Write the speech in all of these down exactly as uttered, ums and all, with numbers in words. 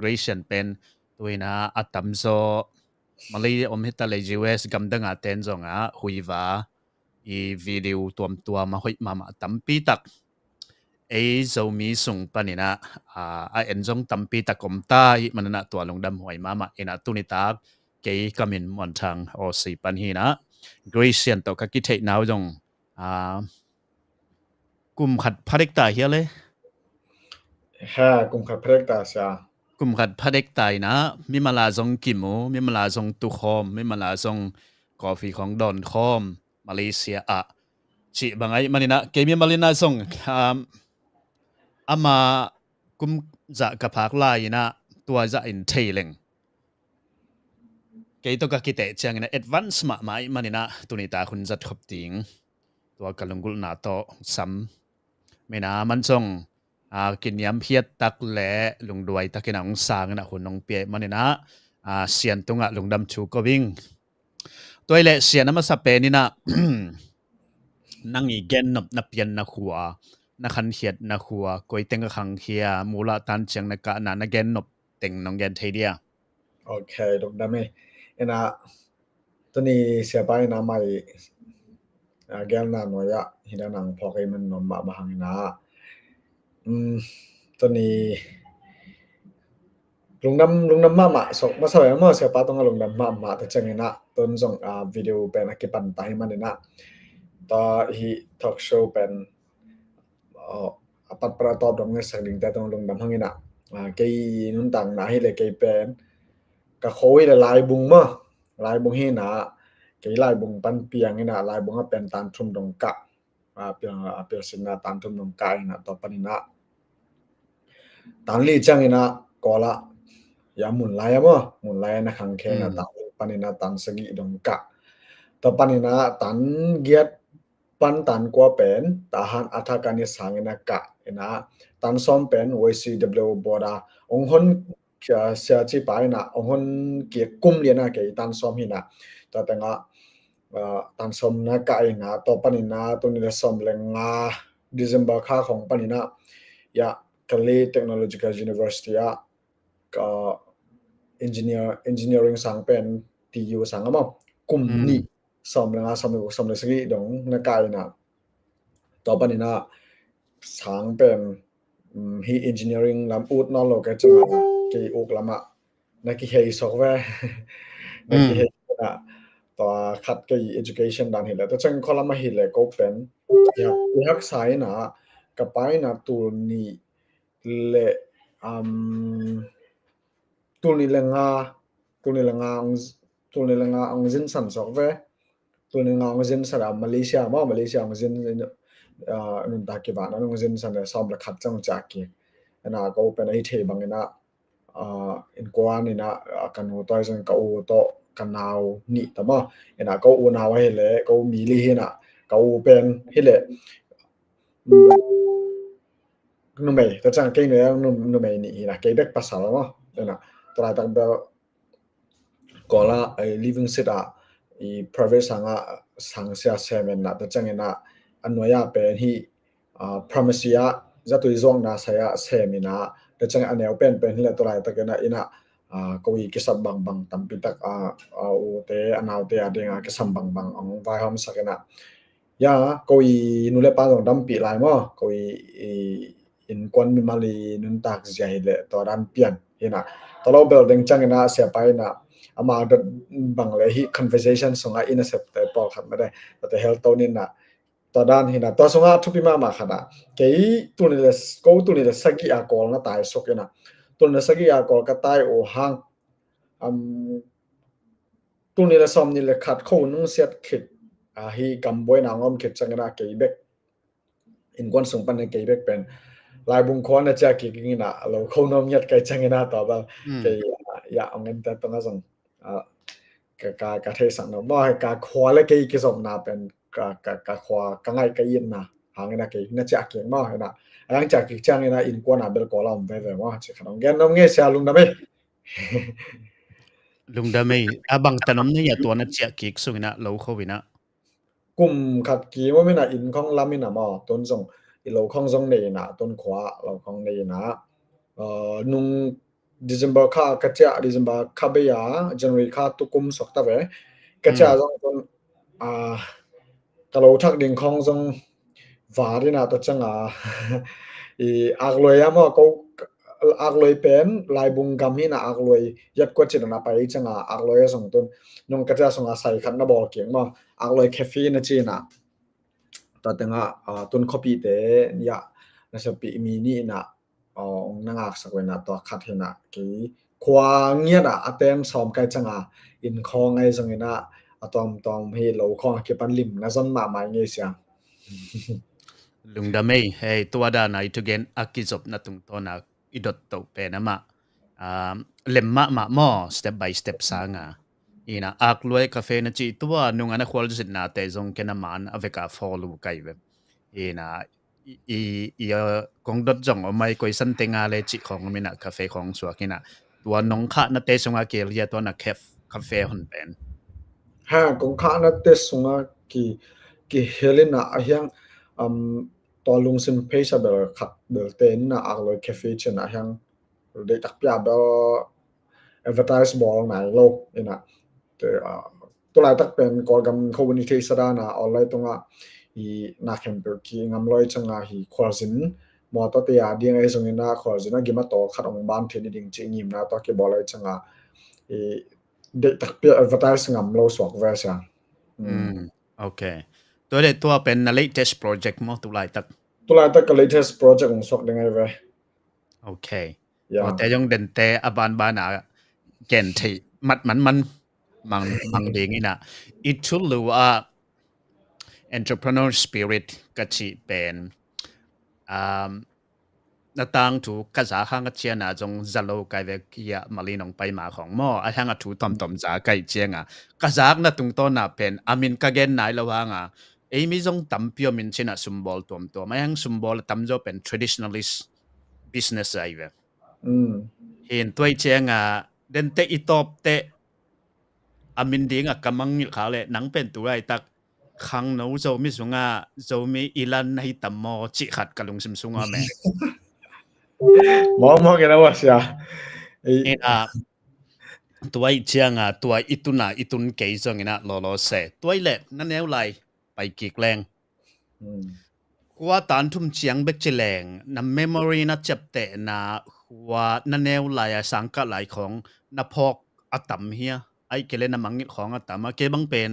Gracian pen tuina a tamzaw Malay om hita le U S gamdanga ten zong a huiva i video tuamtuam a hoih mahmah tampi tak ei Zomi sung paninah a en zong tampi tak om ta i mananah tua lungdam huai mahmah inah tunitak kei ka min Muanthang Awsi pan hinah Gracian tawh ka kitheihna uh zong a kum khat phadek ta hia le? Ha, kum khat phadek ta sia. Kum khat phadek ta inah mimala zong kimu, mimala zong tukhawm, mimala zong coffee khong dawnkhawm Malaysia ah cih bang aih maninah kei mimal inah zong ama kum zah ka phak lai inah tua zah in thei leng kei tawh ka kiteh cianginah advance mahmah aih maninah tunitak hun zat khop ding tua ka lunggulhna tawh sam mina man zong a kiniam hiat tak le lungduai takin a hong sangin a hun hong pia maninah a sian tungah lungdam thu ko ing. Tuai le sian a masa peninah nang i gennop na pianna khua na khankhiatna khua koiteng a khangkhia mulah tan ciang na kahna na gennop teng nong gen thei dia. Ok, lungdam e. Ina tuni siapa ina mai a gelna nuai ah hidang nang phawk ei man nuam mahmah hang ina tuni lungdam lungdam mahmah sok masa ve maw siapa tungah lungdam mahmah ta ciang ina tun zong a video pen a kipan ta hi man ina ta hi talk show pen a pat para tawp dong ngesak dingte tong lungdam hang ina kei nuntakna hi le kei pen ka kho hi le laibung maw laibung hi ina kei laibung pan piang ina laibung a pen tan thum dong kah a pilsinna tan thum dong kah ina tawh pan ina tan li ciang ina kawlah ya mun lai a maw mun lai a na khangkhe ina tan li pan ina tan sagih dong kah tawh pan ina tan giat pan tan kua pen Tahan Athakani sang ina kah ina tan sawm pen Y C W board a ong hon sia ci pa ina ong hon kik kum liana kei tan sawm hina tua tengah tan sawm na kah ina tua pan ina tuni le sawm le nga December kha khong pan ina ya Kalay Technological University ah ka engineer engineering sang pen T U sang a maw kum nih sawm le nga sawm le sawm le sagih dong na kah ina tua pan ina sang pen hi engineering lam ut nawn lo ka cungah kei uk lamah na kihei sok ve na kihei na tua khat kei education dan hi le tua cang kho lamah hi le ko pen i haksa ina ka pa ina tul nih le tul nih le nga tul nih le nga tul nih le nga ong zinsan sok ve tul nih le nga ong zinsan a Malaysia maw Malaysia ong zin nuntak kivahna ong zinsan le sawm le khat cang ciah kik ina ko pen a hi thei bang ina innkuan ina ka nu tawh zong ka u tawh ka nau nih ta maw ina ko u nau a hi le ko mi li hi ina ka u pen hi le numei ta cang kei numei nih hi ina kei bek pasal maw ina tua laitak bel Kawlah living sit ah i private sangah sangsia semin na ta ciangin ah a nuai ah pen hi pharmacy ah zatui zuakna sai ah semin ah ta ciangin a neu penpen hi le tua laitakin ah inn ah ko i kisap bangbang tampi tak a ute a naute a ding a kisam bangbang hong vaihawmsak in ah ya ko i nu le pa zong dampih lai maw ko i innkuan mimal i nuntak zia hi le tua dan pian hi na tua lo bel ding ciangin ah siapa in ah ama dot bang le hi conversation sungah i nasepte pawlkhat mate tate helto nin ah tua dan hi na tua sungah thupi mahmah khat ah kei tuni le ko tuni le sagih a kawl na tai suk in ah tuni le sagih a kawl ka tai uh hang tuni le sawm ni le khat kho nung siat khit ahi gambuaina ngawm khit ciangin ah kei bek innkuan sung pan kei bek pen laibung khua na ciah kik in ah lo kho nuam ngiat kai ciangin ah tua bal kei ya ong en te tong a zong ka ka ka theisak no maw ka khua le kei kizopna pen ka ka ka khua ka ngai ka itna hangin ah kei na ciah kik maw in ah a yang ciah kik ciangin ah innkuan ah bel kawl a om veve maw ci khan ong gen nom ngei sia lungdam ei. Lungdam ei a bang tan om na ya tua na ciah kik sung in ah lo kho in ah kum khat kim om in ah inn khong lam in ah maw tun zong i lo khong zong nei in ah tun khua lo khong nei in ah nung December kha ka ciah, December kha bei a, January kha tukum suak ta ve. Ka ciah zong tun, ah, ka lo thak ding khawng zong var dina ta cianga, i akloi a maw, ko akloi pen laibung gam hina akloi yat kua cin ana pai cianga akloi a zong tun nung ka ciah sunga sai khat na bawl kik maw, akloi cafe na cina. Tua tengah, ah, tun khuapite nia na sepih mi nih ina, ah, ong na ngaksak uh ina tua khat hina kei khua ngiat ah a teng sawm kai canga inn khawng ai zong ina a tuamtuam hi lo khawng a kipan lim na zon mahmah ngei siang. Lungdam ei, hei, tua dan a i thugen a kizopna tungtawna i dot toh pen amah, ah, lem mahmah maw, step by step sanga. Ina, akluai cafe na cih tua nung ana khualzinna te zong ken a man a veka follow kai ve. Ina, i, i, i, ah, kong dot zong om ai koisan tenga le cih khawng om ina cafe khawng suak ina. Tua nong khahna te sunga kihel hia tua na caf-, cafe hon pen? Ha, kong khahna te sunga ki, kihel ina a hiang, um, tua lungsim pheisa bel khat bel te ina akloi cafe cina a hiang deih takpi a bel advertise bawl nai lo ina. Te, ah, tulaitak pen Kawlgam khobun i theihsa dana online tunga i na khempeuh ki ngam loi canga hi khualzin mawtaw te a ding ai zong ina khualzin a gima tawl khat ong ban thei ni ding cih ngimna tua kibawl ai canga i deih takpi a advertise ngam lo suak ve sia. Mm. Mm, ok. Tua le tua pen na latest project maw tulaitak? Tulaitak ka latest project ong suak ding ai ve. Ok. Ya. Tua te zong dente a banbana gen thei mat man man mang, mang ding ina. I thulu a entrepreneur spirit ka cih pen, um, na tangthu ka zak hang a ciana zong za lo kai ve kia mali nong pai ma khawng maw, a hiang a thu tomtom za kai cianga ka zakna tungtawna pen a min ka gen nai lo hanga ei mi zong tampi om in cina sumbawl tuamtuam a hiang sumbawl a tamzaw pen traditionalist business ai ve. Mm. Hin tuai cianga dente i tawpte a min dinga ka mangngilh khak le nang pen tulaitak khangno Zomi sunga Zomi i lan na hi tam maw cih khat ka lungsim sunga me. Maw maw kena wa sia. Ina, tuai cianga tua i tuna i tun kei zong ina lolo se. Tuai le na neu lai pai kik leng. Hmm. Khua tan thum ciang bek ci leng na memory na ciaptehna khua na neu lai a sangkah lai khawng na phawk a tam hia? Ai kei le na mangngilh khawng a tam a kei bang pen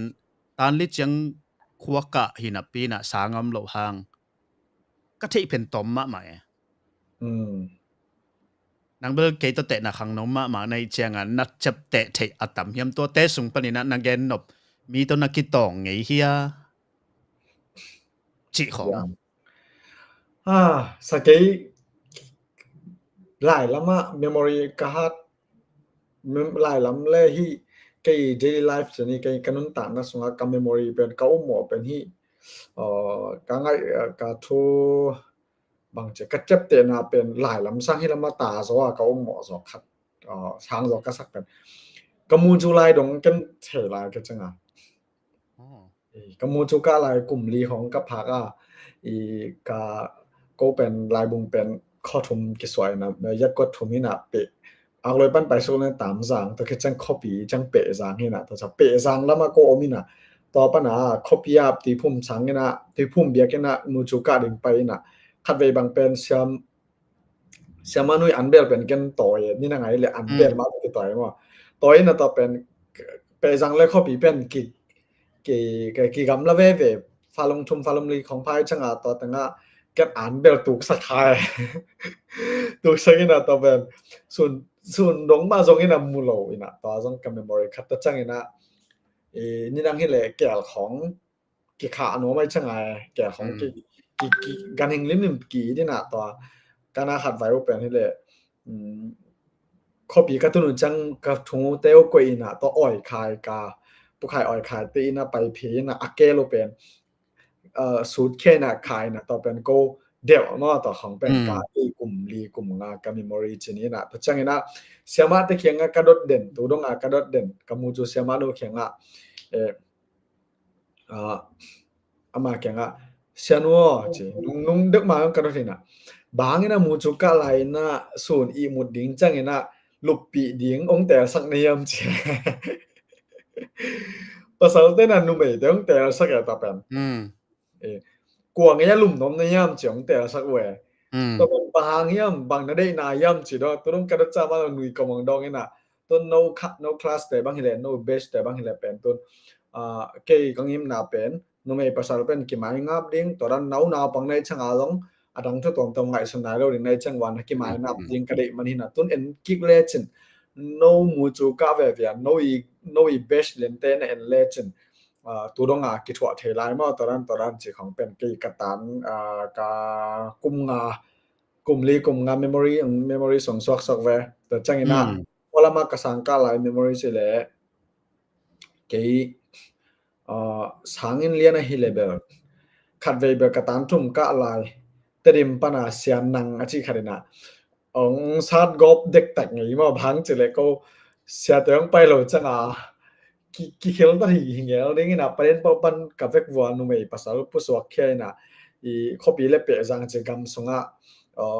tan li ciang khua kah hi napi na sang om lo hang ka theih pen tom mahmah e. Hmm. Nang bel kei tawh tehna khangno mahmah na ih cianga na ciapteh theih a tam hiam tuate sung panin ah na gen nop mi tawh na kitawng ngei hia? Cih khawng. Ah, sa kei lai lamah memory ka hat, mem-, lai lam le hi kei daily life cini kei ka nuntakna sungah ka memory pen ka ummawh pen hi, uh, ka ngaih, uh, ka thu bangci ka ciaptehna pen lai lam sang hi lamah ta zaw a ka ummawh zaw khat, uh, sang zaw ka sak pen ka mu cu lai dong ken thei lai ka canga. Ka mu cu kah lai kum li hong ka phak a, i ka ko pen laibung pen khaw thum kisuai na, yat kua thum hi na peh. Akloi pan pai suk le tam zang, tua khit ciang khuapi ciang peh zang hi na, tua ciang peh zang lamah ko om hi na. Tua pan a khuapi a tuiphum sang hi na, tuiphum biak hi na, mu cu kah ding pai hi na. Khatvei bang pen siam siama nui an bel pen ken tawi, ni na ngai le an bel ma ki tawi maw. Tawi na taw pen pehzang le khuapi pen ki, ki, ki, ki gamla veve, falung thum falung li khong phai changa taw tanga ken an bel tuksak hai. Tuksak ina taw pen sun, sun dong ma zong ina mu lo ina taw zong ka memory khat ta chang ina, e, ni nang hi le kel khong kikha a nuam ai chang ai, kei khong ki, ki, ki ganhing limlim ki dina tua. Kana khat vai u pen hi le, um, khuapi ka tunu chang ka thung u te u koi ina tua oi khai ka, pu khai oi khai te ina pai phi ina a ke lo pen, uh, sut khe na khai na tua pen ko del no tua khong pen ka i kum li kum nga ka memory chin ina tua chang ina siama te khiang a ka dot den tu dong a ka dot den ka mu cu siama do khiang a, eh, ah, ama kiangah, "Sianu aw," ci, nung, nung dek ma ka dot hina. Bang ina mu cu kah lai ina sun i mut ding chang ina luppih ding hong telsak na hiam ci. Pasal te na numei te hong telsak a ta pen. Kua ngei a lum nuam na hiam ci hong telsak ve. Tua pen bang hang hiam, bang na deihna hiam ci daw, tu dong ka dot ca ma nui ka mong dong ina. Tun no class te bang hileh, no batch te bang hileh pen tun kei ka ngimna pen numei pasal pen kimai ngap ding, tua dan nau naupang nai chang a zong a dang thu tuamtuam ngaihsun nai lo ding nai chang wan kimai ngap ding ka deih man hina. Tun en kik lecin no mu cu ka vevia no i, no i batch lente na en lecin tu dong a kithuah thei lai maw, tua dan tua dan ci khong pen kei ka tan ka kum nga, kum li kum nga memory, memory song suaksuak ve. Tua ciang ina kua lama ka sang ka lai memory ci le kei sangin lian ahi le bel khat vei bel ka tan thum ka lai Tedim pana Sian Nang a ci khat ina ong sat gop dektak ngei maw, bang ci le ko siate ong pai lo ciang a ki, kikhel ta hi, hi ngel ding ina paden pau pan ka vek vua numei pasal pusuak khia ina i khuapi le peh zang ci gam sunga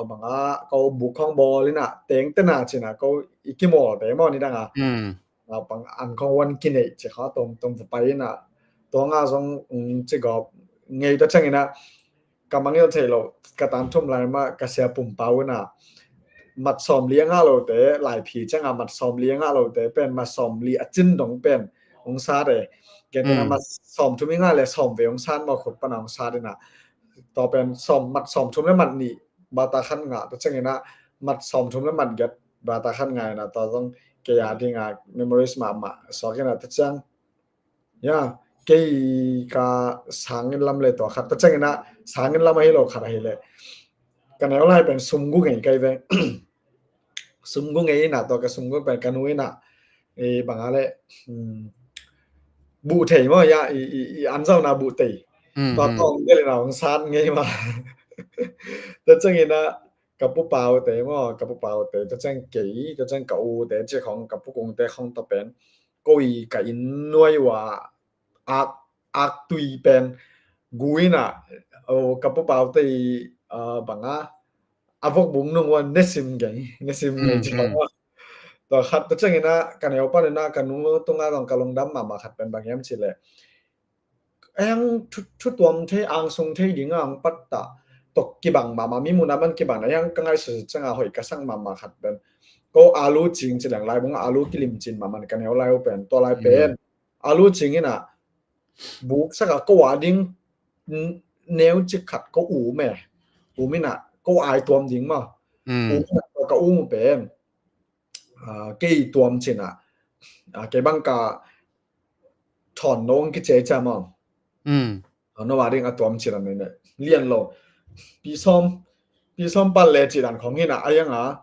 banga ko buk khong bawl ina teng tena cina ko i kimawl te maw ni danga naupang an khong wan kineih ci kha tong tong pai ina tua nga zong ci gop ngei ta ciang ina ka mangil thei lo, ka tan thum lai ma ka sia pum pau ina mat sawm li a ngah lote, laiphi cianga mat sawm li a ngah lote pen mat sawm li a cin dong pen ong sat e. Gen ina mat sawm thum i ngah le sawm ve ong sat maw, khut pana ong sat ina tua pen sawm, mat sawm thum le mat nih bata khan ngah ta ciang ina mat sawm thum le mat giat bata khan ngah ina tua zong kei a dinga memories mahmah suak ina ta ciang Ya, kei ka sangin lam le tua khat ta ciang ina sangin lam ahi lo khat ahi le ka neu lai pen sum gu ngei kai ve. Sum gu ngei ina tua ka sum gu pen ka nu ina banga le buh thei maw ya, i an zau na buh thei. Tua tawng del ina ong sat ngei ma. Ta ciang ina ka pu pau te maw, ka pu pau te ta ciang kei ta ciang ka u te ci khong ka pu kung te khong ta pen ko i ka inn nuai ua ak, ak tui pen gu ina ka pu pau te banga a vok bung nung ua nesim gei, nesim gei ci khong ua. Tua khat ta ciang ina ka neu pan ina ka nu tunga zong ka lungdam mahmah khat pen bang hiam ci le Ayang thu, thu tuam thei, angsung thei ding ang pat ta tok kibang mama, mi muna man kibang na ayang ka ngaihsut cianga hoih ka sang mama khat pen ko alu cing ci leng lai bung alu kilim cin mama ka neu lai uh pen tua lai pen alu cing ina buk saka ko a ding neu cik khat ko um e, um ina ko ai tuam ding ma um ina ka um pen kei tuam cina kei bang ka thawn no ang kice ca ma. No a ding a tuam cina nei nei lian lo pi sawm, pi sawm pal le ci dan khong ina ayang a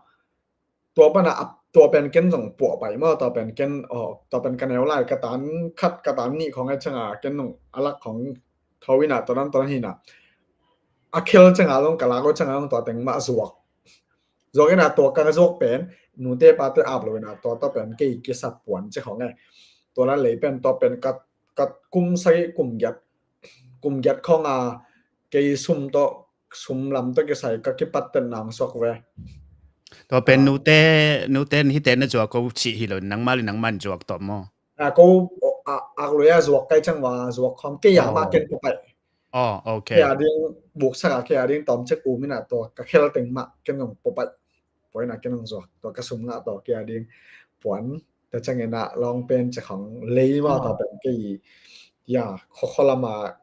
tua pana tua pen ken zong puah pai ma, tua pen ken tua pen ka neu lai ka tan khat ka tan nih khong ai canga ken nung a lak khong tho ina tua dan tua dan hina a khel canga long ka lak lo canga long tua teng mah zuak zuak ina tua ka zuak pen nute pate ap lo ina tua tua pen kei kisa puan ci khong e. Tua la lei pen tua pen ka, ka kum sai kum giat, kum giat khong a kei sum to sum lam to kisai ka kipat ten nang suak ve. Tua pen nute, nute hite na zuak ko ci hi lo nangmah li nangmah zuak to mo. A ko ak lo ya zuak kai chang wa zuak khong kei ya ma ken ko pai. Oh, okay. Kei a ding buk saka kei a ding tom cek um ina tua ka khel teng mah ken nong popai. Poina ken nong zuak tua ka sum ngah tua kei a ding puan ta ciang ina long pen cek khong lei ma tua pen kei ya khokho lama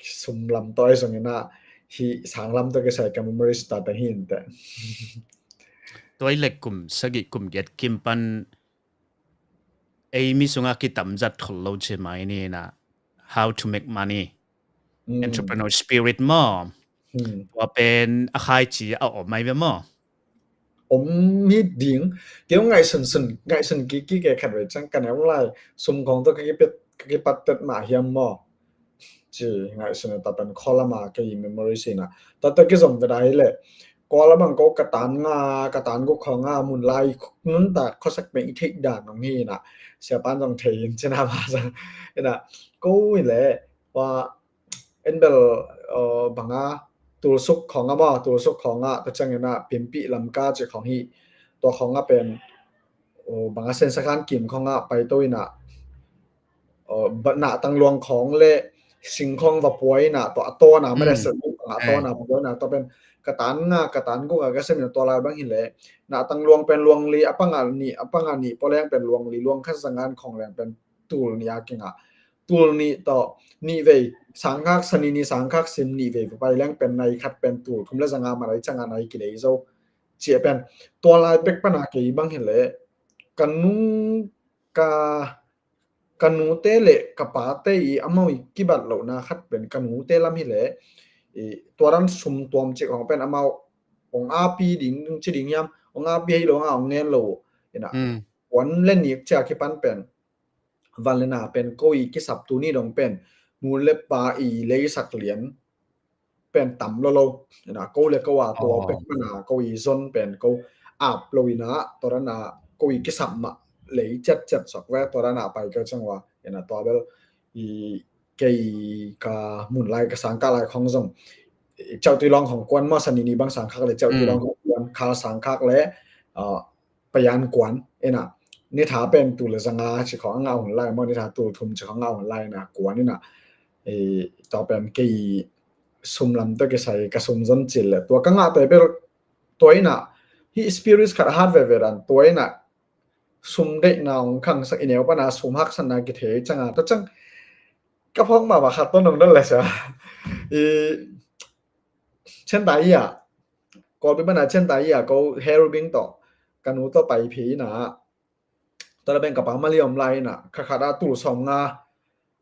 sum lam toi zong ina hi sang lam to kisai ka memories ta ta hin te. Tua i lek kum sagih kum giat kim pan ei mi sunga kitam zat khol lo ci mai ni na how to make money, entrepreneur spirit maw. Tua pen a khai ci a om mai ve maw. Om hi ding keu ngaihsun sun ngaihsun kiki ke khat ve cang ka neu lai sum khong to ka kipat tet mah hiam maw. Ci ngaihsun ta pen kholama kei memory sina tata kizom ve dai le. Ko lamang ko ka tan nga ka tan guk khong nga mun lai nuntak khosak peng i theih dan ong hi na. Siapan zong thei in cina ma zong ina ko i le wa en bel banga tulsuk khong a ma tulsuk khong a ta ciang ina pimpi lamka ci khong hi. Tua khong a pen bang a sensa khan kim khong ah paito in ah, nahtang luang khong le sing khong va pua in ah, tua a tawn a mene se bang a tawn a va pua in ah, tua pen ka tan nga ka tan guk a ka sem in ah, tua lai bang hi leh nahtang luang pen luang li a panga nih, a panga nih pua leng pen luang li, luang khat za nga khong leng pen tul nih a kingah, tul nih tawh nih vei sangkhak, sani nih sangkhak sim nih vei va pai leng pen nai khat pen tul thum le za nga ma nai chang a nai kilei zo. Cia pen tua lai pek pana kei bang hi leh ka nu, ka ka nute le ka pate i amau i kibat lohna khat pen ka nute lam hi leh tua dan sum tuam cik hong pen amau hong api ding ci ding hiam, hong api hi lo nga hong ngen lo. Ina puan le nik cia kipan pen van le na pen ko i kisap tuni dong pen nu le pa i leisak lian pen tam lo lo. Ina ko le ko a tua pek mana ko i zon pen ko ap lo ina tua dan a ko i kisap mah lei ciat ciat sok ve tua dan a pai keu chang ua. Ina tua bel i kei ka mun lai ka sangkah lai khong zong Cauhtui Long khong kuan maw, sani ni bang sangkhak le Cauhtui Long khong kuan, khal sangkhak le payan kuan ina, nitha pen tul le za nga ci khong a ngah hun lai maw, nitha tul thum ci khong a ngah hun lai ina kuan ina. Tua pen kei sum lam tawh kisai ka sum zon cil le tua ka ngah te bel tua ina hi spirits khat hat veve dan tua ina sum deihna hong khangsak i neu pana sum haksatna kithei changa tua chang ka phawk mahmah khat tawh nong dal le sa. I Chentai ah, Kawlpi bana Chentai ah ko Herubing tawh ka nu tawh pai phi ina, tua la beng ka pa mali om lai ina, kha khat a tul sawm nga,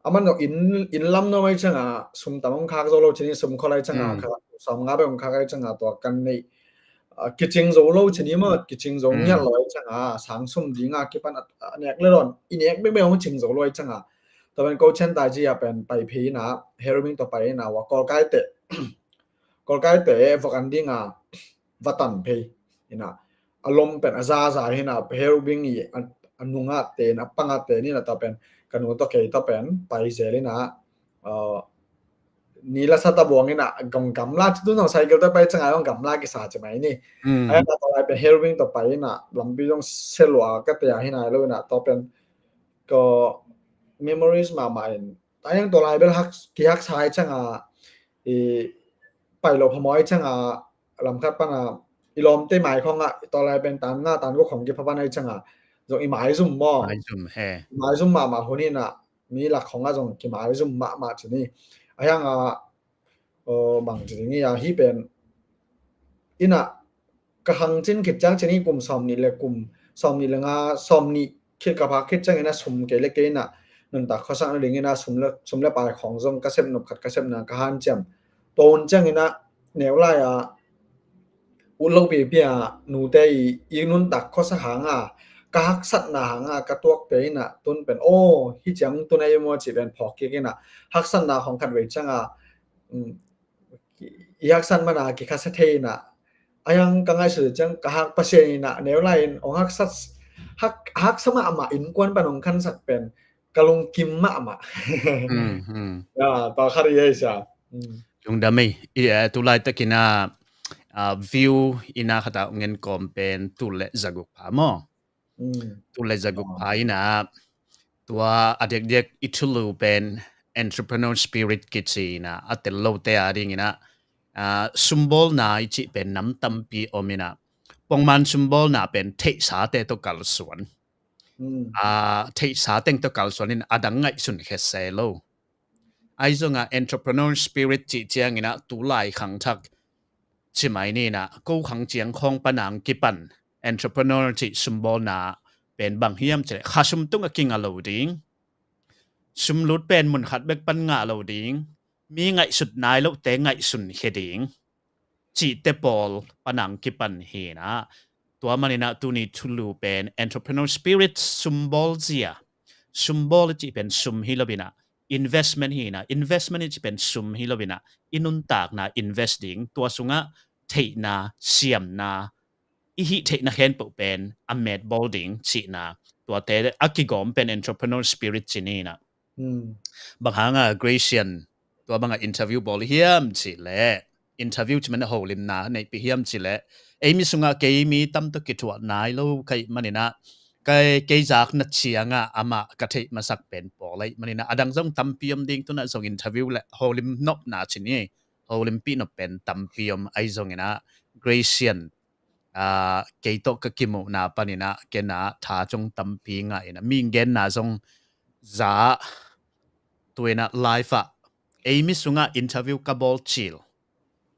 aman zong in, in lam nuam ai changa sum tam hong khak zo lo cini, sum khol ai changa kha tul sawm nga beng hong khak ai changa tua kan nei kicing zo lo cini maw, kicing zo ngiat lo ai changa sang sum dinga kipan a nek le dawn i nek beng beng hong cing zo lo ai changa. Tua pen ko Chentai ci a pen pai phi ina, Herubing tawh pai ina, ua Kawlkaite, Kawlkaite vok an dinga va tan phei ina, a lom pen a zaza hina, Herubing i a nunga ten a panga ten ina, tua pen ka nu tawh kei tawh pen pai zel ina, ni la sa ta buang ina, gam gamla tu nong cycle tawh pai changa gam gamla kisa ci mai ni. Ai na tua lai pen Herubing tawh pai ina, lampi zong selua ka tea hina lo ina, tua pen ko memories mahmah in. Ai ang tua lai bel hak, kihaksa ai changa, i pai lo phamawh ai changa, lamkhat pana i lawmte mai khonga tua lai pen tan nga tan guk khong kipha pan ai changa zong i maizum maw, maizum he, maizum mahmah hun ina, mi lak khonga zong kimaizum mahmah cini. Ai hanga bang ci ding i a hi pen ina ka hang cin khit ciang cini kum sawm nih le kum sawm nih le nga, sawm nih khit ka phak khit ciang ina sum kei le kei ina nuntak khuasak na ding ina sum le, sum le pai khong zong ka sep nop khat ka sepna ka hanciam. Tua hun ciang ina neu lai a ut lo pipi a nute i, i nuntak khuasak hanga ka haksatna hanga ka tuakte ina tun pen aw hi ciang tun ei maw ci pen phawk kik ina haksatna khong khat vei cianga i haksan mana kikhasia thei ina, ai ang ka ngaihsut ciang ka hak Pasian ina neu lai in hong haksat, hak, haksa mahmah innkuan pan hong khansak pen ka lungkim mahmah. Tua khat i ei sia. Lungdam ei. Tulai takin a view ina khat a hong en kawm pen tul le zaguk pha maw? Tul le zaguk pha ina, tua a diakdiak i thulu pen entrepreneur spirit kici ina, a tel lote a ding ina, sumbawlna i cih pen nam tampi om ina, pongman sumbawlna pen theihsate tawh kalsuan. Theihsa teng tawh kalsuan in a dang ngaihsun khe se lo. Ai zonga entrepreneur spirit cih ciang ina tulai khangthak ci mai ni ina, ko khang ciang khawng panang kipan entrepreneur cih sumbawlna pen bang hiam cileh kha sum tunga kinga lo ding, sumlut pen mun khat bek pan ngah lo ding, mi ngaihsut nai lote ngaihsun khe ding cihte pawl panang kipan hi ina, tua man ina tuni thulu pen entrepreneur spirit, sumbawl zia, sumbawl cih pen sum hi lo ina, investment hi ina, investment i cih pen sum hi lo ina, i nuntakna invest ding, tua sungah theihna, siamna, i hih theihna khempeuh pen a metbawl ding cihna, tuate a kigawm pen entrepreneur spirit ci ni ina. Bang hanga Gracian tua banga interview bawl hiam cileh, interview ci man a holimna neihpih hiam cileh, ei mi sungah kei mi tam tawh kithuah nai lo ka hih man ina, kei, kei zak na ciangah amah ka theih masak pen Paul ahi maninah, a dang zong tampi om ding, tunah zong interview le holim nopna cin hi. Holimpi nop pen tampi om ahi zonginah, Gracian, aa, kei tawh ka kimuhna paninah kenah tha cung tampi ngah inah, mi genna zong za tuinah live ah ei mi sungah interview ka bawl cil,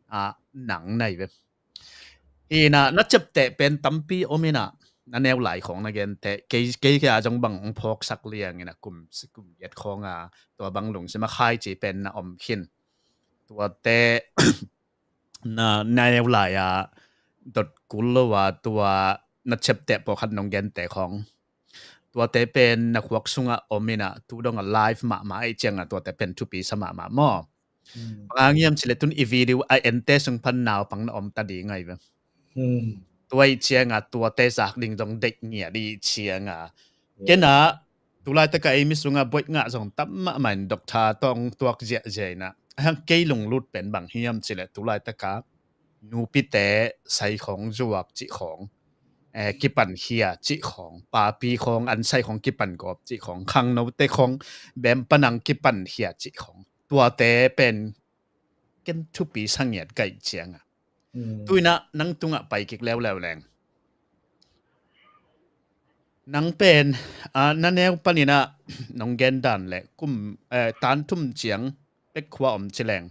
aa, nang na hi ve. Hinah na ciapteh pen tampi om inah, na neu lai khawng na genteh, kei, kei kia zong bang hong phawksak lianginah kum, kum giat khawnga tua bang lungsim a khai ci pen na om khin. Tuate na, na neu lai-a dot kul lo a tua na ciapteh pawlkhat nong genteh khawng, tuate pen na khuak sungah om inah, tu dongah live mahmah ahi ciangah tuate pen thupi sa mahmah maw? Bang hang hiam cileh tun i video a ente sung pan naupang na om ta ding ahi ve. Tua ahi ciangah tuate zak ding zong deih ngiat ahi ciangah, kenah tulaitakah ei mi sungah boih ngah zong tam mahmah in, doctor tawng tuak ziahziah inah, a hang kei lunglut pen bang hiam cileh tulaitakah nupite sai khawng zuak cih khawng, eh, kipankhia cih khawng, papi khawng an sai khawng kipan gawp cih khawng, khangnote khawng bem panang kipankhia cih khawng, tuate pen ken thupi sa ngiat ka hih ciangah, tuinah nang tungah pai kik leuleu leng, nang pen, aa, na neu paninah nong gen dan le kum, eh, tan thum ciang pek khua om ci leng,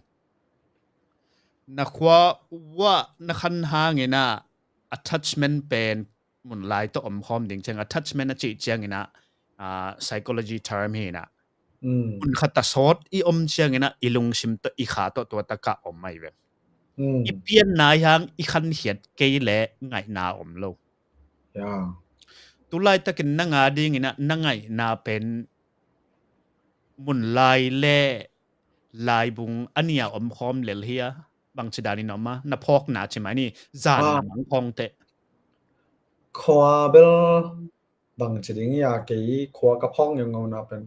na khua uah na khan hanginah attachment pen mun lai tawh om khawm ding ciang, attachment a cih cianginah, aa, psychology term hinah, mun khat a sawt i om cianginah i lungsim tawh i kha tawh tua takah om ahi ve. I pianna i hang i khankhiat kei le ngaihna om lo. Tulaitakin na nga dinginah na ngaihna pen mun lai le laibung a nia om khawm lel hia? Bangci danin om a, na phawkna ci mai ni, zan na mang khawngte. Khua bel bangci ding hia, kei khua ka phawk ngeungeuna pen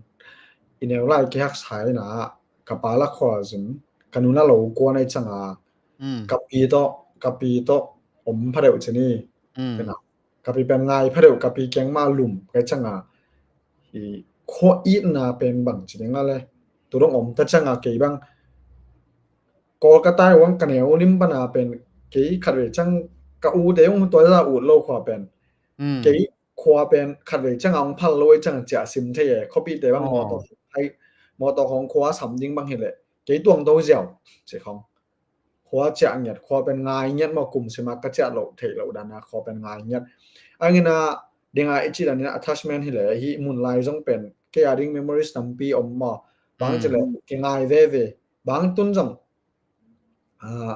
i neu lai kei haksa inah, ka pa la khua zin, ka nu la lo kuan ahi cianga, ka pi tawh, ka pi tawh om phadeuh ci ni. Ka pi pen ngai phadeuh, ka pi keng ma lum ka hih cianga, i khua itna pen bangci ding a le, tu dong om ta cianga kei bang Kolkata i uang ka neu lim pana pen kei khatvei ciang ka ute ung tua za ut lo khua pen. Kei khua pen khatvei cianga ung phal lo i cianga ciah sim thei e, khuapite bang mawtaw hai, mawtaw khawng khua sam ding bang hileh kei tuang do ziau ci khawng. Khua ciah ngiat, khua pen ngai ngiat maw, kum sima ka ciah loh theih loh dana khua pen ngai ngiat. Angina dinga i cih danin attachment hileh hih mun lai zong pen kei a ding memories tampi om maw. Bang cileh kei ngai veve. Bang tun zong, ah,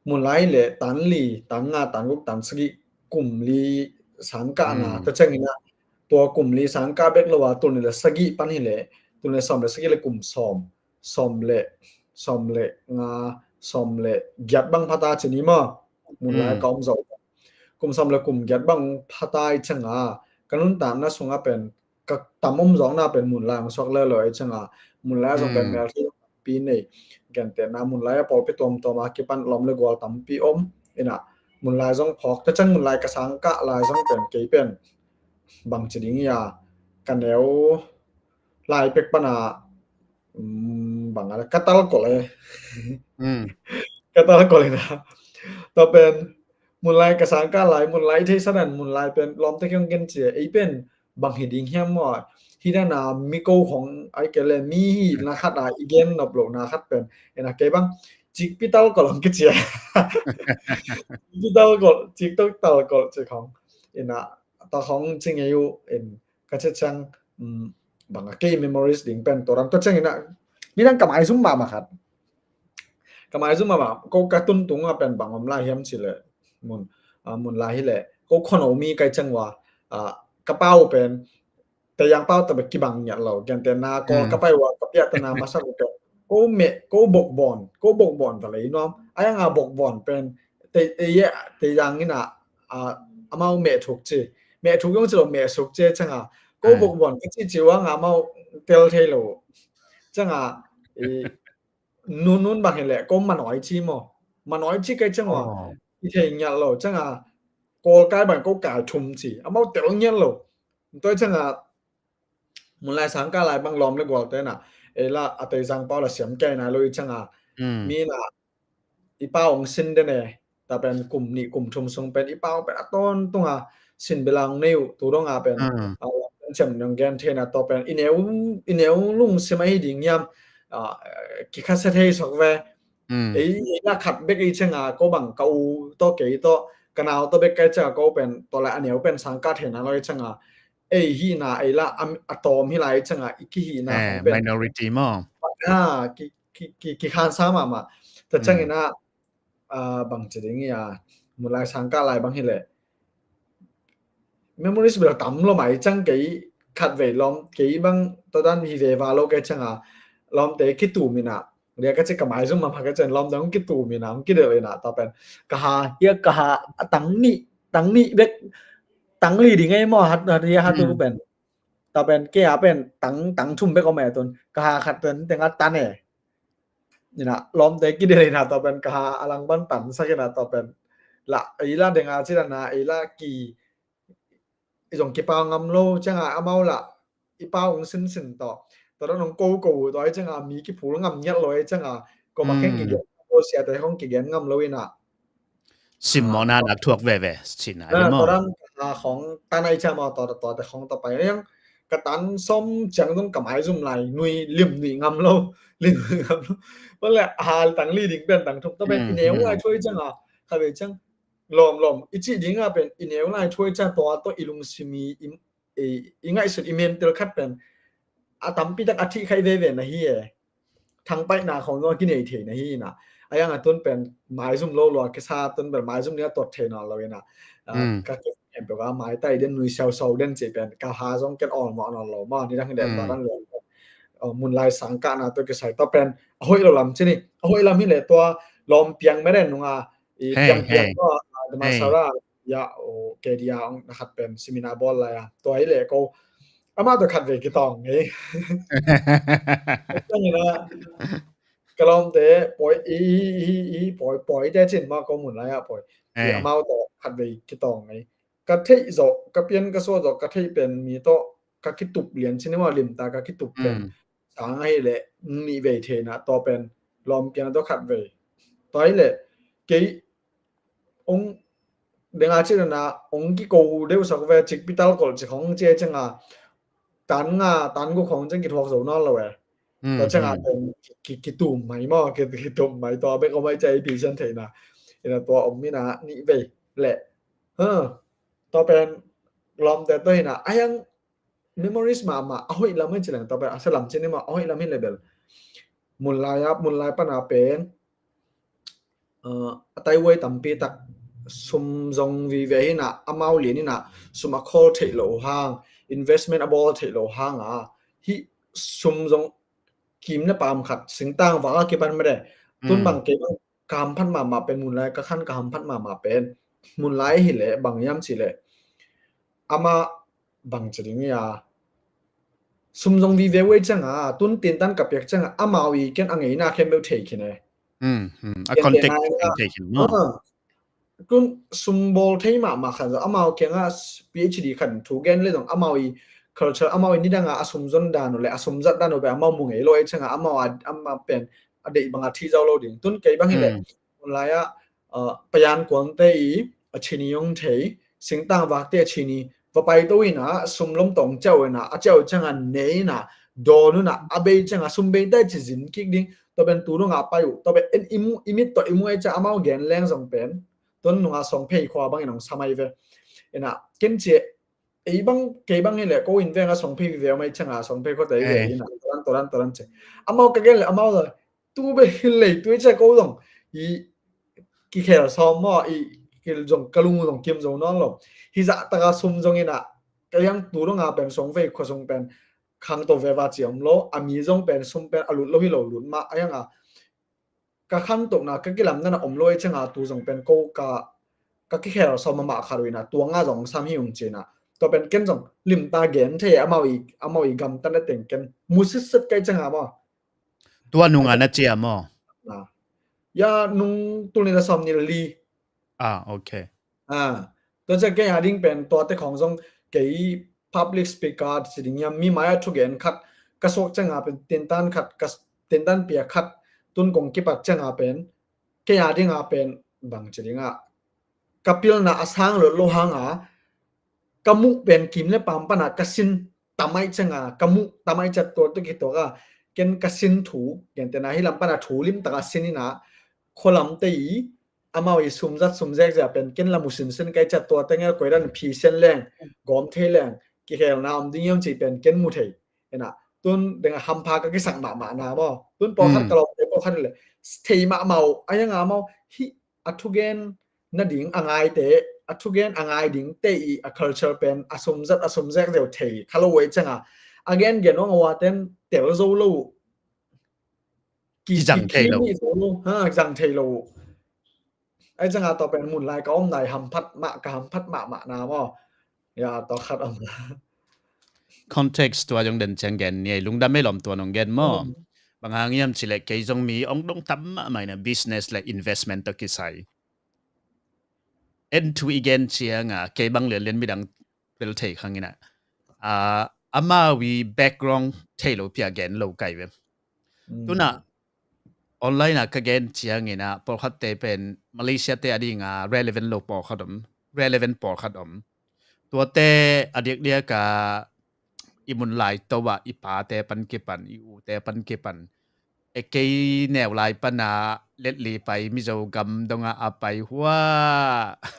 mun lai hileh tan li, tan nga, tan guk, tan sagih, kum li sangkahna ta ciangina, tua kum li sangkah bek lo a tul ni le sagih pan hileh, tul ni le sawm le sagih le kum sawm, sawm le, sawm le nga, sawm le giat bang phata ci ni maw. Mun lai ka om zo. Kum sawm le kum giat bang phata i cianga ka nuntakna sunga pen ka tam om zawkna pen mun lai hong suak lelo i cianga, mun lai a zong pen mel hi pi nei. Gentehna mun lai a pawlpi tuamtuam a kipan lawm le gual tampi om. Ina mun lai zong phawk ta ciang mun lai ka sangkah lai zong pen kei pen bangci ding hia, ka neu lai pek pana, um, bang a le ka tal kol e. Ka tal kol ina. Tua pen mun lai ka sangkah lai, mun lai i thei sanan, mun lai pen lawmte kiang gen cia, ei pen bang hi ding hiam maw? Hi dana mi ko khong ai ke le mi hi na khat a i gen nop lo na khat pen. Ina kei bang cikpi tal kol hong kicia. Cikpi tal kol, ciktok tal kol ci khong. Ina ta khong ci ngei uh in ka cia ciang, um, bang a kei memories ding pen tua ram tua ciang ina mi dang ka maizum mahmah khat. Ka maizum mahmah, ko ka tuntung a pen bang om lai hiam cileh mun, ah, mun lai hileh ko khono mi kai ciang ua, ah, ka pau pen te yang pau ta bek kibang ngiat lo. Gentehna ko ka pai ua ka piahtana masa ko pen ko meh, ko bokbon, ko bokbon va lei nuam. Ai anga bokbon pen te, te ye, te yang ina, a, amau meh thuk ci. Meh thuk yong ci lo, meh suk ci cianga. Ko bokbon ka ci ci ua nga amau tel thei lo. Cianga, i, nun nun bang hileh ko manoi ci maw. Manoi ci kai ciang ua. I thei ngiat lo. Cianga, kol kai bang ko kai thum ci. Amau tel ngiat lo. Tua i cianga Munlai Sangkah lai bang lawm le gual te na, ei la a tei zang pau la siam kei nai lo i cianga, mi na i pau ong sin den e, ta pen kum nih kum thum sung pen i pau pen a tawntunga sin belang nei uh, tu donga pen a pen ciam nong gen thei na, tua pen i neu, i neu lungsim ahi ding hiam, a, kikhasia thei sok ve. Ei, ei la khat bek i cianga ko bang ka u tawh kei tawh ka nau tawh bek kai cianga ko pen tua lai a neu pen sangkah thei na lo i cianga ei hihna ei la a, a tawm hi lai cianga i kihihna khong pen minority maw? A, ki, ki, ki, kikhansa mahmah. Ta ciangin a, a, bang ci ding i a, Munlai Sangkah lai bang hi leh memories bel tam lo mai ciang kei khat vei lawm, kei bang tua dan hi ve va lo kei cianga lawmte kitum ina, lia ka ci ka maizum ma pha ka cian lawmte hong kitum ina, hong kidel ina, tua pen ka ha, hia ka ha a tang nih, tang nih bek, tang li ding ei maw, hat, hat, hia hat tu pen. Tua pen kei a pen tang, tang thum bek om e tun, ka ha khat pen teng a tan e. Ina, lawmte kidel ina, tua pen ka ha a lang ban tan sak ina, tua pen la, ei la denga ci dana, ei la ki, i zong kipau ngam lo cianga amau la i pau ong sinsin tawh, tua dan ong koko uh tawh i cianga mi kiphul ngam ngiat lo i cianga, ko ma kheng kigen lo, siate khong kigen ngam lo ina. Simmawhna nak thuak veve cina, tua dan ka ha khong tan a i ciama tua, tuate khong tua pai yang ka tan sawm ciang zong ka maizum lai nui lim nui ngam lo, lim nui ngam lo. Tua le hal tang li ding pen tang thum tua pen i neu lai thuai cianga kha ve ciang lawm lawm i cih dinga pen i neu lai thuai ciang tua tawh i lungsim i, i, i ngaihsut i mental khat pen a tampi tak a thih khai veve na hi e. Thangpaihna khong zong a kinei thei na hi ina. A yang a tun pen maizum lo lua kisa tun pen maizum ni a tuat thei nawn lo ina. Ka kempeuh ka maitai den nui siausau den cih pen ka ha zong ken awlmawh nawn lo maw, ni dang hi den tua dang lo. Munlai Sangkahna tua kisai tua pen a hoih lo lam ci ni. A hoih lam hi leh tua lawm piang meren nunga i piang piang maw, Dharmasala ya, o, K D A ong na khat pen seminar bawl lai a. Tua hi leh ko amah tua khat vei kitawng ngei. Ka lawmte pawi i, i, i, i pawi, pawi te cin maw ko Munlai ah pawi. Amau tua khat vei kitawng ngei. Ka theih zawh, ka pian ka suah zawh, ka theih pen mi tawh ka kitup lian cin maw, limta ka kitup pen sang ahi leh nih vei theina, tua pen lawm piang tua khat vei. Tua hi leh kei ong denga ci dana ong kiko deuh sak ve, cik pital kol cik hong ci e cianga tan nga tan guk hong ciang kithuak zo nawn lo e. Tua cianga pen ki, kitum mai maw, ki, kitum mai tua bek om ai cia i pisian theina. Ina tua om ina nih vei leh. Tua pen lawmte tua hina a yang memories mahmah a hoih lam hi ci leng tua pen a sia lam ci ni maw, a hoih lam hi le bel. Munlai a, Munlai pana pen a taihuai tampi tak sum zong vive hina, amau lian hina, sum a khawl theih loh hang, investment a bawl theih loh hanga hih sum zong kim le paam khat singtang vak a kipan mede. Tun bang kei bang ka hamphat mahmah pen Munlai, ka khan ka hamphat mahmah pen Munlai hi leh bang hiam ci leh amah bang ci ding ia, sum zong vive huai cianga tun tintan ka piak cianga amau i ken a ngeina khempeuh thei khin e. A contact thei khin maw? Tun sum bawl thei mahmah khan zong amau kianga PhD khan thu gen le zong amau i culture, amau i nidanga a sum zon dan uh le a sum zat dan uh pen amau mu ngei lo e cianga amau a, amau pen a deih banga thi zau lo ding. Tun kei bang hi leh Munlai ah payan kuangte i a chini ong thei, singtang vakte a chini va paito ina sum lom tong ciau ina a ciau cianga nei ina dawn una a bei cianga sum bei tai ci zin kik ding. Tua pen tu donga pai uh, tua pen en i mu, i mit tawh i mu ai cia amau gen leng zong pen tun nunga Songphei khua bangin ong samai ve. Ina ken cia ei bang kei bang hi leh ko in venga Songphei vive mai cianga Songphei khuate i ve ina toran toran toran cia amau ka gen le amau zong tu be hi lei tu i cia ko zong i kikhel sawm maw, i kil zong ka lung zong kim zong nawn lo. Hi zah taka sum zong ina ka yang tu donga pen Songphei khua sung pen khangto veva ci om lo, a mi zong pen sum pen a lut lo hi lo lut mah a yanga ka khantohna ka kilamna na om lo e cianga tu zong pen ko ka, ka kikhel sawm mahmah khat uh ina tuanga zong sam hi ung cina. Tua pen ken zong limta gen thei amau i, amau i gamtan a teng ken mu sitset kai cianga maw. Tua nunga na cia maw? Ya nung tul ni la sawm ni la li. Ah, okay. Tua cia kei a ding pen tuate khong zong kei public speaker ci ding hiam, mi mai-ah thugen khat ka suak ciangah pen tintan khat, ka tintan pia khat tun kong kipat ciangah pen kei a dingah pen bang ci dingah ka pilna a sang lo lo hanga ka muh pen kim le pam pana ka sin tamai cianga ka muh tamai ciat tua tu kituak a, ken ka sin thu, gentena hi lam pana thu limtaka sin ina khualamte i amau i sumzat sumzek zia pen ken la mu sinsin kai ciat tua tengel koidan phi sen leng gawm thei leng kikhelna om ding iam ci pen ken mu thei. Ena tun denga hampha ka kisak mahmah na maw, tun pawlkhat ka lawmte pawlkhat le thei mahmah uh a ianga maw hi a thugen nading a ngaite, a thugen a ngai dingte i a culture pen a sumzat a sumzek zeu thei kha lo uh ei cianga a gen gen ong a uaten tel zo lo uh. Kizang thei lo uh. Ha, zang thei lo uh. Ai cianga tawh pen mun lai ka om nai hamphat mah, ka hamphat mahmah na maw. Ya, tawh khat om. Context tua zong den ciang gen ni ei, lungdam ei lawm tua nong gen maw. Bang hang hiam cileh kei zong mi ong dong tam mahmah ina business le investment tawh kisai. En thu i gen cianga kei bang lianlian midang bel thei khang ina, amau i background thei lo pia gen lo kai ve. Tuna online a ka gen ciangina pawlkhatte pen Malaysia te a dinga relevant lo pawlkhat om, relevant pawlkhat om. Tuate a diakdiaka i mun lai to ah i pate pan kipan, i ute pan kipan, e kei neu lai pana letli pai Mizo gam donga a pai hua,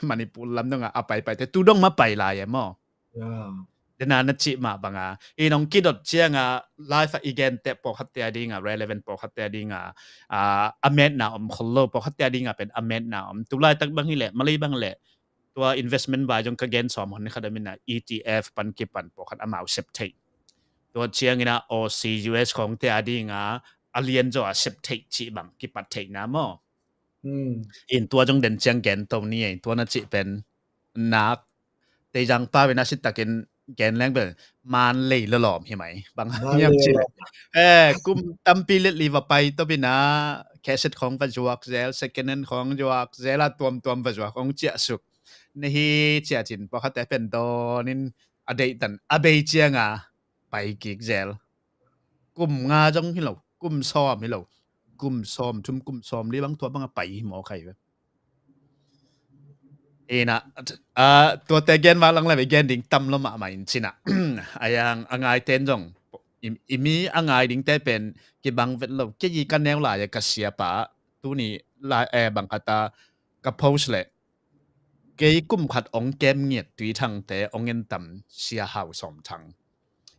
Manipur lam donga a pai paite tu dong ma pai lai e maw. Dena na cih mah banga i nong kidot cianga life a i gente pawlkhatte a dinga relevant, pawlkhatte a dinga a metna om khol lo, pawlkhatte a dinga pen a metna om. Tu laitak bang hileh Malay bang leh tua investment vai zong ka gen sawm hon khat a mina E T F pan kipan pawlkhat amau sep theih. Tua ciangina Aussie U S khawngte a dinga a lian zaw a sep theih cih bang kipat theihna maw. In tua zong den ciang gen to ni ei, tua na cih pen nak teizang pau in a sitakin gen leng bel man lei lawlawm hi mai. Bang hiam cih leh kum tampi letli va pai topina cassette khawng va zuak zel, second hand khawng zuak zel a tuamtuam va zuak ong ciahsuk na hi ciah cin pawlkhatte pen dawnin a deihtan a bei cianga pai kik zel. Kum nga zong hi lo, kum sawm hi lo, kum sawm thum, kum sawm li bang tua banga pai hi mawk ai ve. Ina tuate gen mak lang le gen ding tam lo mahmah in cina. A yang a ngaiten zong i mi a ngai dingte pen kibang vet lo. Kei i ka neu lai a ka siapa tuni bang khata ka post leh kei kum khat ong kem ngiat Tui Thangte ong en tam Sia Hau Sawm Thang.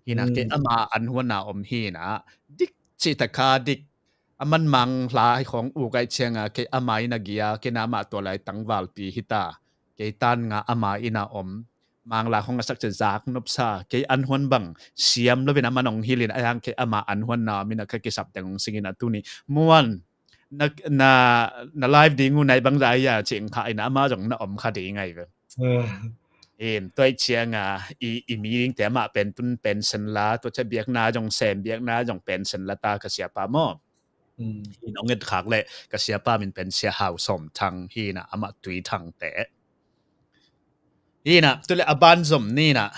Hina kei ama an huana om hina dik cih takha dik a man Mangla hi khawng u kai cianga kei ama ina gia kei na mah tua lai tangvalpi hita. Kei tan nga ama ina om Mangla khawng a sak cia zak nopsa kei an huan bang siam lovin a man ong hilin a yang kei ama an huanna om ina ka kisap teng ong singina tuni muan na, na, na live ding uh nai bangza ai a cih kha ina ama zong na om kha ding ai ve. In tuai cianga i, i mi dingte amah pen tun pension la, tua cia biakna zong sem, biakna zong pension la ta ka siapa maw. In ong et khak leh ka siapa min pen Sia Hau Sawm Thang hina amah Tui Thangte. Hina tule a ban zom nina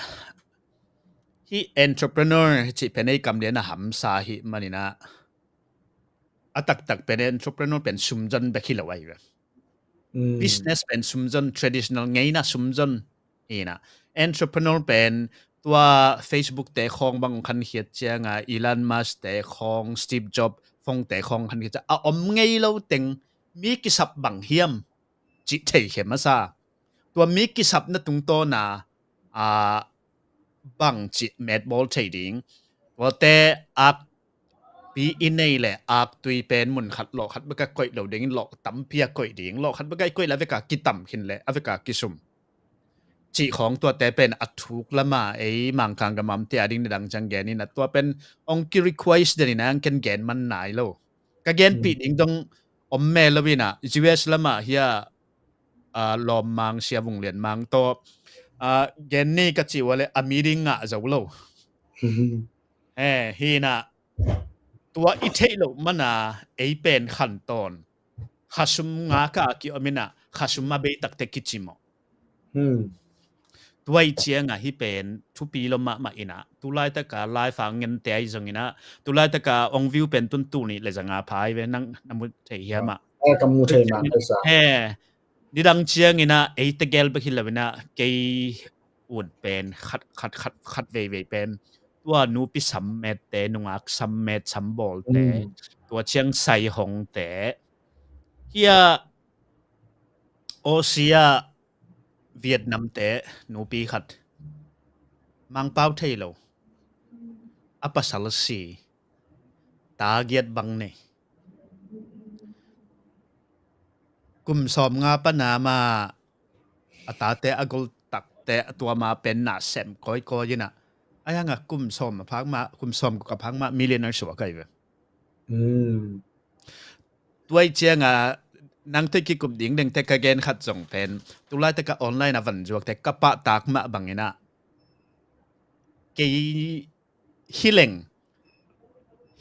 hi entrepreneur cih pen ei kam lian a hamsa hi manina a taktak pen entrepreneur pen sumzon bek hi lo ai ve. Business pen sumzon, traditional ngeina sumzon hina. Entrepreneur pen tua Facebook te khawng bang khan khiat cianga Elon Musk te khawng, Steve Jobs phone te khawng khan khiat cianga a om ngei lo teng mi kisap bang hiam cih thei khe masa. Tua mi kisapna tungtawna a bang cih metbawl thei ding. Tuate akpi i nei leh aktui pen mun khat lawh khat beka koih lo dingin lawh tampi a koih ding. Lawh khat beka i koih leh a veka kitam khin leh a veka kisum cih khawng tuate pen a thuk lama ei Mangkang gamamte a ding na dang ciang genin a tua pen ong ki request denin a ang ken gen man nai lo. Ka genpih ding dong om me lo ina U S lamah hia lawmmang sia vung lianmang tawh gen ni ka cih ua le a mi ding ngah zo lo. Hina tua i theih loh mana ei pen khantawn khasum nga ka a kiom ina khasum a beitakte kici mawh. Tuai cianga hi pen thupi lo mahmah inah, tu laitaka live a ngente ahi zonginah, tu laitaka ong view pen tun tul nih le zanga pha hi ve, nang na mu thei hiam ah? Ka mu thei mah, ka sa. He, nidang cianginah ei tegel bek hi loinah kei ut pen khat khat khat khat veivei pen tua nupi sammette, nungak sammet sambawlte, tua ciang sai hongte, hia Aussie ah Vietnamte nupi khat, Mangpau thei lo, a pasal si, ta giat bang nei, kum sawm nga pana ma a tate a gol takte a tua ma pen na sem kawikawi inah, a yanga kum sawm a phak ma, kum sawm guk a phak ma millionaire suak ahi ve. Tuai cianga nang tei kikup ding dengte ka gen khat zong pen, tu laitaka online a van zuakte ka pahtak mah banginah, kei hi leng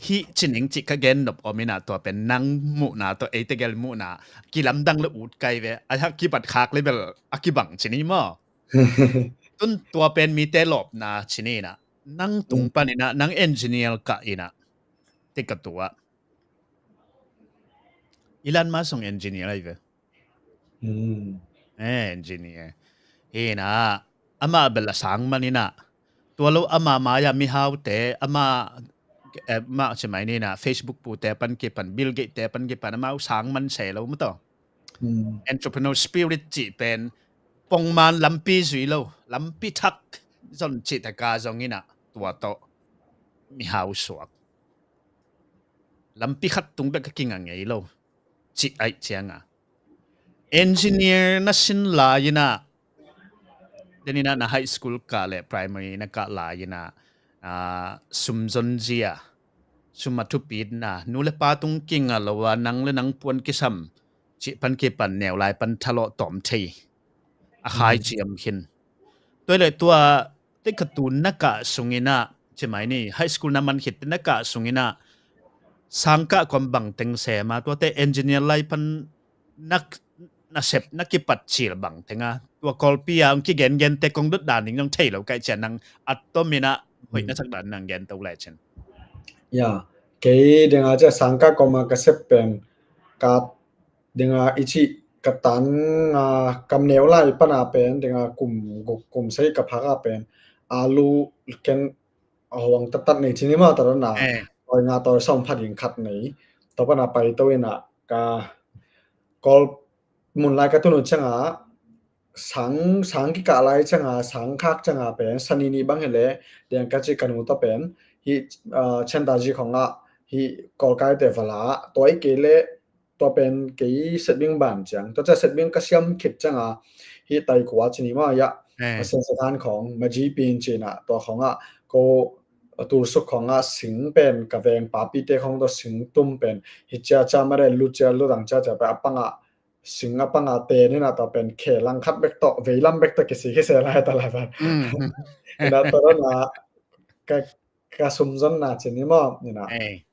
hi cining cih ka gen nop om inah, tua pen nang muhna tawh ei tegel muhna kilamdang le ut kai ve, a hak kibat khak le bel a kibang cini maw? Tun tua pen mite lawpna cini inah, nang tung paninah nang engineer kah inah, tika tua Elon Musk zong engineer ahi ve. Eh, engineer. Hinah, amah bel a sang man inah, tua lo ama mai-ah mihaute, ama, eh, mah cimai ninah, Facebook pute pan kipan, Bill Gates te pan kipan, amau sang man se lo maw taw. Entrepreneur spirit cih pen pongman lampi zui lo, lampi thak zon cih taka zonginah, tua tawh mihau suak. Lampi khat tung bek ka kinga ngei lo cih aih cianga, engineer na sin lai-inah, deninah na high school kah le primary na kah lai-inah, sum zonzia, sum a thupitna, nu le pa tung kinga lo a nang le nang puan kisam cih pan kipan neu lai pan thalawh tawm thei a khai ciam khin. Tua le tua, tika tu na kah sunginah, cimai ni, high school na man khit na kah sunginah, sangkah kom bang teng sema, tuate engineer lai pan na, na sep na kipat cil bang tenga, tua Kawlpi a ong kigengente kong dot dan ding zong thei lo kaih cian nang at tominah hoih na sak dan nang gen to lai cin. Ya, kei denga cia sangkah kom a ka sep pen ka dinga i cih ka tan, a, kam neu lai pana pen dinga kum guk kum sei ka phaka pen alu ken a huang tatat nei cini ma tarana, toi nga toi sawm pha ding khat nei. To pana pai to ina ka Kawl mun lai ka tunu cianga sang, sang kikah lai cianga, sang khak cianga pen sani ni bang hi le, diang ka cih ka nu to pen hi, a, Chin taji khonga hi Kawlkaite vala, tua i kei le tua pen kei setbing ban ciang, tua cia setbing ka siam khit cianga hi tai kua cini ma ya, a sen sekan khong ma ji pin cina tua khonga ko tulsuk khonga sing pen ka veng papi te khong to sing tum pen hi cia cia ma re lu cia lu dang cia cia pen a panga sing a panga te nina tua pen khe lang khat bek to veilam bek to kisi kise lai ta lai ban. Ina tua na ka ka sumzonna cini maw, ina.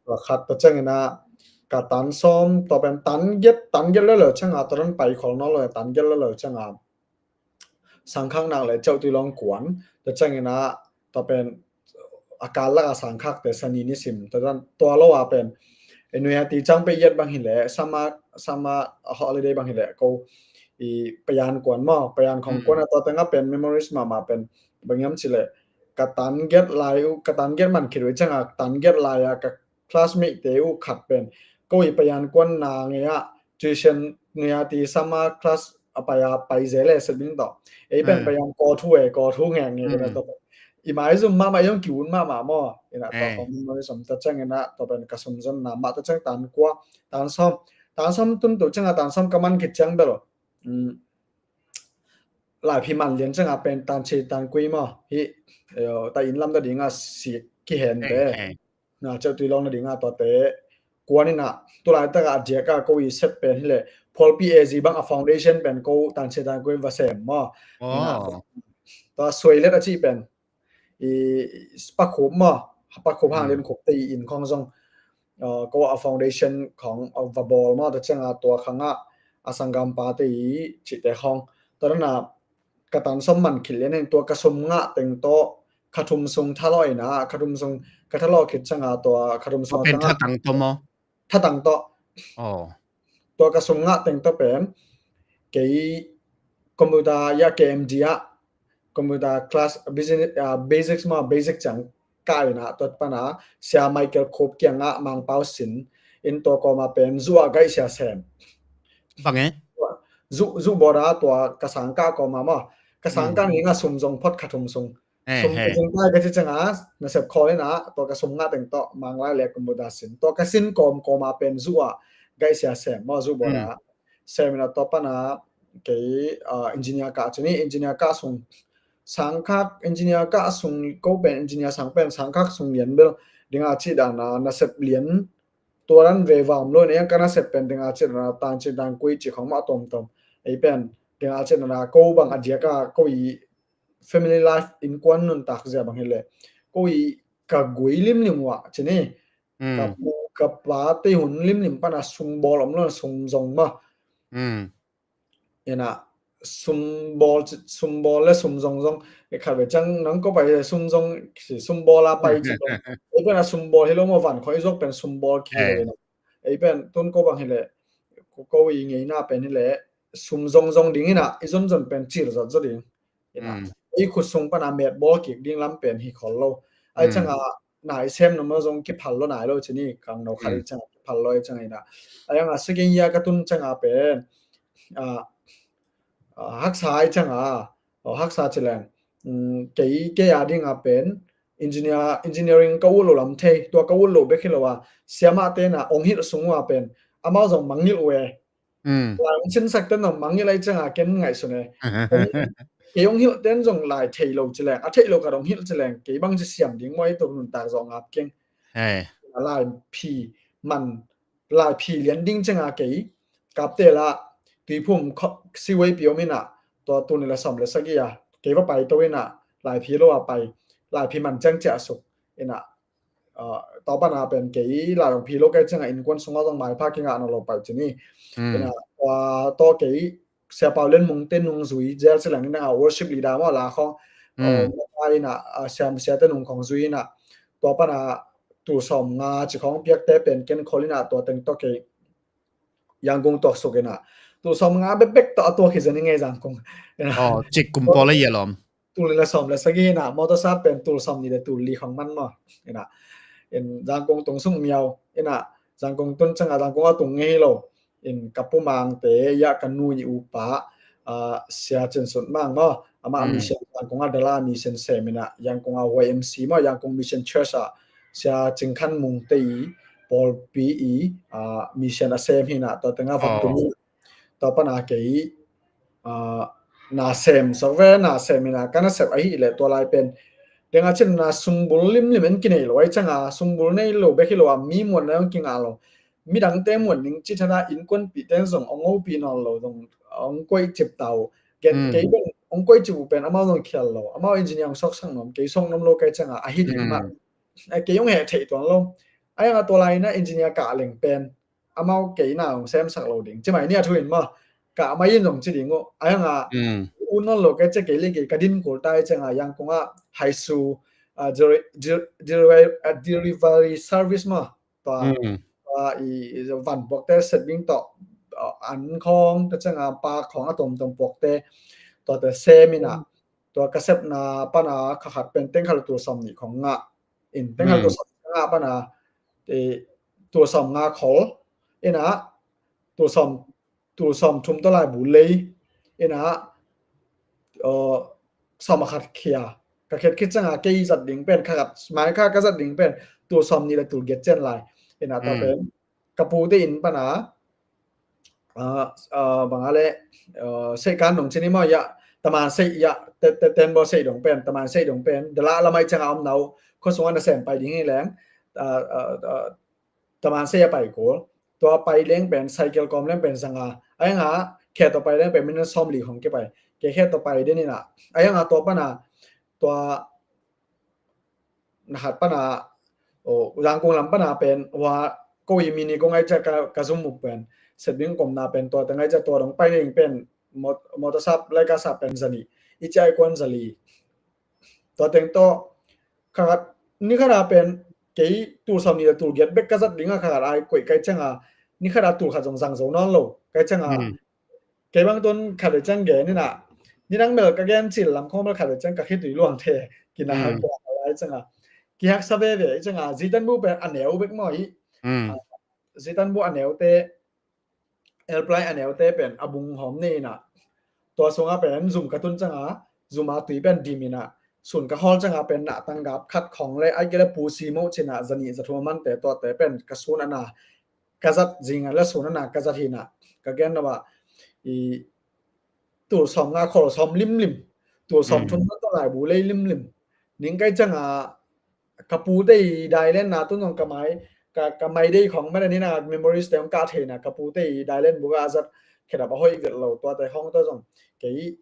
Tua khat tua ciangina ka tan sawm, tua pen tan giat, tan giat lelo cianga, tua pen pai khol nawn lo, tan giat lelo cianga sangkhak nak le ceuh tui long kuan, tua ciangina tua pen a kal laka sangkhakte sani ni sim, tua pen tua lo a pen i nuihati ciang pe iat bang hi le, sama, sama holiday bang hi le, ko i payan kuan maw, payan khong kuan a tua tengah pen memories mahmah pen bang hiam ci le, ka tan giat lai uh, ka tan giat man khit uh cianga, tan giat lai a ka classmate te uh khat pen ko i payan kuan na ngei a tuition nuihati sama class a pai a pai ze le setbing to. Ei pen payan kaw thu e, kaw thu ngei ngei pen to. I mai zum mahmah, i hong ki un mahmah maw. Ina to khong memories om ta ciangina to pen ka sumzonna mah ta ciang tan kua, tan sawm, tan sawm tun tu cianga tan sawm ka man khit ciang bel. Laiphi man lian cianga pen tan chi tan kui maw. Hi, ta in lam ta dinga si kihen te. Na ceuh tui long na dinga tuate. Kuanina, tulai taka a diaka ko i sep pen hi le, phualpi A Z bang a foundation pen ko tan chi tan kui va sem maw. Tua suai let a ci pen. I pakhup maw, pakhup hang lian khup te i in khong zong, ko a foundation khong va bawl maw, ta cianga tua khanga a sanggampa te i cite khong. Tua na ka tan sawm man khit lian in tua ka sum ngah teng tawh kha thum sung thalawh in ah, kha thum sung ka thalawh khit ciang a tua kha thum sung a pen tang a thatang tawh maw? Thatang tawh. Tua ka sum ngah teng tawh pen kei computer ya K M D ah computer class business, ah, basics maw, basic ciang kah in ah tua pan a Sia Michael Cope kiangah Mangpau sin in tua kawm a pen zu ah gaih sia sem. Bang e? Zu, zu bawr a tua ka sang kah kawm a maw. Ka sang kah ning a sum zong phot kha thum sung. Sum ka zing kai ka ci ciang a nasep khawl in ah tua ka sum ngah teng tawh Manglai le computer sin. Tua ka sin kawm kawm a pen zu ah gaih sia sem maw, zu bawr a sem in ah tua pan a kei, ah, engineer kah ci ni, engineer kah sung sang khak, engineer kah sung ko pen engineer sang pen sang khak sung lian bel ding a ci dan a nasep lian tua dan ve vam lo in ah ka nasep pen ding a ci dan a tan cin tan kui ci khong mah tomtom. Ei pen ding a ci dan a ko bang a diak a ko i family life innkuan nuntak zia bang hi leh ko i ka gui limlim uh ah ci ni. Ka pu ka pa te hun limlim pan a sum bawl om lo, sum zong maw. In ah sum bawl, sum bawl le sum zong zong. E khat ve ciang nang ko pai sum zong, sum bawl a pai ci zong. Ei pen a sum bawl hi lo maw, van khong i zuak pen sum bawl ki hi lo in ah. Ei pen tun ko bang hi leh ko i ngeina pen hi leh sum zong zong ding in ah i zon zon pen cil zot zot ding. In ah ei khut sung pan a met bawl kik ding lam pen hi khol lo. Ai ciang a nai sem noma zong kiphal lo nai lo ci ni, kang no khat i ciang a kiphal lo i ciang a in ah. Ai ang a second year ka tun ciang a pen, ah, ah, haksa i ciang a, oh, haksa ci leng, mm, kei, kei a ding a pen engineer, engineering ka ut lo lam thei, tua ka ut lo bek hi lo a, siamah te in ah ong hilh sung uh a pen amau zong mangngilh uh e. Lai ong sinsak ten zong mangngilh a i ciang a ken ngaihsun e. Kei ong hilh ten zong lai thei lo ci leng, a thei lo khat ong hilh ci leng kei bang ci siam ding maw, i tuk nuntak zawh ngap keng. Lai phi man, lai phi lian ding ciang a kei Kaptel ah Tuiphum siwei pi om in ah, tua tul nih le sawm le sagih a kei va pai to in ah, lai phi lo a pai, lai phi man ciang ciah suk in ah, ah, tua pan a pen kei lai ong phi lo kei ciang a innkuan sung a zong maipha kingah nawn lo pai ci ni. In ah, tua tawh kei Sia Pau Lian Mung te nung zui zel ci leng in ah worship leader maw la khong, ah, in ah, ah, siam sia te nung khong zui in ah, tua pan a tul sawm nga ci khong piak te pen ken khol in ah tua teng tawh kei Yangon tuak suk in ah, tul sawm nga bekbek tawh a tuak hi zen i ngei Zangkong. Cik kum pawl a yelom. Tul nih le sawm le sagih in ah, motor sap pen tul sawm nih le tul li khong man maw. In ah, in Zangkong tung suk miau in ah, Zangkong tun ciang a Zangkong a tung ngei lo. In ka pu Mang te ya ka nu i upa, ah, Sia Cin Sut Mang maw. Amah mission Zangkong a dala mission sem in ah, Yangon a Y M C maw, Yangon Mission Church ah Sia Cing Khan Mung te i pawlpi i, ah, mission a sem hi in ah, tua teng a va tung in ah, tua pan a kei, ah, na sem sak ve, na sem in ah ka nasep ahih leh tua lai pen ding a cin na sungbul limlim en kinei lo, ai ciang a sungbul nei lo bek hi lo a, mi muan na ong kingah lo. Midangte muan ning ci than a innkuanpihte zong ong ngopih nawn lo, zong ong koih cip ta uh. Gen kei bang ong koih cip uh pen amau zong khial lo, amau engineer ong sawksak nuam, kei sawk nuam lo kei ciang a, ahi ding mah. Kei ong heh theih tuan lo. Ai ang a tua lai na engineer kah leng pen amau kei na ong semsak lo ding ci mai ni a thu in maw. Kah mai in zong ci ding uh. Ai ang a ut nawn lo kei ciang kei le kei ka din kul ta i ciang a Yangon a Haisu, ah, deli-, del-, delivery, ah, delivery service maw. Tua, tua i, i van puakte set ding tawh, ah, an khong, tua ciang a pa khong a tomtom puakte, tua te sem in ah, tua ka sepna pan a kha khat pen teng khat le tul sawm nih khong ngah. In teng khat le tul sawm nih khong ngah pan a, i, tul sawm nga khol in ah, tul sawm tul sawm thum tawh laibu lei in ah, uh, sawm a khat khia. Ka khet khit ciang a kei zat ding pen, kha khat mai kha ka zat ding pen tul sawm nih le tul giat cian lai. In ah tua pen ka pute inn pan a, uh, uh, bang a le, uh, Seih Kan Nung ci ni maw, ya Taman Seih, ya Te-, Te-, Tenbaw Seih dong pen, Taman Seih dong pen, dala lamai ciang a om nau, khua sung a na sem pai ding hi leng, uh, uh, uh, Taman Seih a pai kul. Tua pai leng pen, cycle kawm leng pen zanga. Ai ang a, khe tua pai leng pen, minute sawm li khong kipai. Kei khe tua pai den in ah. Ai ang a tua pan a, tua na khat pan a, oh, Zangkong lam pan a pen, hua ko i mini ko ngai ciang ka, ka zum muk pen. Set ding kom na pen, tua te ngai ciang tua dong pai ding pen, mot-, motor sap, lai ka sap pen zani. i ciah ai kuan zali. Tua teng tawh kha khat ni khat a pen kei tul sawm nih le tul giat bek ka zat ding a, kha khat ai koih kai ciang a ni khat a tul khat zong zang zo nawn lo kai ciang a, kei bang tun khat le ciang gen ina, ni dang mel ka gen cil lam khawng mel khat le ciang ka khitui luang the kina, kina lai ciang a kihaksa veve i ciang a, zitan bu pen a neu bek maw i, zitan bu a neute, elply a neute pen a bung hawm nei ina, tua sungah pen zum ka tun ciang a, zum a tui pen dim ina, sun ka hawl ciang a pen na tanggap khat khawng le ai kei le pusi moh cina zanih zathum a mante tuate pen ka sun ana ka zat zing a le sun ana ka zat hina, ka gen na ba i tul sawm nga khol sawm limlim, tul sawm thum na tawh laibu lei limlim ning kai ciang a, ka pute i dailen na tun zong ka mai, ka, ka mai dei khawng mena nina memories te hong kah theina, ka pute i dailen bu ka zat khedap a hoih vet lo tuate khawng tawh zong kei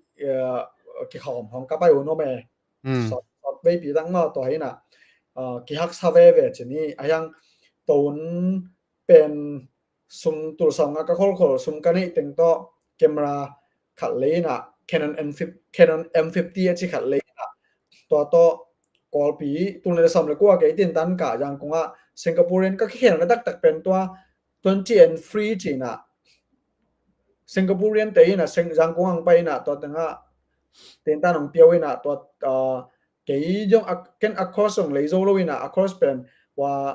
kikhawm khawng ka pai hun om e. Sawt, sawt veipi tak maw tua hina kihaksa veve cini a hiang, tun pen sum tul sawm nga ka kholkhol sum ka neih teng tawh camera khat lei ina, Canon M fifty, Canon M fifty a ci khat lei ina, tua tawh Kawlpi tul nih le sawm le kua kei tin tan ka Yangon ah Singaporean ka kikhelna taktak pen tua twenty and three cina, Singaporean te ina Sing-, Yangon ang pai ina tua tengah tin tan ang piau ina tua, ah, kei zong a, ken a course zong lei zo lo ina a course pen wa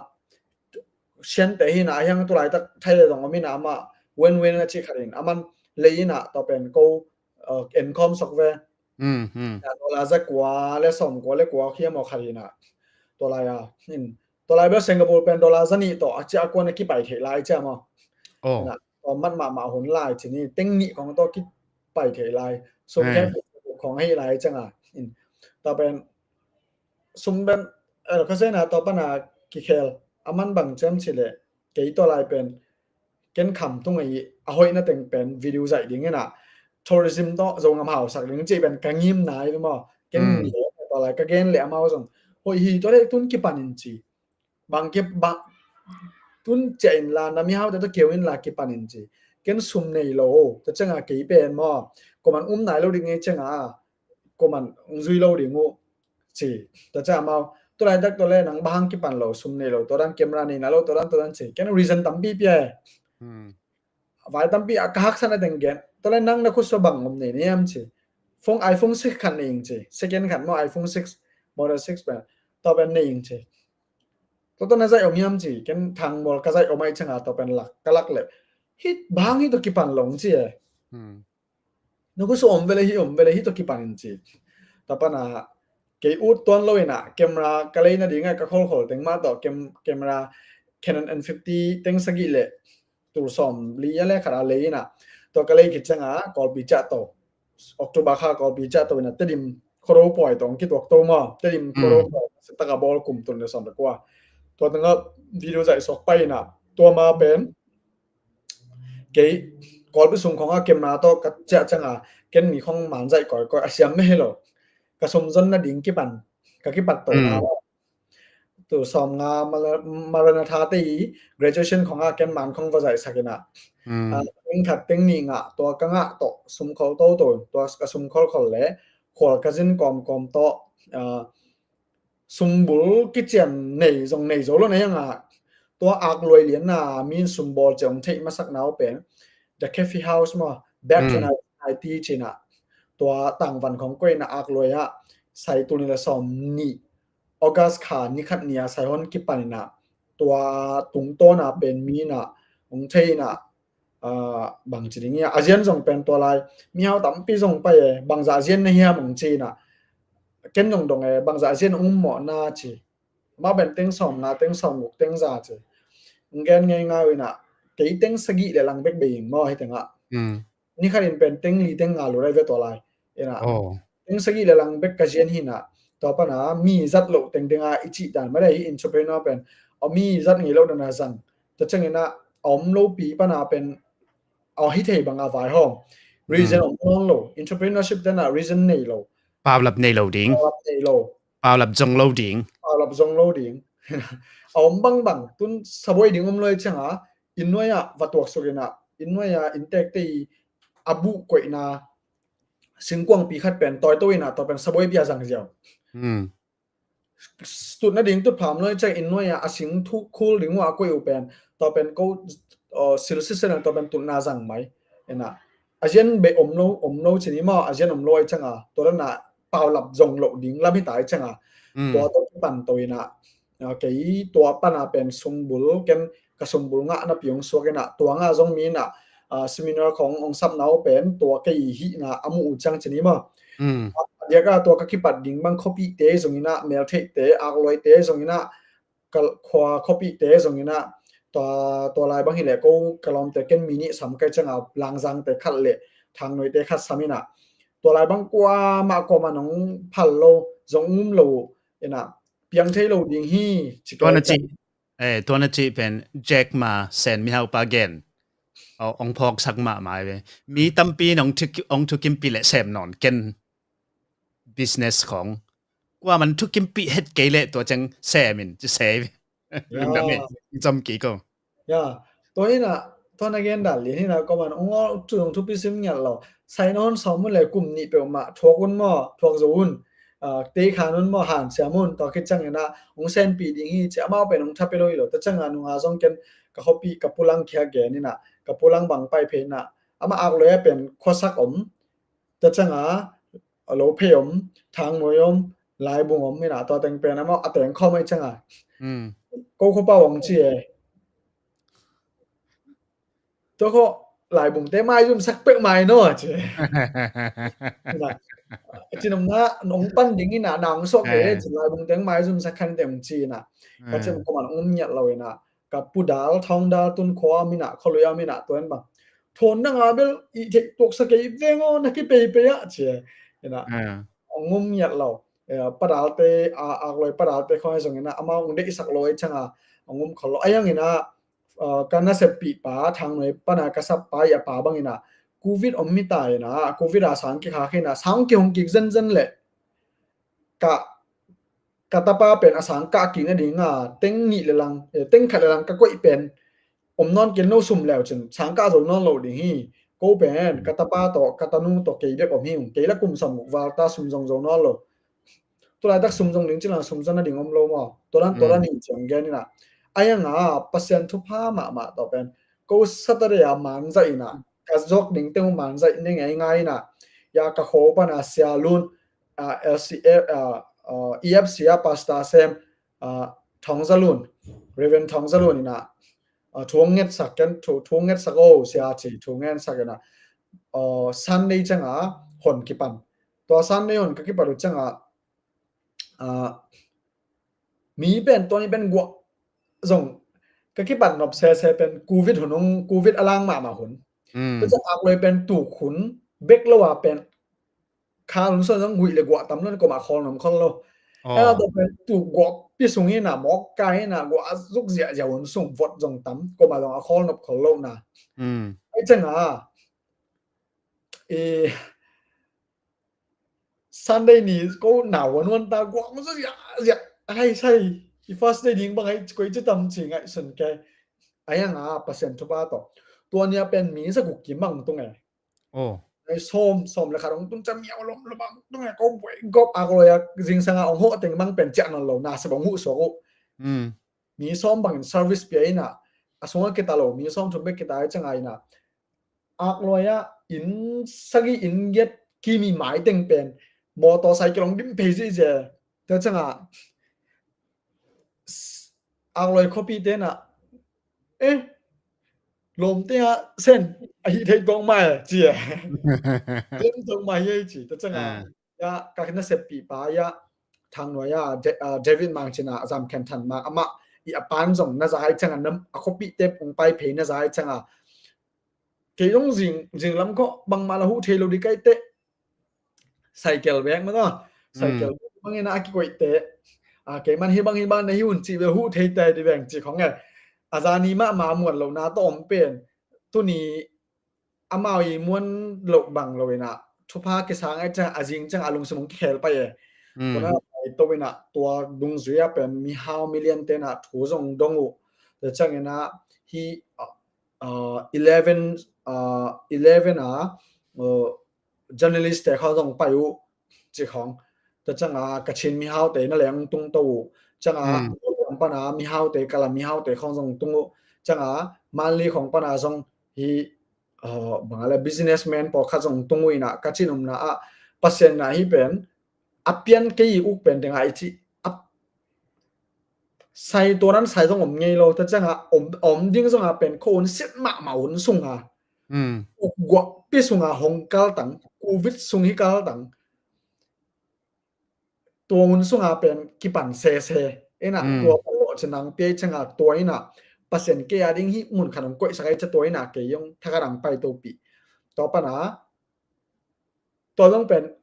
sian te hina a hiang tulai tak thai le zong om ina ama wen wen a ci khat in aman lei ina tua pen ko, uh, en khawm sok ve. Dollar za kua le sawm kua le kua khiam aw khat ina tua lai a in tua lai bel Singapore pen dollar za nih tawh a cia a kuan a kipai thei lai cia maw. Tua mat mahmah hun lai cini teng nih kong tawh kipai thei lai. Sum khen kong hei lai cianga in tua pen sum pen, eh, ka sena tua pana kikhel a man bang ciam ci le kei tua lai pen ken kham tung a i a hoihna teng pen video zaih ding ina tourism tawh Zongam hausak ding ci pen ka ngim nai ve maw. Ken ni tua lai ka gen le amau zong hoih hi tua le tun kipan in ci. Bang kip bang tun cia in la na mihau te tawh keu in la kipan in ci. Ken sum nei lo tua cianga kei pen maw kuaman um nai lo ding ngei cianga kuaman ung zui lo ding uh ci. Tua ciang amau tua lai tak tua le nang bang hang kipan lo sum nei lo tua dan camera nei na lo tua dan tua dan ci. Ken reason tampi pia e. Vai tampi a ka haksan a teng gen tua le nang na khut sua bang om nei niam ci. Phone, iPhone six khat nei ing ci. Second khat maw iPhone six, model six pen tua pen nei ing ci. Tua tua na zaih om hiam ci. Ken thang mol ka zaih om ai cianga tua pen lak ka lak le hit bang hit tua kipan long ci e. Na khut sua om vele hi om vele hi tua kipan in ci. Tua pana kei ut tuan lo ina camera ka lei na dinga ka kholkhol teng mah tawh cam-, camera Canon N fifty teng sagih le tul sawm li a le khat a lei ina tua ka lei khit cianga Kawlpi ciah to October kha Kawlpi ciah to ina Tedim Khuado pawi tawh kituak to maw Tedim Khuado pawi taka bawl kum tul le sawm le kua tua tengah video zaih suak pai ina tua ma pen kei Kawlpi sung khong a camera tawh ka ciah cianga ken mi khong man zaih kawikawi a siam me hi lo. Ka sum zon na ding kipan ka kipat to na tu sawm nga Maranatha te i graduation khong a ken man khong va zaih sak ina teng khat teng nih ngah tua ka ngah tawh sum khol to to tua ka sum khol khol le khual ka zin kawmkawm tawh sumbul kician nei zong nei zo lo na hianga tua akluai lianna min sumbawl ciang theih masak nau pen The Cafe House maw back to nineteen ninety cina tua tangvan khong koina akluai ah sai tul ni le sawm ni August kha ni khat nia sai hon kipan ina tua tungtawna pen mi ina ung thei ina bang ci ding ia a zian zong pen tua lai mihau tampi zong pai e bangzah a zian na hiam ung ci ina ken zong dong e bangzah a zian ung mawh na ci. Mah pen teng sawm nga teng sawm guk teng za ci. Ung gen ngei ngau ina kei teng sagih le lang bek bei ing maw hi tengah ni khat in pen teng li teng nga lu rai ve tua lai ina teng sagih le lang bek ka zian hi ina tua pana mi zat loh teng denga i cih dan mah dei hi entrepreneur pen a mi zat ngei loh dana zang tua ciang ina a om lopi pana pen a hi thei bang a vai hawm reason om nawn lo entrepreneurship dana reason nei lo paulap nei lo ding paulap nei lo paulap zong lo ding paulap zong lo ding a om bang bang tun sabuai ding om lo i cianga inn nuai ah va tuak suk ina inn nuai ah inntek te i a buh koihna singkuangpi khat pen tawi to in ah, tua pen sabuaipi a zang ziau. Hmm. Tutna ding tut pham lo i ciang inn nuai ah a sing thu khul ding uh a koih uh pen, tua pen ko, uh, sil sisen ah tua pen tutna zang mai. Ina, a zian beh om lo, om lo ci ni maw, a zian om lo i ciang a, tua dan a paulap zong lo ding lam hi ta i ciang a, hmm, tua to pan to ina, uh, kei tua pan a pen sungbul, ken ka sungbul ngah napi hong suak ina, tua ngah zong mi ina, uh, seminar khong hong sapna uh pen, tua kei hihna a mu uh ciang ci ni maw. Hmm. A diak a tua ka kipat ding bang khuapihte zong ina, meltheihte, akluaite zong ina, ka khua khuapihte zong ina, tua, tua lai bang hi leh ko ka lawmte ken mi nih sam kai ciang a, Langzangte khat le Thangnuaite khat sam ina, tua lai bang kuamah kuamah nong phal lo, zong um lo ina, piang thei lo ding hi, ci tua na ci. Eh, tua na cih pen Jack Ma Sen mihaupa gen. Aw, ong phawksak mahmah ve. Mi tampi in ong thu, ong thukimpih leh sem nawn ken business khong. Kuaman thukimpih het kei leh tua ciang sem in ci se ve. Ya. Lungdam e. Cam kik o. Ya. Tua hi na, tua na gen dan lian hi na, kuaman ong aw, thu, ong thupi sim ngiat lo. Sai na hon sawm un le kum nih peuhmah thuak un maw, thuak zo un. Ah, tei khan un maw, han siam un, tua khit ciang ina, ong senpih ding hi ci, amau pen ong tha pia lo hi lo. Tua ciang a nunga zong ken ka khuapih, ka pulang kia gen ina, ka pulang bang pai phei ina, amah akloi a pen khuasak om. Tua ciang a, a lo phei om, Thangnuai om, Laibung om ina, tua teng pen amau a teng khawm ai ciang a. Hmm. Ko khuapa ong ci e. Tua ko Laibungte maizumsak peuh mai no ci. Ina, cinamna nong pan ding ina, nang sok de, eh, ci Laibungte maizumsak khan teng ci ina. Ka cin kuaman ong um ngiat lo ina. Ka pu dal, thong dal, tun khua mina, khualui a mina, tua en bang. Thon na nga bel i thei tuaksak kei veng o, na kipeipei a ci. Ina. Ong um ngiat lo. Eh, pa dalte, a, akloi pa dalte khong zong ina, amau ong deihsak lo ai ciang a, ong um khol lo. Ai ang ina, ah, ka nasep pih pa, Thangnuai pana ka sap pa, i a pa bang ina, Covid om mi ta ina, Covid a sang kik ha khe ina, sang kihong kik zenzen le, ka, ka tapa pen a sang kah kik na ding a, teng nih le lang, eh, teng khat le lang ka koih pen, om nawn ken no sum leu cin, sang kah zo nawn lo ding hi, ko pen, ka tapa tawh, ka tanu tawh kei bek om hi, kei la kum sawm guk val ta sum zong zo nawn lo. Tulaitak sum zong ding ci lang sum zong na ding om lo maw. Tua dan, tua dan hi ciang gen ina. Ai ang a, Pasian thupha mahmah tawh pen. Ko Saturday a manzai ina. Ka zok ding teng manzai ne ngei ngai ina. Ya ka kho pana sia lun, ah, L C F, ah, ah, E F C a pastor sem, ah, Thong Za Lun, Reverend Thong Za Lun ina. Ah, thu ngetsak ken, thu, thu ngetsak o sia ci, thu ngetsak ina. Ah, Sunday ciang a hon kipan. Tua Sunday hon ka kipan uh ciang a, ah, mi pen, tua ni pen guah zong ka kipan nop sese pen Covid hun ong, Covid a lang mahmah hun. Tua ciang akloi pen tuk hun, bek lo a pen kha hun suan zong huih le guah tam lo, kuamah khawl nuam khol lo. Ena tua pen tuk guah pi sung ina, mawk kai ina, guah a zuk ziahziah hun sung vot zong tam, kuamah zong a khawl nop khol lo na. Ai ciang a, i, Sunday ni ko nau a nuan ta guak ma sa zia zia. Ai sai, i first day ding bang ai koi ci tam ci ngaihsun kei. Ai ang a Pasian thupha tawh. Tua nia pen mi sa guk kim bang tung e. Ai sawm, sawm le khat ong tung ca miau lom lom bang tung e. Ko buai gop a ko lo ya zingsang a ong hoh teng bang pen ciah nawn lo na sa bang huh suak uh. Mi sawm bangin service pia ina, a sungah kita lo, mi sawm thum bek kita ai ciang a ina. Akloi ah inn sagih inn giat kimi mai teng pen motorcycle hong dim phei zihziah. Tua ciangah akloi khuapihte na, eh, lawmte ah sen ahi thei tuak mai ci e. Tuak mai hi ci. Tua ciangah ya ka nasep pihpa ya Thangnuai ah David Mang cina a zam khen than mang amah i a pan zong na zai ciangah a khuapihte pung pai phei na zai ciangah kei zong zing, zing lam khawh bangmah la huh thei lo dih kai teh. Cycle bek mah tawh. Cycle bek bangin a kikoih teh. A, kei man hi bang hi bang na hi un cih ve huh thei teh dih beng cih khong e. A zani mahmah muan lo na tawh om pen. Tuni amau i muan lo bang lo ina. Thupha kisang ai ciang a zing ciang a lungsim hong kikhel pai e. Tuna pai to ina tua dungzui a pen mihau milian te na thu zong dong uh. Tua ciang ina hi, uh, eleven, uh, eleven a, uh, journalist te khawng zong pai uh ci khawng. Tua cianga Kachin mihaute na leng tungto uh. Cianga Guam pana mihaute, Kalam mihaute khawng zong tung uh. Cianga Manli khawng pana zong hi, bang a le businessman pawlkhat zong tung uh inah ka cih nopna ah Pasian inah hih pen a pian kei uk pen ding a i cih a sai tua nan sai zong om ngei lo. Tua cianga om, om ding zonga pen kho un sit mahmah hun sunga guakpi sunga hong kaltang, covid sung hi kaltang. Tua hun sunga pen kipan sese inah tua pawh lo cinang piai cianga tua inah Pasian kei a ding hi mun khan hong koihsak a i cia tua inah kei hong thakhat ang pai topih. Tua pana tua zong pen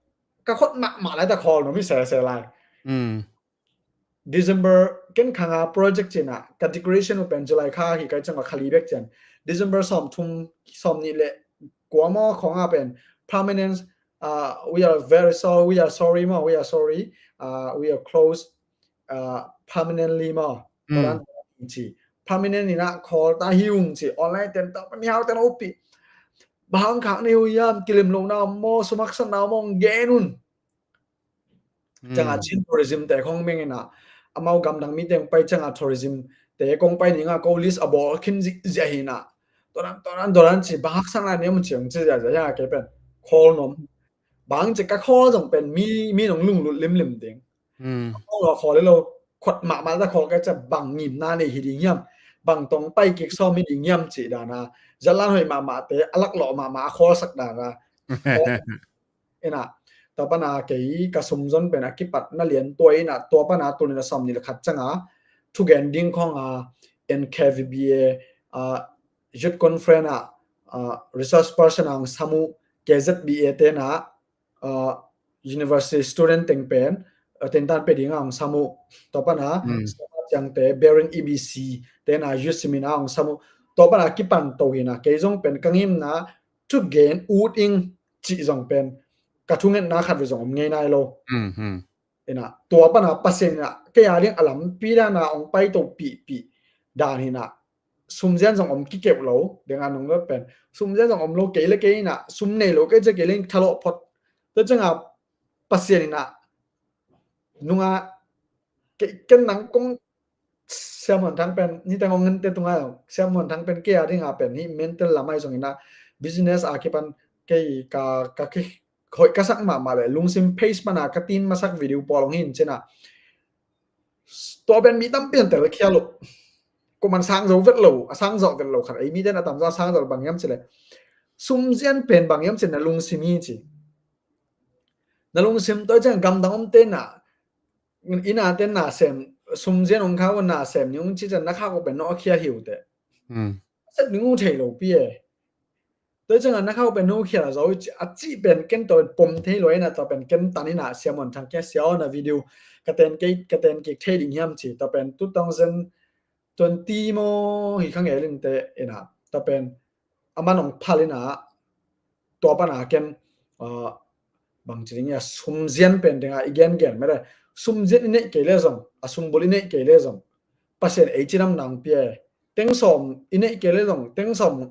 ka khot mahmah lai ta khawl no mi sese lai. December ken khanga project cina ka decoration uh pen July kha hi kai cianga khali bek cian December sawm thum sawm nih le kua maw khawnga pen permanent, uh, we are very sorry, we are sorry maw, we are sorry, uh, we are closed, uh, permanently maw. Ci permanent inah khawl ta hi ung ci online ten ta pani hau ten opi. Bang khak ni hu yam kilim lo na maw, sumaksat na maw gen un. Cianga Chin tourism te khong meng inah amau gamdang mi teng pai cianga tourism te kong pai ninga ko list a bawl khin zia hinah. Tonan tonan tonan ci bang haksatna ni om ciang ci zia zia kei pen khawl nom. Bang ci ka khawl zong pen mi mi nong lunglut limlim ding. Khawl lo khawl lo khot mahmah ta khawl ka cia bang ngimna nei hi ding hiam, bang tong pai kik sawm hi ding hiam ci dana. Zalan hoi mahmah te a lak lawh mahmah a khawl sak dana. Inah tua pana kei ka sumzon pen a kipat na lian tua inah tua pana tulina sawm ni le khat cianga thugen ding khonga N K V B A, uh, youth conference ah, uh, resource person ang samu K Z B A tena, uh, university student teng pen, uh, tentan pe dinga ang samu. Tua pana ciangte Bearing E B C tena youth seminar ang samu. Tua pana kipan to hina kei zong pen ka ngimna thugen ut ing cih zong pen ka thungetna khat ve zong om ngei nai lo. Inah tua pana Pasian inah kei a ding a lampi dana ong pai to pihpih dan hinah sumzian zong om kikeuh lo denga nong pen sumzian zong om lo kei le kei inah sum nei lo kei cia kei le thalo phot. Tua cianga Pasian inah nunga ken nang kong Siam Muan Thang pen niteng ong ngente tunga Siam Muan Thang pen kei a dinga pen hi mental lamai zong inah business a kipan kei ka ka ki hoih ka sak mahmah le lungsim page pana ka tin masak video pawl ong hin cina. Tua pen mi tampi an tel khial uh. Kuman sang zo vet lo, a sang zo vet lo khat ei mi ten a tam zo a sang zo bang hiam cile. Sumzian pen bang hiam cina lungsim hi ci. Na lungsim tua ciang gamdang om tena ina ten na sem sumzian ong khau na sem ni ong ci cian na khak uh pen no a khia hiu te. Set ni ngu thei lo pi e. Tua cianga na khau pen no khia zo a ci pen ken tua pen pom thei lo ina tua pen ken tan ina Siam Muan Thang kia sia na video ka ten kei ka ten kik thei ding hiam ci tua pen two thousand twenty mo hi khang elin te ina tua pen aman ong phal ina tua pana ken, uh, bang ci ding ia sumzian pen dinga i gen gen mede sumzian i neih kei le zong a sumbul i neih kei le zong Pasian ei cinam nang pia e. Teng sawm i neih kei le zong teng sawm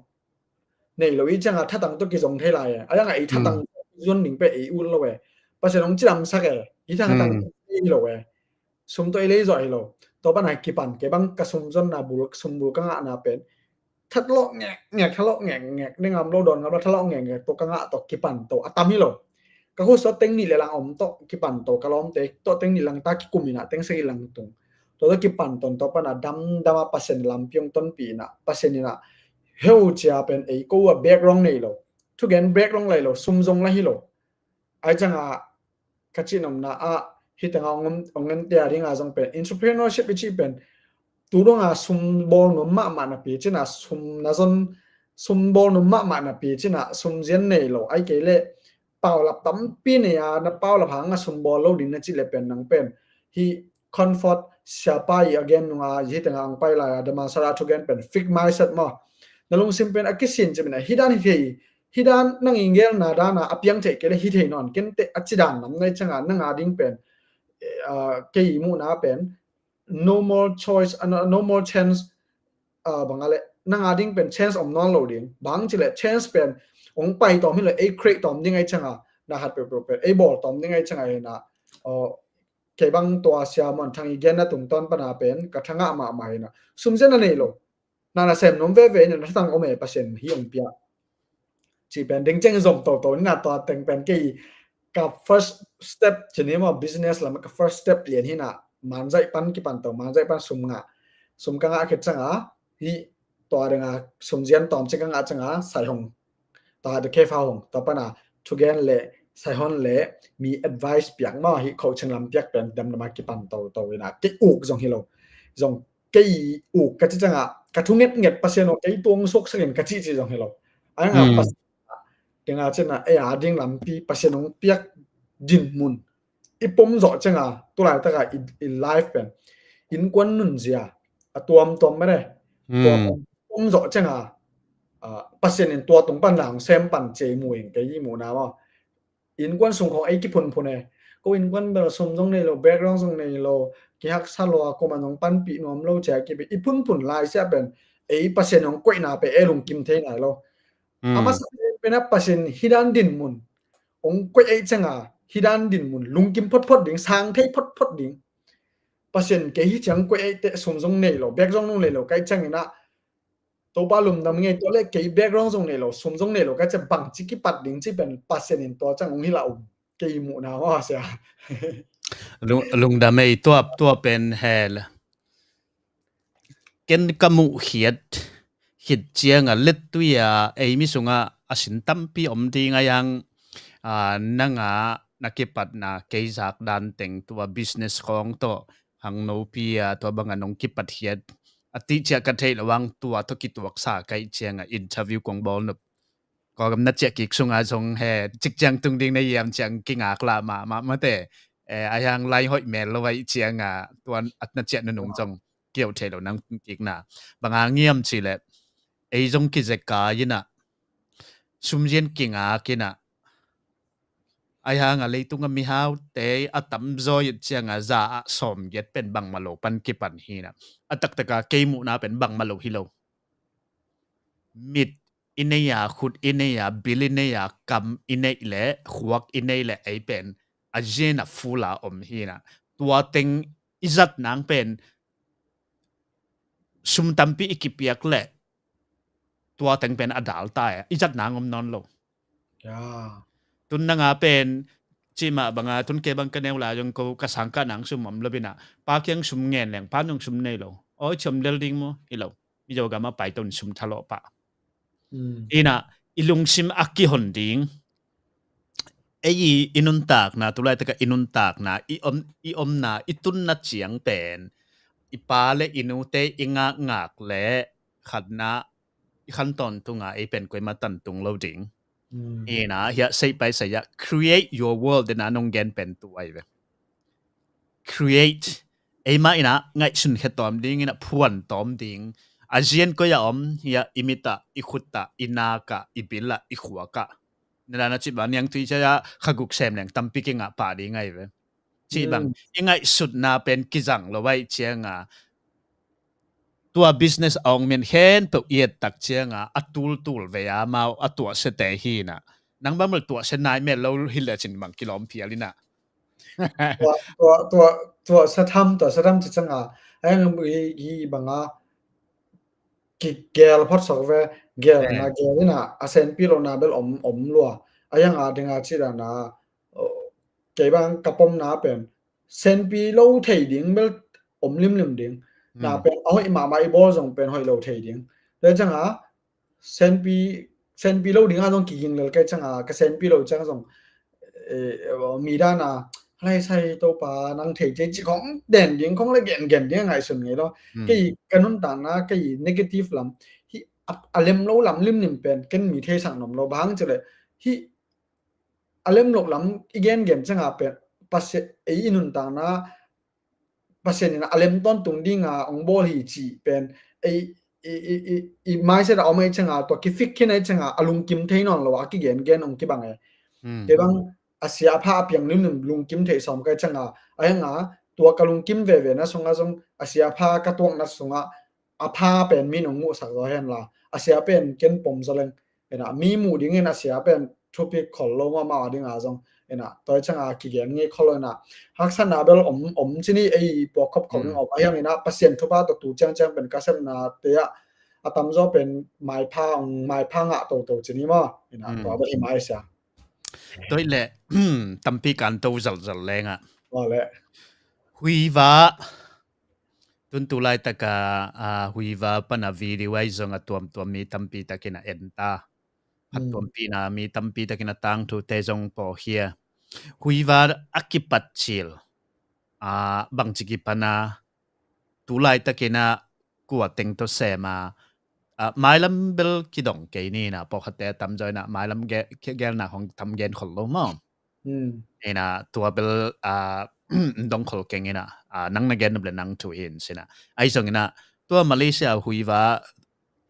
nei lo i cianga thatang to kizong thei lai e. A yanga ei thatang zuan ding pe ei ut lo e. Pasian ong cinam sak e. I thatang to ei lo e. Sum to ei lei zawh hi lo. Tua pana kipan ke bang ka sumzonna bul sumbul ka ngahna pen thatlawh ngek ngek thatlawh ngek ngek ding ngam lo dawn ngam lo thatlawh ngek ngek to ka ngah to kipan to a tam hi lo. Ka khut sawt teng nih le lang om tawh kipan to ka lawmte tawh teng nih lang ta kikum ina teng seng i lang tung. Tua tawh kipan ton tawh pana damdama Pasian lampi ong tonpi ina Pasian ina heu cia pen ei ko a background nei lo. Thugen background lai lo sum zong la hi lo. Ai cianga ka cih nopna ah hitenga ong en tia dinga zong pen entrepreneurship i cih pen tu donga sum bawl nuam mahmah napi cina sum na zon sum bawl nuam mahmah napi cina sum zian nei lo ai kei le paulap tampi nei a na paulap hanga sum bawl lo ding na cih le pen nang pen hi comfort siapa i a gen nunga hitenga ang pai lai a dama sara thugen pen fixed mindset maw na lungsim pen a kisin cimina hi dan hi thei hi dan nang i gelna dana a piang thei kei le hi thei nawn kente a ci dan nam nai cianga nanga ding pen kei muhna pen no more choice, uh, no more chance, uh, bang a le nanga ding pen chance om nawn lo ding bang ci le chance pen hong pai tawm hi lo, ei create tawm ding ahih ciangin, na khat peuhpeuh pen ei bawl tawm ding ahih ciangin hi na, aw, kei bang tua Sia Muan Thang i genna tungtawn pana pen ka thangah mahmah hi na. Sum zia na nei lo, na na sem nuam veve hi na, na thang om e, Pasian hi hong pia. Cih pen ding ciang zom toto ni na, tua teng pen kei ka first step ci ni maw, business lam ka first step lian hi na, Manzaih pan kipan to, Manzaih pan sum ngah, sum ka ngah khit ciangin, hi tua dingin sum zian tawm ci ka ngah ciangin, Sai Hong, tua The Cave House Hong, tua pana thugen le Sai Hon le mi advice piak maw, hi coaching lam piak pen damdam a kipan toto hi na, kei uk zong hi lo. Zong kei uk ka ci ciangin, ka thu ngetnget Pasian aw, kei tuang suaksak in ka cihcih zong hi lo. A ngah Pasian, dingin cihna, ei a ding lampi Pasian hong piak dinmun i pom zawh ciangin, tu laitaka i, i life pen innkuan nunzia a tuamtuam mah e. Tua pen pom zawh ciangin, ah, Pasian in tua tung pan na hong sem pan ci i mu in, kei i muhna maw. Innkuan sung khawng ei kiphunphun e. Ko innkuan bel sum zong nei lo, background zong nei lo, kihaksa lua, kuaman zong panpih nuam lo ci a kipi i phunphun lai sia pen ei Pasian hong koihna pen ei lungkim thei nai lo. A masa pen a Pasian hih dan dinmun hong koih ahih ciangin, hih dan dinmun lungkim photphot ding, sang thei photphot ding. Pasian kei hih ciang koih ahih teh sum zong nei lo, background zong nei lo ka hih ciangin ah, Topa lungdam ing e, tua leh kei background zong nei lo, sum zong nei lo ka hih ciang bangci kipat ding cih pen Pasian in tua ciang hong hilh a um, kei muhna maw Sia. Lung, lungdam ei, tua, tua pen hel. Ken ka muh khiat khit ciangin lettui a ei mi sungah a sin tampi om ding a, yang, ah, nang a na kipatna kei zak dan teng, tua business khawng tawh hang nopi a tua bangin hong kipat khiat a, ti ciang ka theih lo, ang tua tawh kituaksa ka hih ciangin interview kong bawl nop. Kawlgam na ciah kik sungah zong he cik ciang tung ding na hiam ciang kingak lah mahmah mate. Eh, a hiang lai hoih mel lo ahih ciangin tua na ciah nunung zong kiau thei lo nang kikna. Bang hang hiam cih leh ei zong kizeka in ah, sumzian kingak in ah, a hiang a leitung a mihaute a tamzaw i et ciangin za ah sawmgiat pen bangmah lo pan kipan hi na. A taktak a kei muhna pen bangmah lo hi lo. Mit i nei a, khut i nei a, bil i nei a, kam i neih leh, khuak i neih leh, ei pen a zin a ful a om hi na. Tua teng i zat nang pen sum tampi i kipiak leh tua teng pen a dal ta e, i zat nang om nawn lo. Ya. Tun nang a pen cih mah bangin, tun kei bang ka neu lai zong ko ka sang kah nang sum om lo in ah, pa kiang sum ngen leng, pa nung sum nei lo. Oi, ciam lel ding maw? Hi lo. Mizo gam a pai ton sum thalawh pah. Mm. In ah, i lungsim a kihon ding. Ei i, i nuntakna, tu laitak a i nuntakna, i om, i omna, i tunna ciang pen i pa le i nute i ngakngak le khatna, i khan tawntung a ei pen kuamah tan tung lo ding. Mm. In ah, hiah sei pai sai ah, create your world, den a nong gen pen tu ai ve. Create, eimah in ah ngaihsun khia tawm ding, in ah phuan tawm ding. A zian koi ah om, hiah i mit ah, i khut ah, i nak ah, i bil ah, i khuak ah. Na dan a cih bang niangtui ciah kha guk sem leng tampi kingah pah ding ai ve. Cih bang, mm, i ngaihsutna pen kizang lo ahih ciangin, tua business a ong men khempeuh i et tak ciangin a tultul vei a, amau a tuahsiate hi na. Nang bang bel tuahsia nai mel lo hi lecin bang kilawm phial in ah. Tua, tua, tua, tuahsia tham, tuahsia tham ci ciangin, a hiang hi, hi bang a kigel phot sok ve, gel, eh, na gel in ah, a senpi lohna bel om, om lua. A hiang a ding a cih dan a, kei bang ka pomna pen senpi lo thei ding bel om limlim ding. Na, hmm, pen a hoih mahmah i bawl zong pen hoih lo thei ding. Tua ciangin senpi, senpi lo ding a zong kiging lel ka hih ciangin, ka senpi lo ciang zong, eh, mi dan a, lai sai Topa nang thei ci ci khong den ding, khong le gen gen ding a ngaihsun ngei lo. Hmm. Kei ka nuntakna, kei negative lam hi a, a lem lo lam limlim pen ken mi theisak nuam lo, bang hang cih leh hi a lem loh lam i gengen ciangin pen Pasian, ei i nuntakna Pasian in a lem tawntung ding a ong bawl hi cih pen ei i, i, i, i mindset a om ahih ciangin, tua kifik khin ahih ciangin a lungkim thei nawn lo a kigengen ong kibang e. Hmm. Kei bang a sia a pha a piang limlim lungkim thei sawm ka hih ciangin, a hiang a tua ka lungkim vevena sungah zong a sia a pha ka tuakna sungah a pha pen mi nong muhsak zaw hen la, a sia pen ken pom zaw leng. Ina mi muh dingin a sia pen thupi khol lo mahmah a dinga zong, ina tua cianga kigen ngei khol lo, ina haksatna bel om, om ci ni, ei puak khop khop ding om a hiang, ina Pasian thupha tawh tu ciangciang pen ka sepnate ah a tamzaw pen maipha, ong maipha ngah toto ci ni maw. Ina tua bel hi mai sia. Tua hi leh tampi kan to zalzal lengah. Huiva, tun tu laitaka, a, Huiva pana video ahi zong a tuamtuam mi tampi takin a en ta. Phat tuampina mi tampi takin a tangthute zong pawkhia. Huiva a kipat cil, a, bangci kipana tu laitakin a kua teng tawh sem a, a, mailam bel kidong kei ni, ina pawlkhatte a tamzaw ina mailam ge-, ge-, gelna hong tam gen khol lo maw. Ina tua bel, a, dong khol keng ina, a, nang na gen nop le nang thu hi in sina. Ahi zong ina tua Malaysia Huiva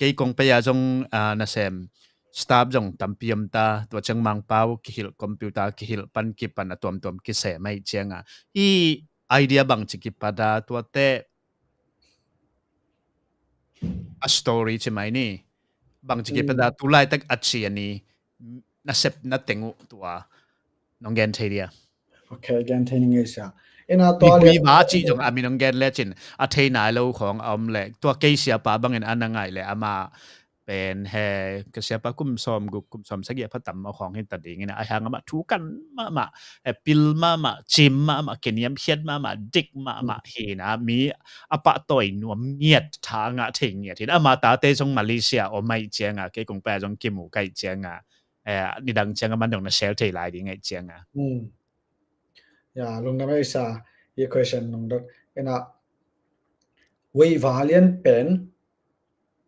kei kong pei a zong, a, nasem staff zong tampi om ta, tua ciang Mangpau kihilh, computer kihilh pan kipan a tuamtuam kisem ahi cianga. Hi idea bangci kipata tuate a story ci mai ni. Bangci kipata tu laitak a ci a ni, nasepna teng uh tua nong gen thei dia. Ok, gen thei ni ngei sia. Ina tua Huiva ci zong a min nong gen lecin a thei nai lo khong a om le, tua kei siapa bangin a na ngaih le ama pen he, ka siapa kum sawm guk, kum sawm sagih a pha tam a khong hi ta ding ina, a hiang amah thu kan mahmah, he pil mahmah, cim mahmah, kiniam hiat mahmah, dik mahmah hi ina, mi a pahtawi nuam ngiat, tha ngah thei ngiat hi ina, ama tate zong Malaysia om ahi cianga, kei kong pei a zong kimu ka hi cianga, eh, nidang cianga man dong na share thei lai ding ahi cianga. Ya, lungdam ei sa, hi question nong dot ina, Huiva lian pen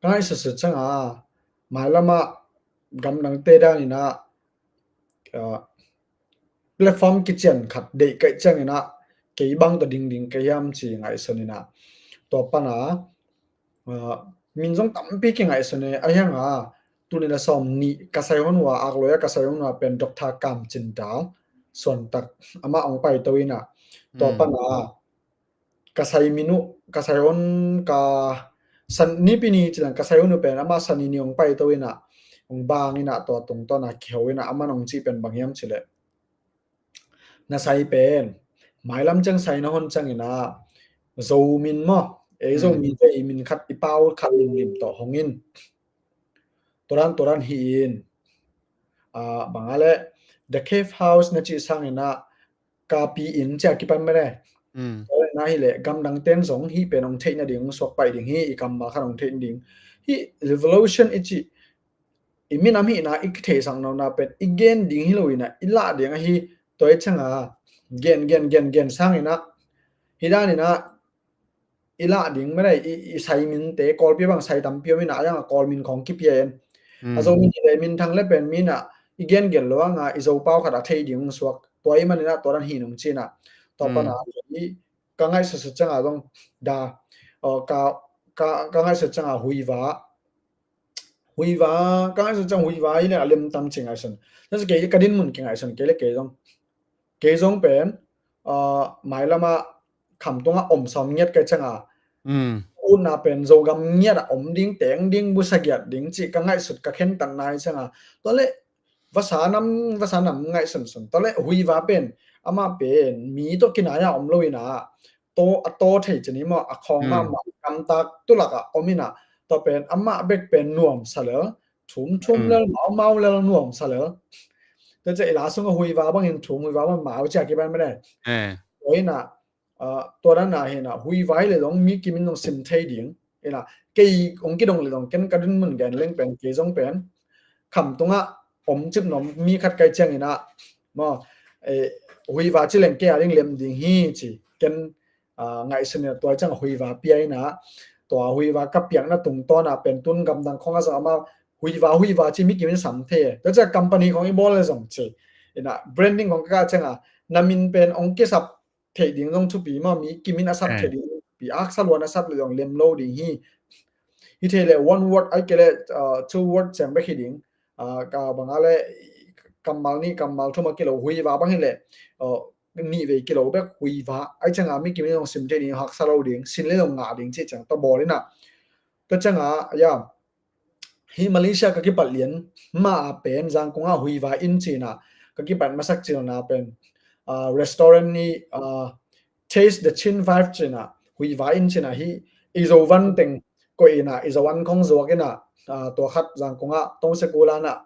ka ngaihsutsut cianga, mailamah gamdangte dan ina, a, platform kician khat deih kaih ciang ina, kei bang tawh dingding ka hiam ci ngaihsun ina, tua pana, a, min zong tampi kingaihsun e, a hianga tuni na sawm nih ka sai hon ua, akloi a ka sai hon ua pen Doctor Kam Cin Dal, suantak amah ong paito ina, tua pana ka sai min uh, ka sai hon, ka san nipi ni cilang ka sai hon uh pen ama sani ni ong paito ina, ong bang ina tua tungtawna kiho ina, aman ong cih pen bang hiam cileh, na sai pen mailam ciang sai na hon ciang ina, Zo min maw, ei Zo min te i min khat, i pau khat limlim tawh hong in. Turan turan hi in, a, banga le The Cave House na cih sang ina, kapi in cia kipan mene. Tua le na hi le gamdang ten zong hi pen ong theih nading, suak paih ding hi, i kammal khan ong theih ding hi. Revolution i cih, i minam hihna i kitheisak nona pen i gen ding hi lo ina, i lah ding ahi. Tua i cianga gen gen gen gen sang ina, hi dan ina i lah ding mene, i, i sai minte, Kawlpi bang sai tampi om ina, a yanga Kawl min khong kipia in. A Zo min hi le min thang le pen mi ina i gen gen lo anga i Zo pau khat a thei ding suak. Tua i man ina tua dan hi nung ci ina. Tua pana i ka ngaihsutsut cianga zong da, ka, ka, ka ngaihsut cianga Huiva, Huiva, ka ngaihsun ciang Huiva hi le a lem tam ci ngaihsun. Tua ci kei ka din mun ki ngaihsun, kei le kei zong. Kei zong pen, a, mailama khamtunga om sawm ngiat kai cianga. Utna pen Zogam ngiat a om ding, teng ding, busa giat ding ci ka ngaihsut ka khen tan nai cianga. Tua le vasa nam, vasa nam ngaihsun sun. Tua le Huiva pen, ama pen mi tawh kinai a om lo ina, to, a to thei cini maw, a khawng mahmah, kamtak tulak a om ina, tua pen amah bek pen nuam sa lel, thum thum lel, mau mau lel, nuam sa lel. Tua cia i la sunga Huiva bangin thum, Huiva bang mau cia kiban mene. Tua ina, a, tua dan a hina Huiva hi le zong mi kimin zong sim thei ding. Ina, kei ong kidong le zong ken ka din mun gen leng pen, kei zong pen khamtunga om cip nuam mi khat kai ciang ina, maw, e, Huiva ci leng kei a ding lem ding hi ci ken, a, ngaihsun ina tua ciang Huiva pia ina, tua Huiva ka piakna tungtawna pen tun gamdang khong a zong ama Huiva, Huiva ci mi kimin sam thei. Tua ciang company khong i bawl le zong ci ina, branding khong ka ka cianga na min pen ong kisap thei ding zong thupi maw, mi kimin a sap thei ding zong thupi, aksa luan a sap le zong lem lo ding hi. Hi thei le one word ai ke le, a, two word ciang bek hi ding. A, ka banga le kammal nih kammal thum a kilo, Huiva bang hi le, a, nih vei kilo bek Huiva ai cianga mi kimin zong sim thei ding, haksa lo ding, sin le zong ngah ding ci ciang tua bawl ina. Tua cianga, ya, Hi Malaysia ka kipat lian ma a pen Zangkong ah Huiva Inn cina ka kipat masak cilna pen, ah, restaurant ni, ah, Taste the Chin Vibe cina Huiva Inn cina hi i Zo van teng ko ina i Zo an khong zuak ina, ah, tua khat Zangkong ah tong sekula na,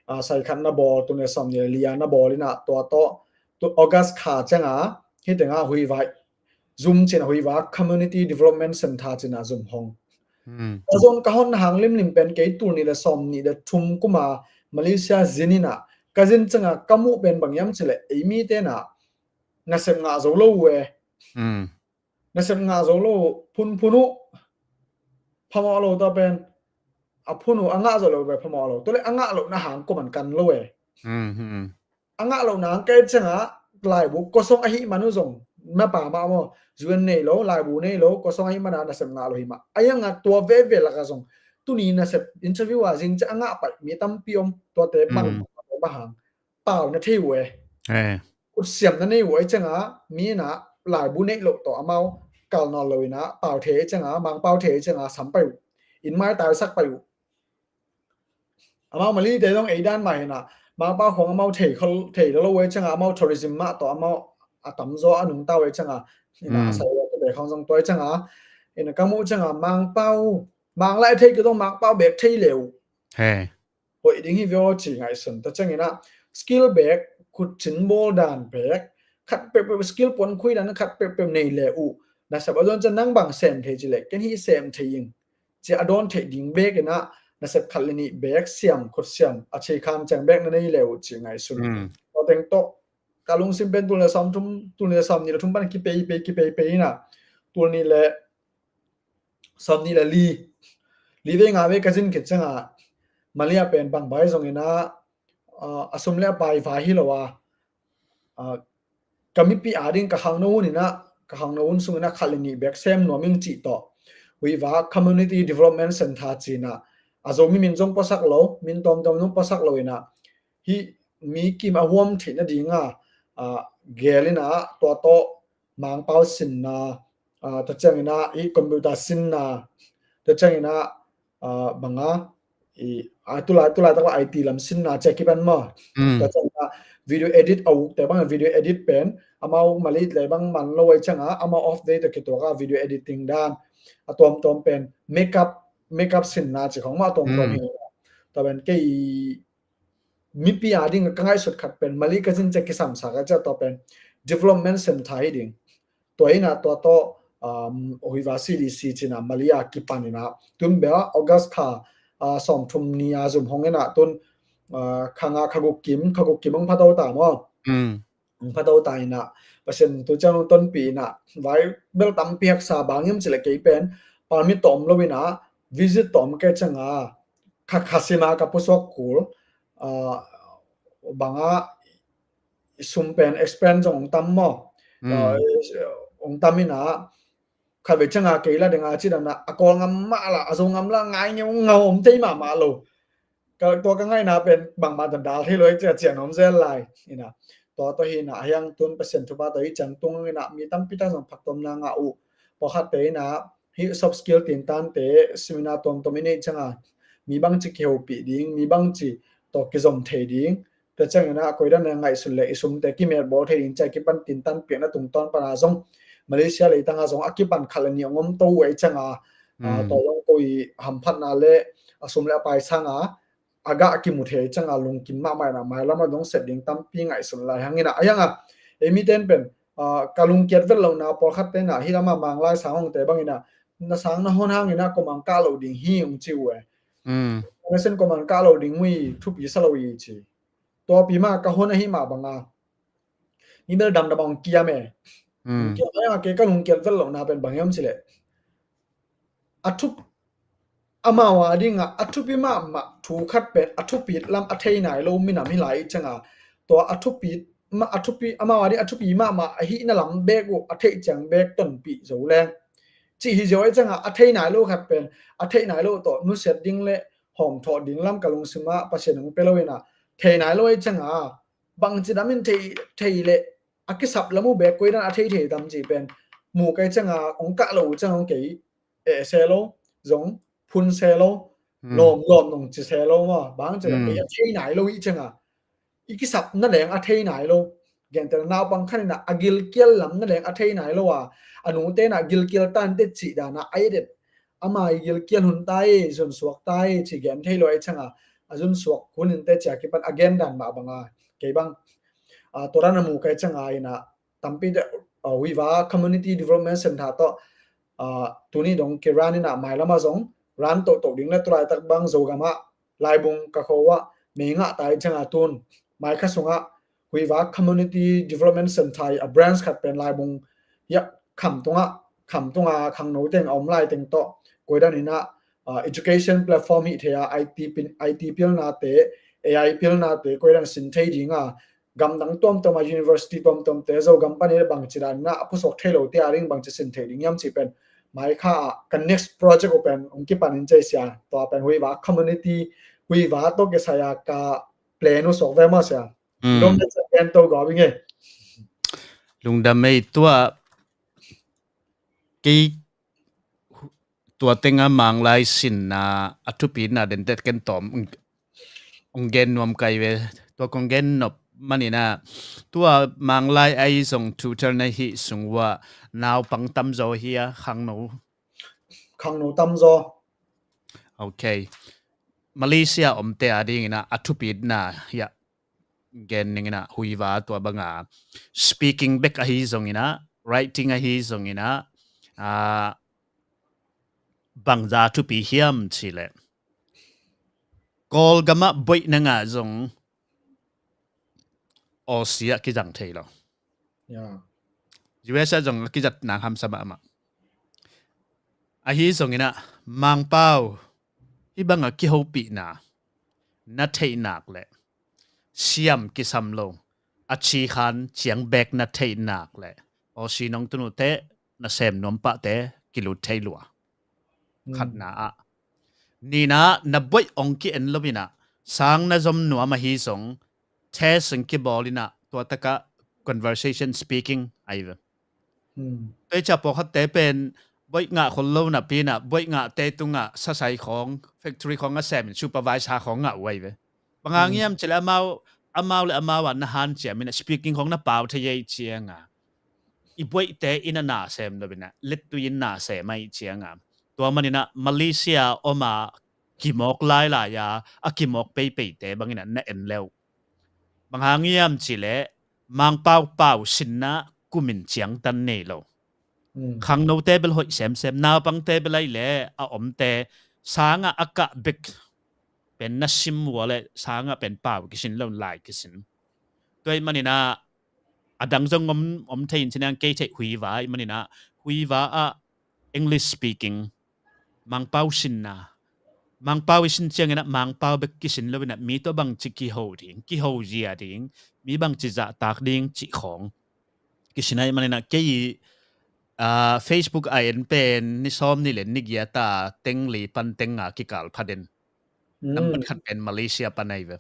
ah, sai khat na bawl tun le som ni lia na bawl ina tua to tu August kha canga hi tenga Huiva zum cina Huiva Community Development Center cina zum hong. Ka zon ka hon hang limlim pen kei tul ni le som ni le thum kuma Malaysia zin ina ka zin canga ka muh pen bang yam cile ei mi tena nasep ngah zo lo e. Nasep ngah zo lo phunphun uh phamawh lo ta pen a phun uh a ngah zo lo pen phamawh lo tole a ngah lo na hang kuman kan lo e. A ngah lo nang kei canga laibu kosong ahi manu zong mapa ma mo zuen nei lo laibu nei lo kosong ahi mana nasep ngah lo hi ma a yang a tua veve laka zong tuni nasep interview a zing ca a ngah pai mi tampi om tua te mang ma hang pau na thei uh e. Kutsiam na nei uh ai canga mi na laibu nei lo to amau kal nawl lo ina pau thei ai canga mang pau thei ai canga sam pai uh in mai tai sak pai uh. Amau Mali te dong ei dan mah hina Mangpau khong amau thei khol thei lo lo e changa amau tourism mah to amau a tam zo a nung tau e changa ina a sai lo te khong zong to e changa ina kamu changa Mangpau Mang lai thei ke dong Mangpau bek thei leu. He. Hoi ding hi vio chi ngai sun ta chang ina skill bek khut chin bol dan bek khat pe pe skill pon khui dan khat pe pe nei leu. Na sa ba don chan nang bang sem thei chi le ken hi sem thei ing. Ci a dawn theih ding bek ina nasep khat le nih bek siam khut siam a thei kham ciang bek na nei leu uh ci ngai sun. Tua teng tawh ka lungsim pen tul ni le sawm thum tul ni le sawm nih le thum pan kipei pei kipei pei ina tul nih le sawm nih le li li vei nga vei ka zin khit cianga Malia pen bang bai zong ina a sum le a pai vai hi lo a ka mipi a ding ka hangno hun ina ka hangno hun sung ina khat le nih bek sem nuam ing cih tawh Huiva Community Development Center cina a zo mi min zong pasak lo min tawmtawm zong pasak lo ina hi mi kim a huam theihna dinga gel ina tua tawh Mangpau sinna tua ciang ina hi computer sinna tua ciang ina banga i tulai tulai tak I T lam sinna cia kipan maw. Tua ciang ina video edit a uk te bang video edit pen amau malit le bang man lo ai cianga amau off day tua kituaka video editing dan a tuamtuam pen makeup makeup sinna ci khong maw a tuamtuam hi. Tua pen kei mipi a ding ka ngaihsut khat pen Mali ka zin cia kisamsa ka cia tua pen development center hi ding. Tua ina tua tawh Huiva C D C cina Malia kipan ina tun bea August kha sawm thum ni a zum hong ina tun kha nga kha guk kim kha guk kim hong phato ta maw. Hong phato ta ina Pasian tu ciang hong tonpi ina vai bel tampi haksa bang hiam cile kei pen permit tawm lo ina visit tawm ke cianga kha khasima ka pusuak kul banga sum pen expense zong hong tam maw. Hong tam ina khat vei cianga kei la dinga ci dana a kawl ngam mah la a zo ngam la ngai ngeu ngau om tei mahmah lo. Tua ka ngaihna pen bangmah dan dal thei lo hi cia cian om zel lai ina tua tawh hi ina a hiang tun Pasian thupha tawh hi ciang tung ina mi tampi tak zong phaktomna ngah uh pawlkhatte ina hi soft skill tintante seminar tuamtuam i neih cianga mi bangci kihopih ding mi bangci tawh kizom thei ding tua ciang ina a koidan a ngaihsun le i sumte kimetbawl thei ding cia kipan tintan piakna tungtawn pana zong Malaysia leitanga zong a kipan khat le nih a ngom to uh ei cianga tua zong ko i hamphatna le a sum le a pai sanga a gah kimu thei cianga lungkim mahmah ina mailama dong set ding tampi ngaihsun lai hang ina a hianga ei miten pen ka lungkiat vet lohna pawlkhat tena hi lama manglai sang hongte bangina na sang na hon hangina komang kah lo ding hi hong ci uh e. Na sen komang kah lo ding mui thupi sa lo i ci. Tuapi mah ka hon ahi mah banga mi bel damdam a hong kiam e. Hong kiam a hianga kei ka lungkiat vet lohna pen bang hiam cile a thup amau a dinga a thupi mahmah thu khat pen a thupi lam a thei nai lo minam hi lai cianga tua a thupi amau a ding a thupi mahmah a hihna lam bek uh a theih ciang bek tonpih zo leng cih hi zio ai cianga a thei nai lo khat pen a theih nai lo tawh nusiat ding le hawmthawh ding lam ka lungsima Pasian hong pe lo ina thei nai lo ai cianga bangci damin thei le a kisap lam uh bek koidan a thei thei tam cih pen mu kai cianga hong kah lo uh cianga hong kei eh se lo zong phun se lo Hmm. Lawm lawm nong ci se lo maw, bang ci la, hmm, ei a thei nai lo i cianga, i kisap na leng a thei nai lo. Gentehna naupang khat in a gilkial lam na leng a thei nai lo a, a nute na gilkial tante cih dana a i det, ama i gilkial hun tai, zunsuak tai ci gen thei lo a i cianga, a zunsuak hun inte cia kipan a gen dan mah banga kei bang, a, tua dan a mu kai cianga ina tampi te, a, Huiva Community Development Center tawh, a, tuni dong kiran ina mailama zong ran tohtoh ding le tulaitak bang Zogama laibung ka kho ah mei ngah tai cianga tun maikha sungah Huiva Community Development Center a branch khat pen laibung hiah kham tungah, kham tunga khangno teng a om lai teng tawh koidan ina, a, education platform hi thei a, IT pin, IT pilnate, AI pilnate koidan sin thei dinga, gamdang tuamtuam a university tuamtuamte Zogam panin bangci dan ina a pusuak thei lo te a ding bangci sin thei ding hiam ci pen maikha a kan next project uh pen hong kipan in cei sia, tua pen Huiva community, Huiva tawh kisai a ka plan uh suak ve maw sia. Mm. Lungdam ei tua kei tua tenga Manglai sinna a thupina dente ken tawm ong gen nuam kai ve. Tua kong gen nop manina tua Manglai ahi zong tutor na hi sung ua naupang tamzaw hi a khangno, khangno tamzaw. Ok. Malaysia omte a dingina a thupina hiah gen ningina Huiva tua banga speaking bek ahi zongina, writing ahi zongina, a, bangza thupi hiam cileh Kawlgamah boih na ngah zong Aussie ah kizang thei lo. U S ah zong a kizat nang hamsa mahmah. Ahi zongina Mangpau hih banga kihopihna na theihnak le siam kisam lo a cikhan ciang bek na theihnak le Aussie nong tunute na sem nuam pahte kilut thei lua. Khatna ah. Nina na boih ong ki-en lo ina sang na zom nuam ahi zong test ong kibawl ina tua taka conversation speaking ahi ve. Tua i cia pawlkhatte pen boih ngah khol lo napi ina boih ngahte tungah sasai khawng factory khawng a semin supervisor khawng ngah uh ahi ve. Bang hang hiam cileh amau, amau le amau a na hanciam ina speaking khawng na pau thei ei cianga i boihte ina na sem lo ina lettui in na sem ahi cianga tua manina Malaysia oma kimawk lailai a a kimawk peipeite bangina na en leuh. Bang hang hiam cileh Mangpau pau sinna kumin ciangtan nei lo. Khangnote bel hoih semsem, naupangte bel ahi le a omte sangah a kah bek pen na sim ua le sangah pen pau kisin lo lai kisin. Tua i manina a dang zong om, om thei in ciniang kei theih Huiva i manina Huiva ah English speaking Mangpau sinna. Mangpau i sin ciangina Mangpau bek kisin lo ina mi tawh bangci kiho ding, kiho zia ding, mi bangci zahtak ding cih khawng kisin ahi manina kei i, a, Facebook a en pen ni sawm ni le ni giat a teng li pan teng nga kikal phaden. Nambat khat pen Malaysia pan ahi ve.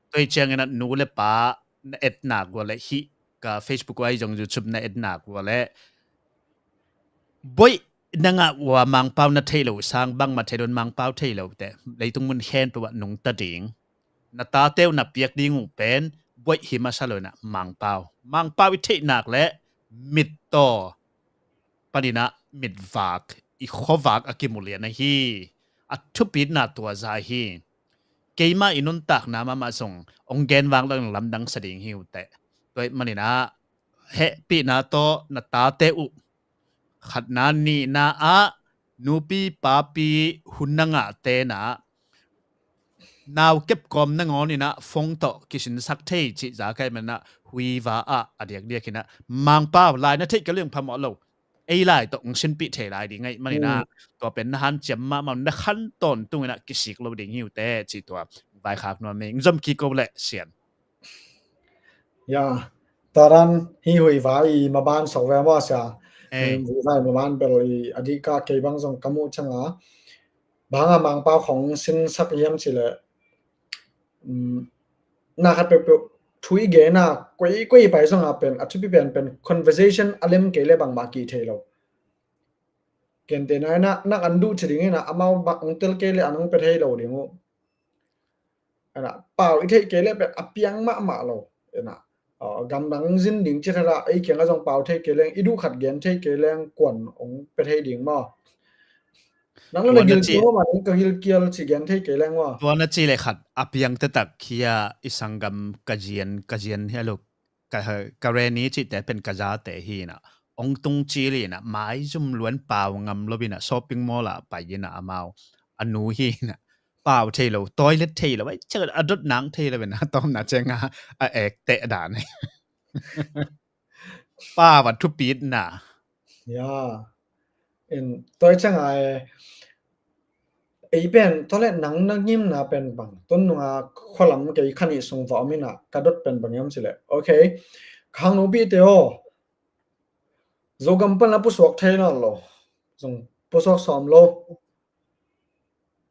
Tua i ciangina nu le pa na etnak ua le hih ka Facebook ahi zong YouTube na etnak ua le boih na ngah ua Mangpau na theih lo sang bangmah thei don Mangpau thei lo te leitung mun khen peuh ah nungta ding na tate uh na piak ding uh pen boih hi masa lo ina Mangpau. Mangpau i theihnak le mittaw panina mitvak i khuavak a kimulian ahi a thupitna tua za hi. Keimah i nuntakna mahmah zong ong gen vang lo lamdang sa ding hi uh teh. Tua i manina hehpihna tawh na tate uh khatna nihna ah nupi papi hun na ngah tena nau kepkawm nangawn ina fong tawh kisinsak thei cih za kai mana Huiva ah a diakdiak ina Mangpau lai na theih ka liang phamawh lo. Ei lai tawh ong sinpih thei lai ding ahi manina tua pen na hanciam mahmah na khan tawntung ina kisik lo ding hi uh teh cih tua vaikhak nuam ing zom kiko le sian. Ya, taran hi Huiva i maban sok ve maw sia. Huiva i maban bel i a dih ka kei bang zong ka muh cianga banga Mangpau khong sinsak hiam cileh na khat peuhpeuh thu i gena koi koi i pai zonga pen a thupi pen pen conversation a lem kei le bangmah kih thei lo. Kente nai na nak an duh ci ding ina, amau bang ong tel kei le an ong pe thei lo ding uh. Ina, pau i theih kei le pe a piang mahmah lo. Ina, gamdang zin ding ci thara ei kiang a zong pau thei kei leng, i duh khat gen thei kei leng kuan ong pe thei ding maw? Nang na gil kial ma, ka gil kial ci gen thei kei leng maw? Tua na ci le khat a piang te tak khia i sanggam ka zian, ka zian hi a luk. Ka, ka reni cihte pen ka zate hi na. Ong tung cil hi na, maizum luan pau ngam lo hi na, shopping mall ah pai hi na amau. A nu hi na. Pau thei lo, toilet thei lo, ai, a dot nang thei lo hi na, tom na ceng a, a ek teh dan hi. Pau a thupit na. Ya. In, toi ceng a e, ei pen, tole nang na ngimna pen bang. Tun nunga khualam kei khan i sung va om ina, ka dot pen bang yam ci le. Okay. Khang no bi te o. Zogam pan la pusuak thei na lo. Zong pusuak sawm lo.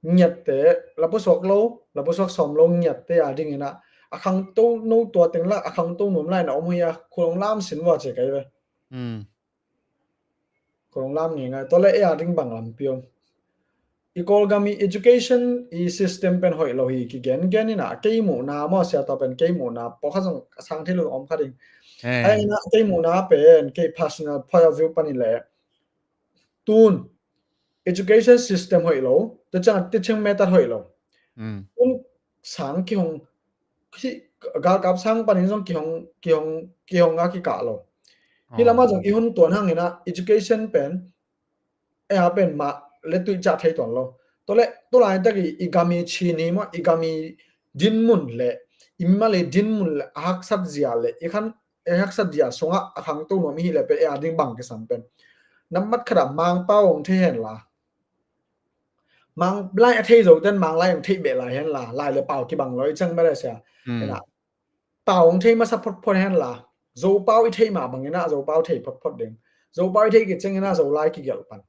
Ngiatte, la pusuak lo, la pusuak sawm lo ngiatte a ding ina. A khangto no tua teng la, a khangto nuam lai na om hi a, khulong lam sin vua ce kai ve. Khulong lam ngai ngai. Tole e a ding bang lampi om. I Kawlgam i education i system pen hoih lo hi kigen gen ina. Kei muhna maw sia tua pen kei muhna. Pawlkhat zong a sang thei lo om kha ding. Ai ina kei muhna pen, kei personal point of view pan i le. Tun education system hoih lo, tua ciang teaching method hoih lo. Tun sang kihong, galkap sang panin zong kihong, kihong, kihong a kikah lo. Hi lama zong i hun tuan hang ina education pen, e a pen mah le tuih ciah thei tuan lo. Tole, tulai tak i, i gam i chin hi maw, i gam i dinmun le, i mimal i dinmun le, a haksat zia le, i khan e haksat dia sungah a khangto nuam i hi le pen e a ding bang kisam pen. Nambat khat ah Mangpau ong thei hen la. Mang lai a thei zo ten Mang lai ong thei beh lai hen la. Lai le pau kibang lo i cang beh le sia. Ena. Pau ong thei masa photphot hen la. Zopau i thei mah bang ina Zopau thei photphot ding. Zopau i thei kiceng ina Zolai kigelh pan.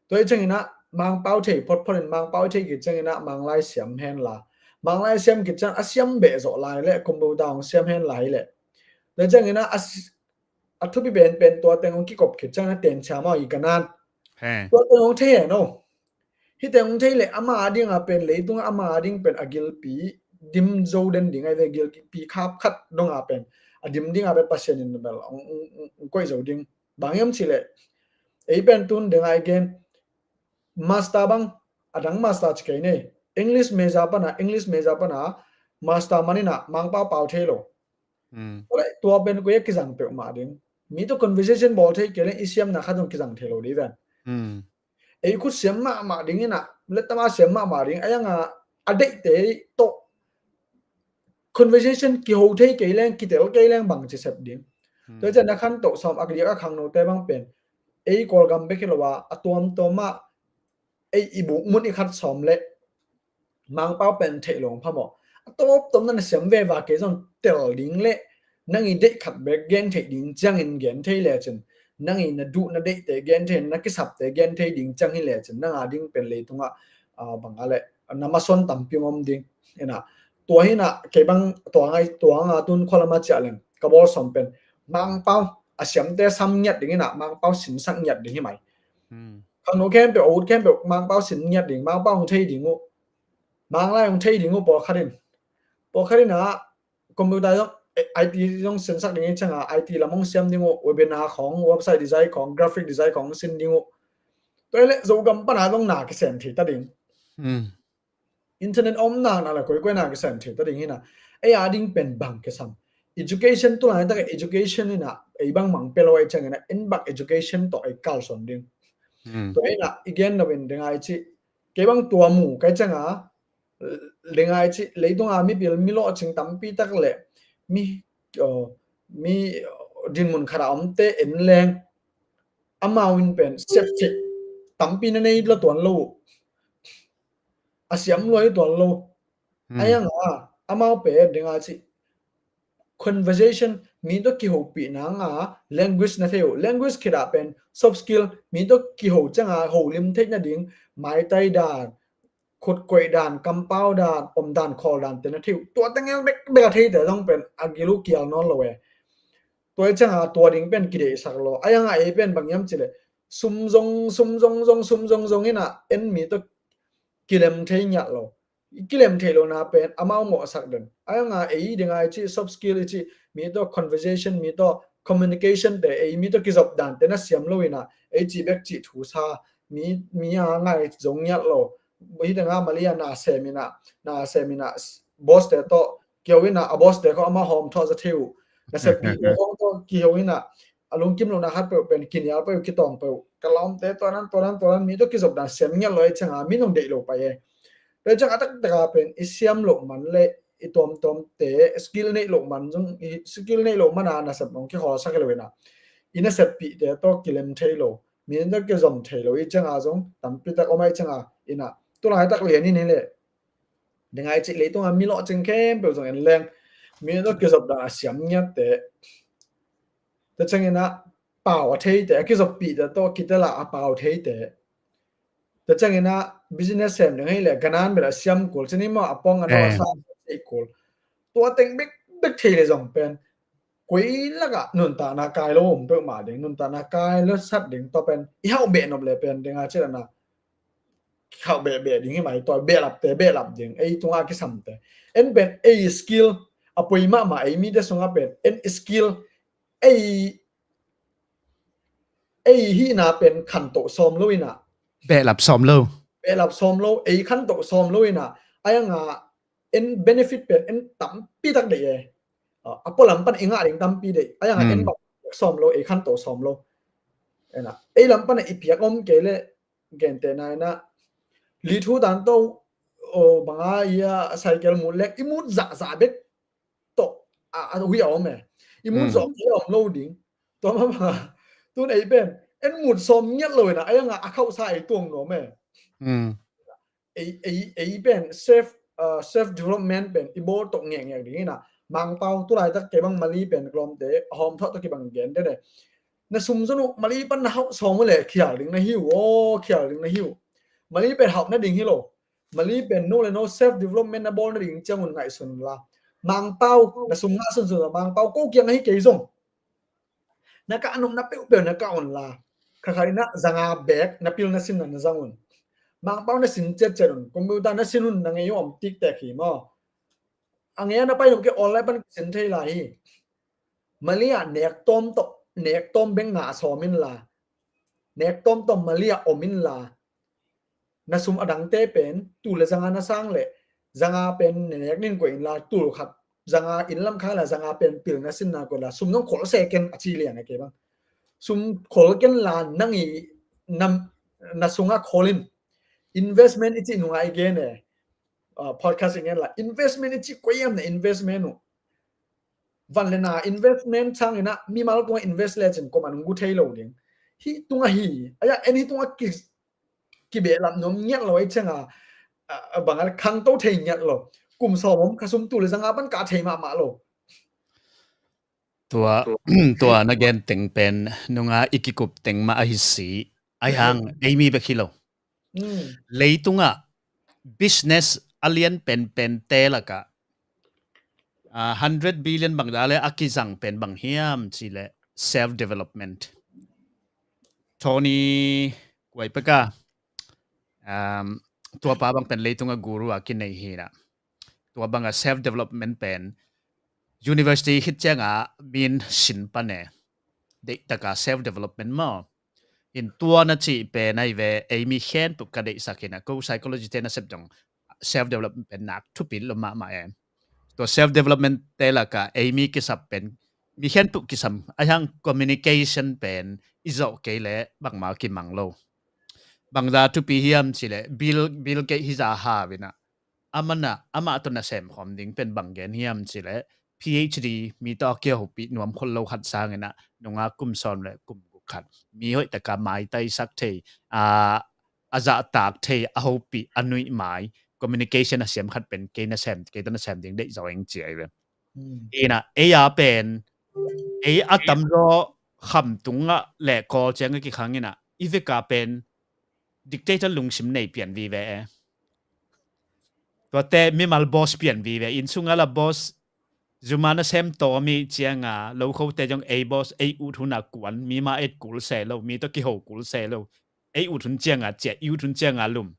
Tua i ceng ina Mangpau thei photphot in Mangpau i thei kiceng ina Manglai siam hen la. Manglai siam kiceng a siam beh zawh lai le computer hong siam hen lai le. Tua i ceng ina a thupi penpen tua teng hong kikop kiceng ina tenchia maw i ganan. Tua teng hong thei hen o. Hi teng hong thei le ama a ding a pen leitung ama a ding pen a gilpi dim zo den ding ai ve gilpi khap khat dong a pen a dim ding a pen Pasian in bel hong koih zo ding. Bang hiam cih leh ei pen tun deng a i gen master bang a dang master ci kei nei English major pana English major pana master manina Mangpau pau thei lo. Tua pen koi a kizang peuh mah ding mi tawh conversation bawl thei kei leng i siamna khat zong kizang thei lo ding ven. Ei khut siam mahmah ding ina letama siam mahmah ding a yanga a deihte tawh conversation kiho thei kei leng kitel kei leng bang ci sep ding. Tua cian a khan toh sawm a kidiak a khangnote bang pen ei Kawlgam bek hi lo a a tuamtuam ah ei i buk mun i khat sawm le Mangpau pen theih lo phamawh a tawptawp na na siam veva kei zong tel ding le nang i deih khat bek gen theih ding ciangin gen thei lecin nang i na duh na deihte gen thei na kisapte gen thei ding ciang hi lecin nang a ding pen leitungah bang a le na mason tampi om ding. Ina tua hina kei bang tua ngai tua nga tun khualama ciah leng ka bawl sawm pen Mangpau a siamte sam ngiat ding ina Mangpau sinsak ngiat ding hi mai. Khangno khempeuh a ut khempeuh Mangpau sin ngiat ding Mangpau hong thei ding uh Manglai hong thei ding uh pawlkhat in pawlkhat in a computer zong I T zong sinsak ding i cianga I T lam hong siam ding uh webinar khawng website design khawng graphic design khawng sin ding uh. Tua i le Zogam pana zong na kisem thei ta ding. Internet om na na la koikoi na kisem thei ta ding hina ei a ding pen bang kisam education tulai taka education ina ei bang mang pelo ei ciangina en bang education tawh ei kalson ding. Tua ina i gen no in ding ai ci kei bang tua mu kai cianga lengai ci leitunga mipil mi lawhcing tampi tak le mi mi dinmun khata omte en leng amau in pen sepcik tampi na nei la tuan lo uh a siam luai tuan lo. A yanga amau pen dinga ci conversation mi tawh kihopih nanga language na thei uh language khita pen soft skill mi tawh kiho cianga holim theih nading maitai dan khutkoih dan kampau dan om dan khawl dan te na thei uh tua tengel bek bek a theite zong pen a gil uh kial nawn lo e. Tua i cianga tua ding pen kideihsak lo a yanga ei pen bang hiam cileh sum zong, sum zong zong, sum zong zong inah en mi tawh kilem thei ngiat lo. Kilem thei lo na pen amau mawhsak den. A nga ei dinga i cih soft skill i cih mi tawh conversation, mi tawh communication te, ei mi tawh kizop dan te na siam lo inah ei cih bek cih thu sa, mi, mi a ngai zong ngiat lo. Hi dinga Malia na sem inah, na sem inah boss te tawh kiho inah, a boss te ko ama hawm thawh za thei uh. Na sepi te hawm tawh kiho inah a lungkim lo na khat peuh pen kinial peuh, kitawng peuh. Ka lawmte tuanan, tuanan, tuanan mi tawh kizop dan siam ngiat lo ei cianga mi nong deih lo pai e. Tua ciang a taktak a pen i siam loh man le i tuamtuam te skill neih loh man zong, i skill neih loh man a nasep nong kikhawlsak hi lo inah i nasep pihte tawh kilem thei lo, mi tawh kizom thei lo i cianga zong tampi tak om a i cianga inah tu laitak lian in hi le. Dinga i cih leitunga mi lawhcing khempeuh zong en leng mi tawh kizop dan a siam ngiatte. Tua ciang inah pau a theite, a kizoppihte tawh kitel a a pau theite. Tua ciang inah business sem ding hi le ganan bel a siam kul, cini maw a pawng a no a sa kul. Tua teng bek bek thei le zong pen koi lakah nuntakna kai lo om peuhmah ding, nuntakna kai lo sat ding tua pen i hauh beh nop le pen dinga cih lana hauh beh beh ding hi mai tua, behlapte behlap ding, ei tunga kisamte. En pen ei skill a poi mahmah, ei mite sunga pen en skill, ei, ei hihna pen khantoh sawm lo inah. Behlap sawm lo. Behlap sawm lo, ei khantoh sawm lo inah. Ai anga en benefit pen en tampi tak deih e. A pualam pan i ngah ding tampi deih. Ai anga en bang sawm lo, ei khantoh sawm lo. Ei lam pan i piak om kei le gentehna inah li thu dan tawh banga i a cycle mut lek i mut zahzah bek tawh a, a hui a om e. I mut zawh kei a om lo ding. Tua mah banga tun ei pen en mut sawm ngiat lo inah, ai anga a khauhsa ei tuang nuam e. Ei, ei, ei pen self, uh, self development pen i bawl tawh ngekngek ding inah. Mangpau tu laitak kei bang Mali pen ka lawmte a hawm thawh tawh kibang gen dede. Na sum zon uh Mali pan na hauh sawm uh le khial ding na hi uh aw, khial ding na hi uh. Mali pen hauh na ding hi lo. Mali pen no le no self development na bawl na ding ciangun ngaihsun la. Mangpau na sum ngah sunsun la, Mangpau ko kiang ahi kei zong na kah a nopna peuhpeuh na kah un la. Khakha inah zanga bek na pil na sinna na zang un. Mangpau na sin ciatciat un. Computer na sin un, na ngei uh om tiktek hi maw. A ngei a na pai nop kei online pan kisin thei lai hi. Mali ah nek tawm tawh, nek tawm bek ngah sawm in la. Nek tawm tawh Mali ah om in la. Na sum a dangte pen tul le zanga na sang le zanga pen nek nin koih in la, tul khat zanga inn lam khai la, zanga pen pil na sinna koih la, sum nong khol se ken a ci liang a kei bang. Sum khol ken la nang i nam na sunga khol in. Investment i ci nunga i gen e. Ah, podcast i gen la investment i ci koi am na investment uh. Van le na investment sang inah mimal tunga invest le cin koman ngu thei lo ding. Hi tunga hi, aya en hi tunga ki kibehlap nuam ngiat lo ei cianga, a, a banga khangto thei ngiat lo. Kum sawm om, ka sum tul le zanga pan ka thei mahmah lo. Tua, tua na gen teng pen nunga i kikup teng mah ahi si. Ai hang ei mi bek hi lo. Leitungah business a lian penpen te lakah, a, hundred billion bangdah le a kizang pen bang hiam cih leh self development. Tony Kuai Peka, um, tuapa bang pen leitungah guru a kinei hi na. Tua bangah self development pen university khit ciangah min sin pan e. Deihtaka self development maw. In tua na cih pen ahi ve, ei mi khempeuh ka deihsak hi na, ko psychology te na sep dong self development pen nak thupi lo mahmah e. Tua self development te lakah ei mi kisap pen mi khempeuh kisam, ahi hang communication pen i zawh kei leh bangmah kimang lo. Bangzah thupi hiam cih leh Bill, Bill Gates hi zah hau in ah, amah na, amah tawh nasem khawm ding pen bang gen hiam cih leh PhD mi tawh a kihopih nuam khol lo khat sang in ah, nungak kum sawm le kum guk khat mi hoih taka maitaisak thei, a, a zahtak thei, a hopih, a nuih mai, communication a siam khat pen kei nasem, kei tawh nasem ding deih zaw ing ci ahi ve. Ina, ei a pen, ei a tamzaw kham tungah le kawl ciang a kikhang in ah, i veka pen dictator lungsim nei pian vive e. Tuate mimal boss pian vive, inn sungah la boss Zuma na sem tawm i cianga lokhote zong ei boss ei ut huna kuan, mi ma et kul se lo, mi tawh kiho kul se lo. Ei ut hun cianga ciah, i ut hun cianga lum.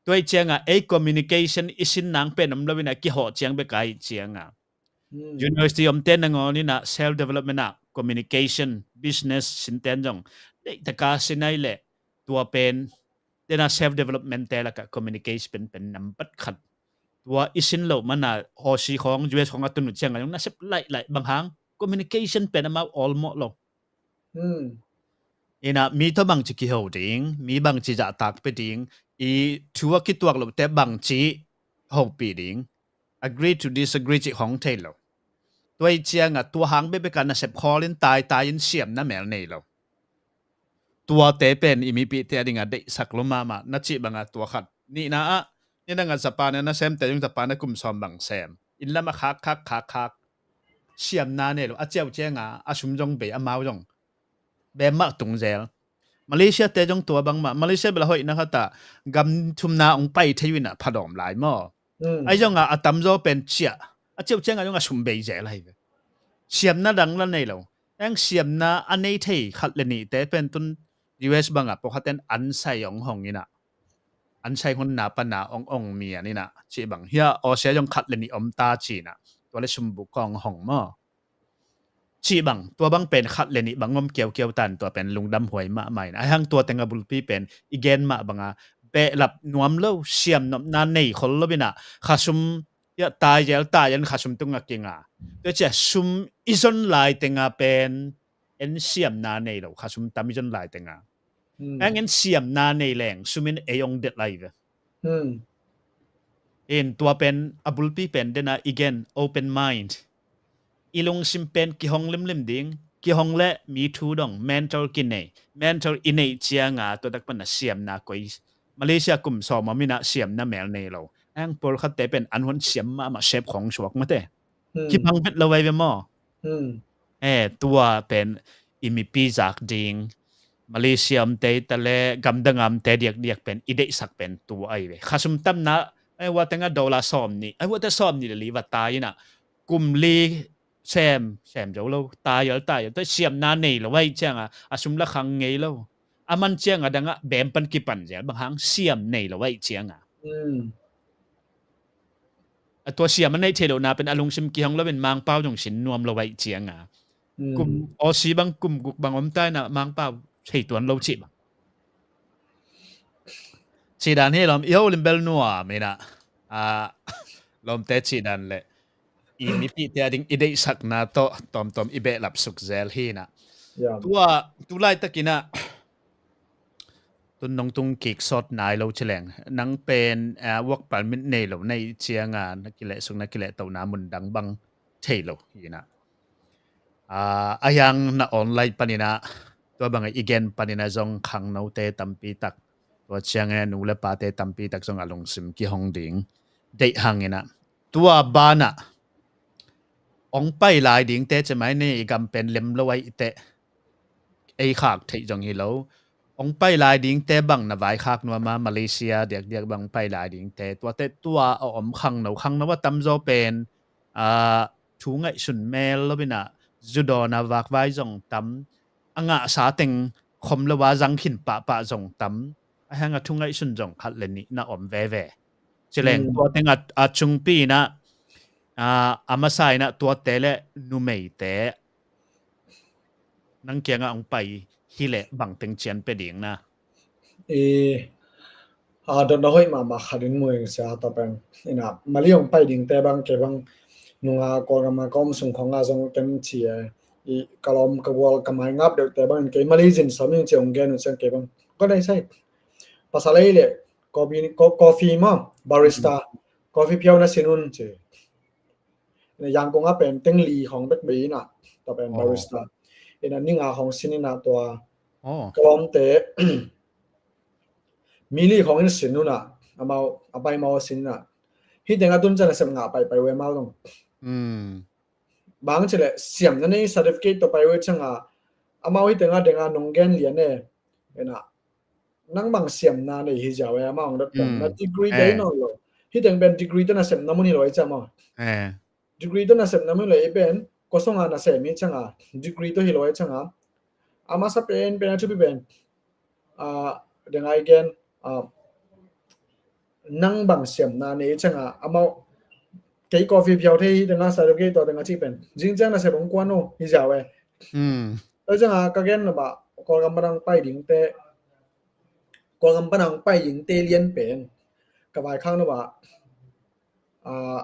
Tua i cianga ei communication i sin nang pen om lo ina kihawh ciang beka i cianga. University omte nangawn ina self development ah communication, business sinten zong deihtaka sinai leh tua pen tena self development te lakah communication pen pen nampat khat. Tua i sin loh mana Aussie khawng, U S khawng a tun uh cianga zong nasep laih laih bang hang communication pen amau awlmawh lo. Ina mi tawh bangci kiho ding, mi bangci zahtak pia ding, i thu a kituak lohte bangci hopih ding, agree to disagree cih hong thei lo. Tua i cianga tua hang bekbeka nasep khawl in taitai in siamna mel nei lo. Tuate pen i mipihte a dinga deihsak lo mahmah na cih banga tua khat. Nihna ah nidanga Japan a nasemte zong Japan a kum sawm bang sem, inn lam a khak khak khak khak. Siamna nei lo, a ciau cianga a sum zong bei, amau zong bem mah tung zel. Malaysia te zong tua bangmah, Malaysia bela hoihna khatah gam thumna hong pai thei uh inah phadawm lai maw? Ai zonga a tamzaw pen ciah, a ciau cianga zong a sum bei zel ahi ve. Siamna dang la nei lo. Eng siamna a nei thei khat le nihte pen tun U S banga pawkhaten an sai hong hong inah, an sai honna pana ong ong mian inah cih bang hia, Aussie zong khat le nih om ta cinah, tua le sumbuk kong hong maw? Cih bang tua bang pen khat le nih bang om kiaukiau tan, tua pen lungdam huai mahmah inah. Ahi hang tua tenga bulpi pen i gen mah banga behlap nuam lo, siamnopna nei khol lo inah khasum, ia, taiel taiel khasum tunga kinga. Tua cia sum i zon lai tenga pen en siamna nei lo, khasum tam i zon lai tenga. Eng en siamna nei leng sum in ei ong det lai ve. In tua pen a bulpi pen dena i gen open mind. I lungsim pen kihong limlim ding, kihong le mi thu dong, mentor kinei, mentor i neih cianga tua tak pana siamna koi. Malaysia kum sawm om inah siamna mel nei lo. Eng pawlkhatte pen an huan siam mahmah, sep khong suak mate. Kibang vet lo ai ve maw? E, tua pen i mipi zak ding, Malaysia omte i ta le gamdang omte diakdiak pen i deihsak pen tua ai ve. Khasum tamna ai hua tenga dollar sawm nih, ai hua te sawm nih le li va tai inah kum li sem sem zo lo, taial taial ta siamna nei lo ai cianga a sum la khang ngei lo. A man cianga danga bem pan kipan zel bang hang siam nei lo ai cianga. A tua siam a neih thei lohna pen a lungsim kihong loin Mangpau zong sin nuam lo ai cianga. Kum Aussie bang kum guk bang om ta inah Mangpau thei tuan lo cih bang. Cih dan hi lawm, i holim bel nuam inah, a, lawmte cih dan le i mipihte a ding i deihsakna tawh tawmtawm i behlap suk zel hi inah. Tua tu laitak inah tun nong tung kik sawt nai lo ci leng nang pen, a, work permit nei lo na i cianga na kileh suk, na kileh tohna mun dang bang thei lo hi inah. A, a hiang na online paninah tua bangah i gen paninah zong khangnote tampi tak, tua ciangin a nu le pate tampi tak zong a lungsim kihong ding deih hang inah tua banah ong pai lai dingte cemai ni i gam pen lem lo ai i teh ei khak theih zong hi lo. Ong pai lai dingte bang na vaikhak nuama Malaysia diakdiak bang pai lai dingte tuate tua a om khangno, khangno a tamzaw pen, a, thu ngaihsun mel lo inah zu dawn a vakvai zong tam, a ngahsa teng khom lo a zang khin pahpah zong tam. A hang a thu ngaihsun zong khat le nih na om veve. Ci leng tua teng a, a cungpi inah, a, a masa inah tuate le numeite nang kiangah ong pai hileh bangteng cian pia ding na? I, a, dotna hoih mahmah khat in muing sia ta pen inah Mali ong pai dingte bang kei bang nunga Kawlgama ka om sung khonga zong ken ci e. I ka lawm ka gual ka mai ngap deuhte bangin kei Mali zin sawm in ci ong gen uh ciang kei bang ka nei sai. Pasal ei le coffee, co-, coffee maw, barista, coffee piau na sin un ci. Ina Yangon a pen teng li khong bek bei inah tua pen barista. Ina ninga khong sin inah tua ka lawmte mi li khong in sin unah amau a pai mau sin inah. Hi tenga tun ciang a sem ngah paipai uh e amau dong. Bang cileh siamna nei certificate tawh pai uh e cianga amau hi tenga denga nong gen lian e. Ina nang bang siamna nei hi ziau e amau ang dot pen na degree te nawn lo. Hi teng pen degree te na sem na mun hi lo e ciang maw? degree tawh nasepna mah hi lo, i pen kua sungah nasem hi ciangah, degree tawh hi lo hi ciangah, a masa pen pen a thupi pen, ah, deng a i gen, ah, nang bang siamna nei ciangah amau kei coffee phiau thei hi deng a certificate tawh deng a cih pen zing ciang nasep hong kuan uh hi ziau e. Tua ciangah ka gen nop ah Kawlgam pan hong pai dingte, Kawlgam pan hong pai dingte lian pen ka vaikhak nop ah, ah,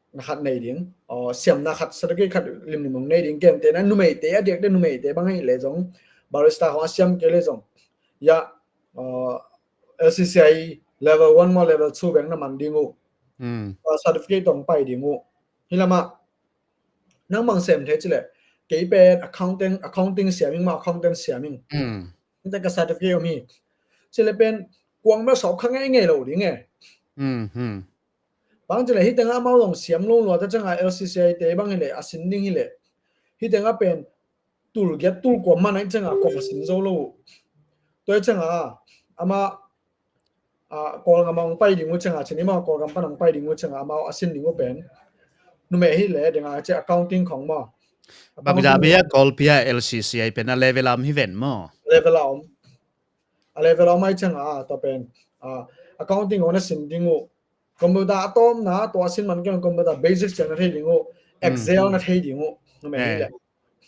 na khat nei ding, aw, siamna khat, certificate khat limlim hong nei ding. Gentehna numeite a diakte numeite bang hi leh zong, barista khong a siam kei leh zong, ya, aw, L C C I level one maw level two bek na man ding uh. Aw, certificate tawh hong pai ding uh. Hi lamah nang bang sem thei ci leh, kei pen accounting, accounting siam ing maw, accountant siam ing. Hita ka certificate om hi ci leh pen kuang bel sawp kha ngei ngei lo ding e. Bang ci leh hih tengah amau zong siam lo lua ta ciangah L C C I te bang hi leh a sin ding hi leh, hih tengah pen tul giat tul kua man a hih ciangah kong a sin zo lo uh. Tua hih ciangah amah, ah, Kawlgam hong pai ding uh ciangah, cin i maw, Kawlgam pan hong pai ding uh ciangah amau a sin ding uh pen numei hi leh deng a ci accounting khong maw. Bangzah bia Kawlpi a L C C I pen a level a om hi ven maw? Level a om. A level a om a hih ciangah tua pen, ah, accounting hong na sin ding uh. Computer a tawpna tua a sin man kei, computer basic ciang na thei ding uh, Excel na thei ding uh, numei hi leh.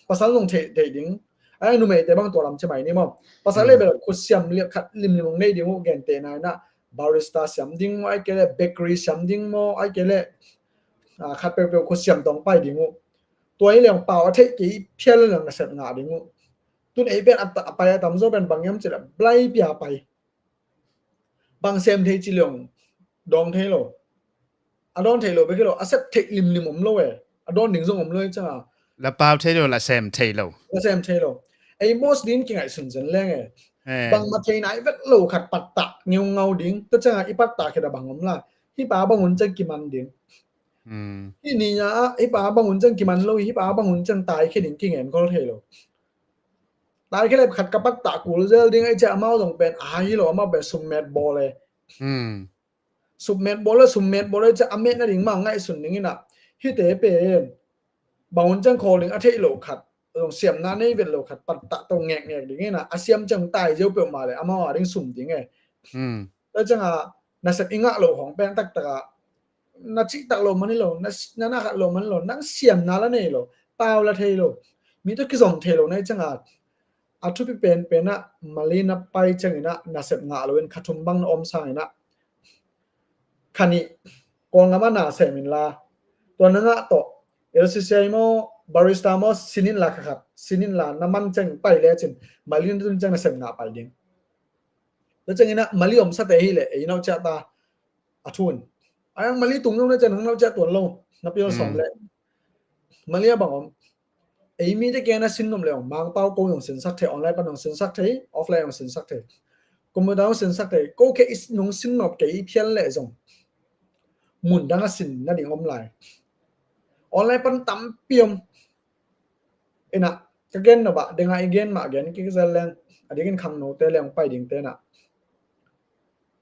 Pasal zong thei, thei ding. Ai, numeite bang tua lam ci mai ni maw. Pasal le bel khutsiam lian khat limlim hong nei ding uh, gentehna inah barista siam ding maw, ai kei leh bakery siam ding maw, ai kei leh, ah, khat peuhpeuh khutsiam tawh hong pai ding uh. Tua hi leh hong pau a theih kei phial leh nasep ngah ding uh. Tun ei pen a ta-, a pai a tamzaw pen bang hiam ci leh blai pia pai. Bang sem thei ci leh hong dawng thei lo. A dawn thei lo bek hi lo, a sep theih limlim om lo e. A dawn ding zong om lo e ciangah. La pau thei lo, la sem thei lo. La sem thei lo. Ei most din kingaihsun zen leng e. Bangmah thei nai vet lo khat pattah ngeungau ding. Tua ciangah i pattah khit a bang om la. Hih pa bang hun ciang kiman ding. Hih ni-a, hih pa bang hun ciang kiman lo, hih pa bang hun ciang tai khia ding kingen khol thei lo. Tai khia leh khat ka pattah kul zel ding a i ciah amau zong pen a hi lo, amau pen summet bawl e. Summet bawl le, summet bawl le ciah a metna ding mah ngaihsun ding inah. Hihte pen bang hun ciang khawl ding a theih lo khat, zong siamna nei vet lo khat pattah tawh ngekngek ding inah, a siam ciang tai ziau peuhmah le amau a ding sum ding e. Tua ciangah nasep i ngah lo hong pen taktakah na cihtak lo man hi lo, na, na nakhat lo man hi lo, nang siamna la nei lo, pau la thei lo, mi tawh kizom thei lo na hih ciangah a thupi penpen ah Mali na pai cianginah nasep ngah loin kha thum bang na om sanginah kha nih Kawlgam ah na sem inla, tua na ngah tawh L C C I maw, barista maw, sin inla kha khat, sin inla na man ciang pai lecin Mali na tun ciang nasep ngah pai ding. Tua cianginah Mali omsate hi leh ei nau ciah ta a thun. Ayang Mali tung zong na cian hang nau ciah tuan lo, na pial sawm le. Mali a bang om. Ei mite ke na sin nop le ong, Mangpau ko zong sinsak thei, online pan zong sinsak thei, offline zong sinsak thei. Computer zong sinsak thei, ko ke i nong sin nop ke i phial le zong. Mun dang a sin na ding om lai. Online pan tampi om. Inah, ka gen nop ah, denga i gen mah gen kik zel leng, a dingin khangnote leng pai dingte inah.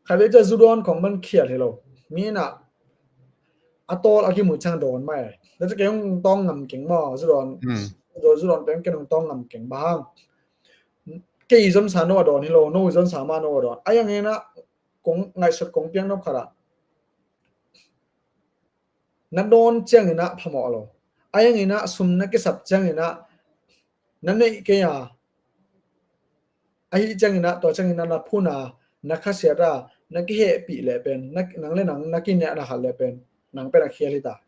Khatvei cia zudawn khong man khial hi lo. Mi inah, a tawl a kimu ciang dawn mah e. Tua cia kei hong tawng ngam keng maw, zudawn. Zudawn, zudawn peng kei hong tawng ngam keng bang hang. Kei i zon sa no a dawn hi lo, no i zon sa mah no a dawn. A yang inah, kong ngaihsut kong piang nop khat ah. Na dawn cianginah phamawh lo. A yanginah sum na kisap cianginah na neih kei a, ahi cianginah tua cianginah na phun a, na khasiat a, na kihehpih leh pen, na, nang le nang na kinehna khat leh pen nang pen a khial hi ta.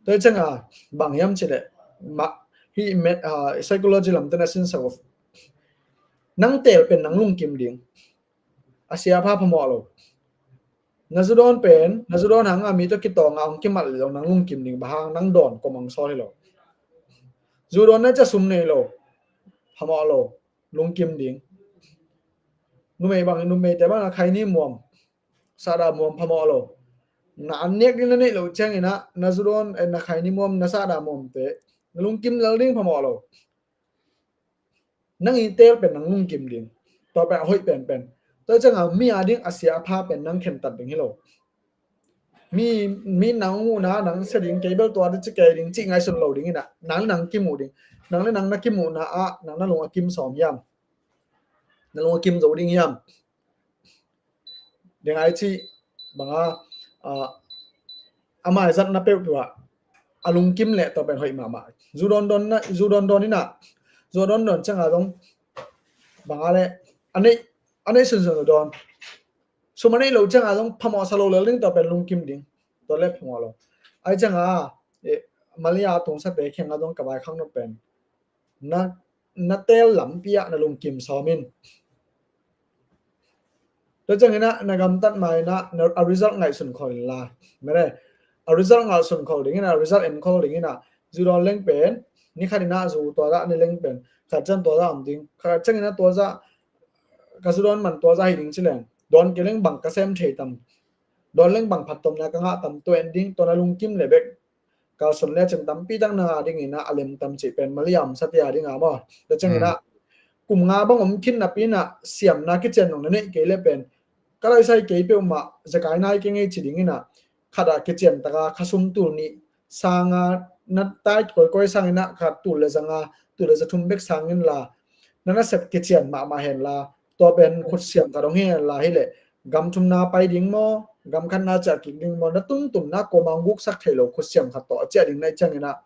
Tua hi cianga bang hiam cih leh mah, hih met, ah, psychology lamte na sinsak uh. Nang teel pen nang lungkim ding. A sia pha phamawh lo. Na zudawn pen, na zudawn hanga mi tawh kitawng a hong kimalh leh zong nang lungkim ding, bang hang nang dawn kua mah hong sawl hi lo. Zudawn na cia sum nei lo, phamawh lo, lungkim ding. Numei bang, numeite bang na khaini muam, sahdah muam phamawh lo. Na an nek ding na neih loh cianginah, na zudawn, eh, na khaini muam, na sahdah muamte, na lungkim lel ding phamawh lo. Nang i teel pen nang lungkim ding. Tua pen a hoih penpen. Tua cianga mi a ding a sia a pha pen nang khentat ding hi lo. Mi, mi nang muhna nang sia ding, kei bel tua ding ci kei ding cih ngaihsun lo ding inah, nang le nang kimuh ding. Nang le nang na kimuhna ah nang na lung a kim sawm hiam? Na lung a kim zo ding hiam? Ding ai ci banga, ah, a maizatna peuhpeuh ah a lungkim leh tua pen hoih mahmah. Zu dawndawn na, zu dawndawn inah, zu dawndawn cianga zong banga le a neih, a neih sunsun dawn. Sum a neih lo cianga zong phamawh sa lo lel ding, tua pen lungkim ding. Tua le phamawh lo. Ai cianga, eh, Malia tungsate khenga zong ka vaikhak nop pen na, na teel lampi ah na lungkim sawm in. Tua ciang inah na gamtat ma inah na, a result ngaihsun khol inla. Mere, a result ngaihsun khol ding inah, a result en khol ding inah. Zu dawn leng pen, ni khat inah zu tua zah ni leng pen, khat ciang tua zah om ding. Khat ciang inah tua zah, ka zu dawn man tua zah hi ding ci leng. Dawn kei leng bang ka sem thei tam. Dawn leng bang phattuamna ka ngah tam, tua en ding, tua na lungkim le bek kalsuan lecin tampi tak na ngah ding inah a lem tam cih pen Malia omsate a ding a maw. Tua ciang inah kum nga bang om khin napi inah siamna kician nong na neih kei le pen ka laisai kei peuhmah zekai nai kei ngei ci ding inah khat ah kician taka kha sum tul nih sanga na tai kawikawi sang inah khat tul le zanga, tul le zathum bek sang inla na nasep kician mahmah henla, tua pen khutsiam khat hong hi henla hileh gam thumna pai ding maw, gam khatna ciah kik ding maw, na tuntunna kuamah hong guksak thei lo khutsiam khat tawh a ciah ding na hih ciang inah,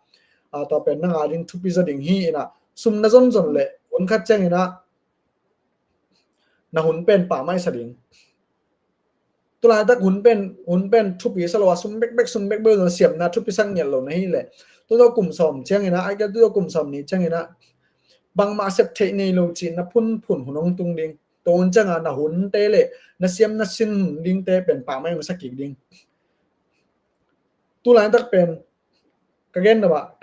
ah, tua pen na ngah ding thupi zaw ding hi inah, sum na zonzon leh hun khat ciang inah na hun pen pahmaih sa ding. Tulaitak hun pen, hun pen thupi sa lo a, sum bekbek, sum bekbek zong siamna thupi sak ngiat lo na hileh, tuzaw kum sawm ciang inah, ai kei tuzaw kum sawm nih ciang inah bangmah sep theih nei lo cih na phunphun hun hong tung ding. Tua hun cianga na hunte le na siam na sin hun dingte pen pahmaih hong sa kik ding. Tulaitak pen ka gen na bah,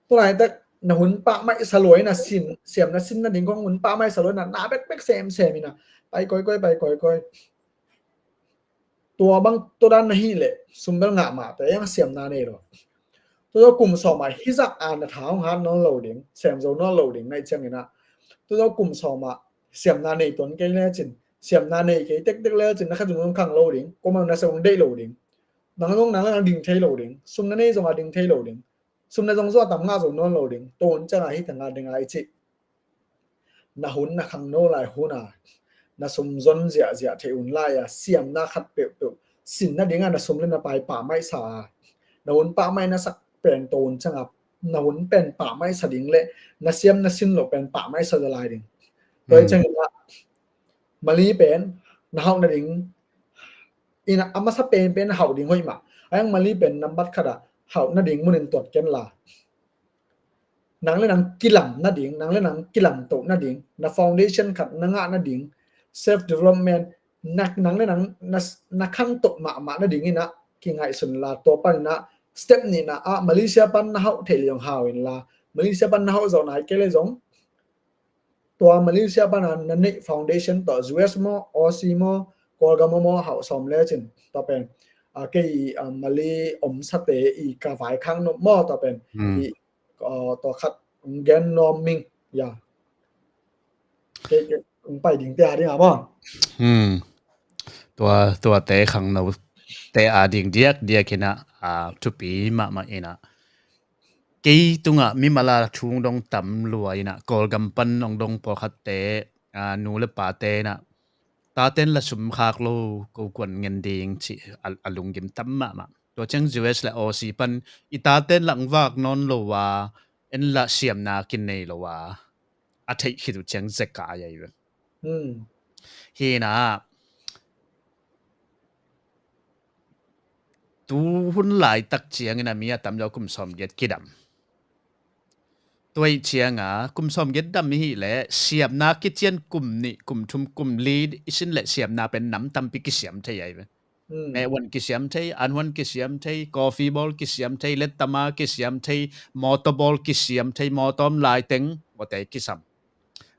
tulaitak na hun pahmaih sa lua inah sin, siam na sin nading kong hun pahmaih sa lua inah na bekbek semsem inah pai kawikawi, pai kawikawi. Tua bang tua dan na hih leh sum bel ngah mahte, a siamna nei lo. Tua kum sawm ah hizah a na tha hong hat nawn lo ding, sem zo nawn lo ding na hih ciang inah, tua kum sawm ah siamna nei tuan kei lecin, siamna nei kei tektek lecin na kha zungzung khang lo ding, kuamah na sem hong deih lo ding. Nang zong nang le nang ding thei lo ding, sum na nei zong a ding thei lo ding, sum na zong zong a tam ngah zo nawn lo ding. Tua hun cianga hi tangah ding a i cih na hun na khangno lai hun a na sum zon ziahziah theih hun lai a siamna khat peuhpeuh sin nading a na sum le na pai pahmaih sa a, na hun pahmaih na sak pen tua hun cianga na hun pen pahmaih sa ding le na siam na sin lo pen pahmaih sa zaw lai ding. Tua hi ciang inah Mali pen na hauh nading inah a masa penpen na hauh ding hoih mah. A yang Mali pen nambat khat ah hauh nading munin tuat ken la. Nang le nang kilam nading, nang le nang kilam toh nading, na foundation khat na ngah nading, self development, na, nang le nang na, na khan toh mahmah nading inah kingaihsun la, tua pan inah step nihna ah Malaysia pan na hauh theih leh hong hau inla, Malaysia pan na hauh zawh nai kei le zong tua Malaysia pana na neih foundation tawh U S maw, Aussie maw, Kawlgam maw hauh sawm lecin tua pen, ah, kei, ah, Mali omsate i ka vaikhak nop maw tua pen i, ah, tua khat gen nuam ming ya. Kei, kei pai dingte a ding a maw. Hmm. Tua, tuate khangnote a ding diakdiak inah, ah, thupi mahmah inah. Kei tungah mimal a thu hong dong tam lua inah, Kawlgam pan hong dong pawlkhatte, aa, nu le pate inah, taten la sum khak lo, ko kuan ngen ding cih a, a lunggim tam mahmah. Tua ciang U S le Aussie pan i taten la hong vak nawn lo a, en la siamna kinei lo a, a theih khit uh ciang zekai ahi ve. Hmm. Hi inah, tu hun laitak ciangin a mi a tamzaw kum sawmgiat kidam. Tua ih cianga kum sawmgiat dam i hih leh siamna kician kum nih, kum thum, kum li i sin leh siamna pen nam tampi kisiam thei ahi ve. Hmm. Mehhuan kisiam thei, anhuan kisiam thei, coffee bawl kisiam thei, lettama kisiam thei, mawtaw bawl kisiam thei, mawtaw om laiteng, mawtaw kisam.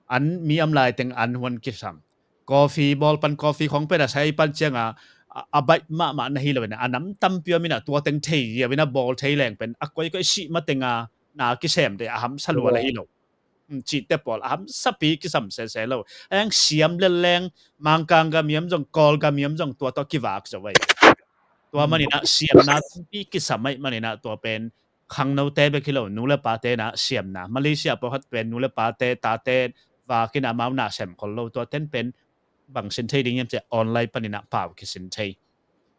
An mi om laiteng anhuan kisam. Coffee bawl pan coffee khong pen a sai pan cianga, a, a baih mahmah na hi lo inah, a nam tampi om inah tua teng thei ziau inah bawl thei leng pen a koikoi sih mateng a na kisem te a hamsa lua la hi lo. Hmm, cihte pawl a hamsapi kisam sese lo. A yang siam lel leng Mangkang gam i om zong, Kawl gam i om zong tua tawh kivak zo vai. Tua maninah siamna tampi kisam ahih maninah tua pen khangnote bek hi lo, nu le pate inah siamna. Malaysia pawlkhat pen nu le pate, tate vakinah amau na sem khol lo, tua ten pen bang sin thei ding hiam cih leh online paninah pau kisin thei.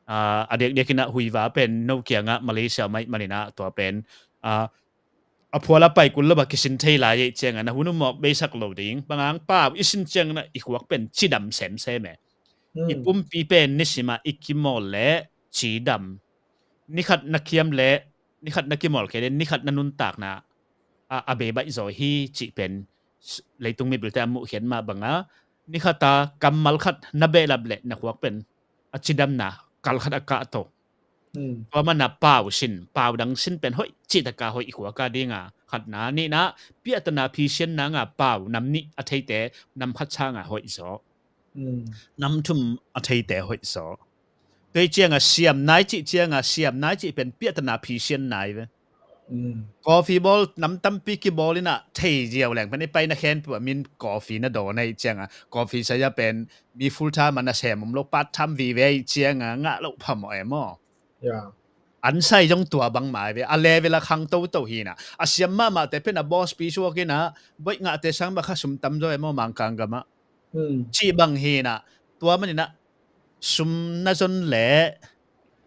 A diakdiakinah Huiva pen no kiangah Malaysia om ahih maninah tua pen a phual a pai kul lo a kisin thei lai ahih ciangah na hun uh mawk beisak lo ding. Bang hang pau i sin ciangah i khuak pen cidam semsem e. I pumpi pen nisimah i kimawl leh cidam. Nikhat na kiam leh, nikhat na kimawl kei leh, nikhat na nuntakna a, a bei baih zaw hi cih pen leitung mipilte a muhkhiat mah banga, nikhat a kammal khat na behlap leh na khuak pen a cidamna kal khat a kah to. Tua mana pau sin, pau dang sin pen hoih cih taka hoih i khuak a dinga khatna, nihna piahtana phisian nanga pau nam nih a theite nam khat sanga hoih zaw. Nam thum a theite hoih zaw. Tua cianga siam nai cih cianga, siam nai cih pen piahtana phisian nai ve. Coffee bawl nam tampi kibawl inah thei ziau leng pen i paina khenpua min coffee na dawn ahih cianga, coffee saya pen mi full time a na sem om lo, part time vive ahih cianga ngah loh phamawh e maw? An sai zong tua bang mai ve, a level a khang toto hinah. A siam mahmahte pen a boss pi suak inah boih ngahte sang bang kha sum tam zaw e maw Mangkang gamah? Cih bang hinah, tua maninah sum na zon leh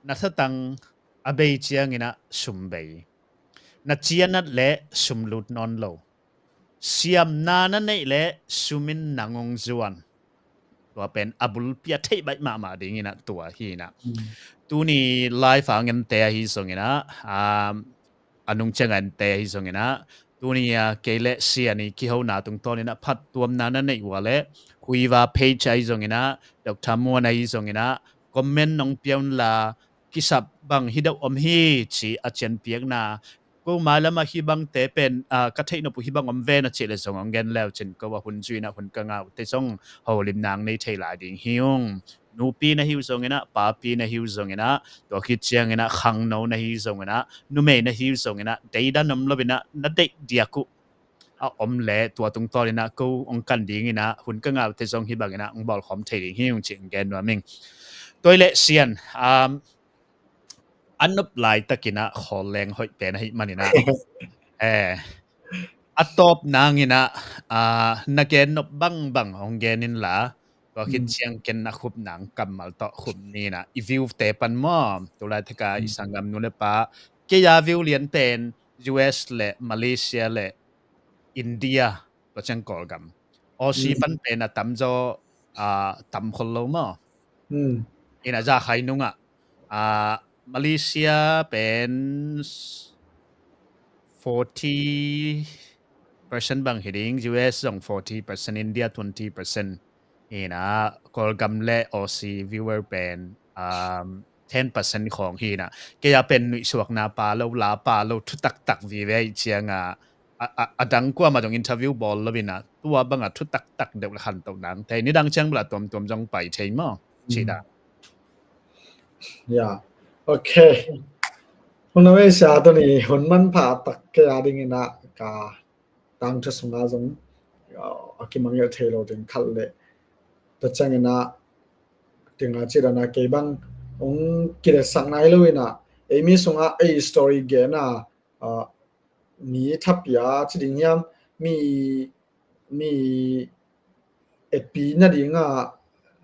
na thatang a bei cianginah sum bei. Na cianat leh sum lut nawn lo. Siamna na neih leh sum in nang hong zuan. Tua pen a bulpi a theih baih mahmah dinginah tua hinah. Tuni live a ngente ahi zonginah, a nung cianga ente ahi zonginah, tuni a kei le Sian i kihona tungtawninah phattuamna na neih ua leh Huiva page ahi zonginah, Doctor Muan ahi zonginah comment nong pia unla, kisap bang hi deuh om hi ci a cianpiakna. Ko mailamah hih bangte pen ka theih nop uh hih bang om ve na cih leh zong hong gen leu cin ko a hun zuinah hun ka ngah uhte zong holim nang nei thei lai ding hi ung. Nupi na hi uh zonginah, papi na hi uh zonginah, tua khit cianginah khangno na hi zonginah, numei na hi uh zonginah, deidan om loinah na deih diak uh a om leh tua tungtawninah ko hong kan dinginah hun ka ngah uhte zong hih banginah hong bawlkhawm thei ding hi ung cih hong gen nuam ing. Tua i leh Sian, a nop laitakinah khawl leng hoih pen ahih maninah a tawp nanginah na gen nop bangbang hong gen inla, tua khit ciang ken a khup nang kammal tawh khup ninah i view te pan maw, tulai theka i sanggam nu le pa, kei a view lian pen U S le Malaysia le India, tua ciang Kawlgam. Aussie pan pen a tamzaw tam khol lo maw? Ina za khai nungah Malaysia pen forty percent bang hi ding, U S zong forty percent, India twenty percent. Ina Kawlgam le Aussie viewer pen ten percent khawng hinah. Kei a pen nuihsuakna pa lo, la pa lo, thutaktak vive ahih cianga a dang kuama zong interview bawl loinah tua banga thutaktak deuh le khantoh nang thei. Nidang ciang bala tuamtuam zong pai thei maw? Cih dah. Ya. Ok. Hun a meisia tuni hun manpha tak kei a dinginah ka tangthu sunga zong a kimangngilh thei lo ding khat le. Tua cianginah tinga cidana kei bang hong kiletsakna hi loinah ei mi sungah ei story gena mi thapia ci ding hiam, mi mi etpi nadinga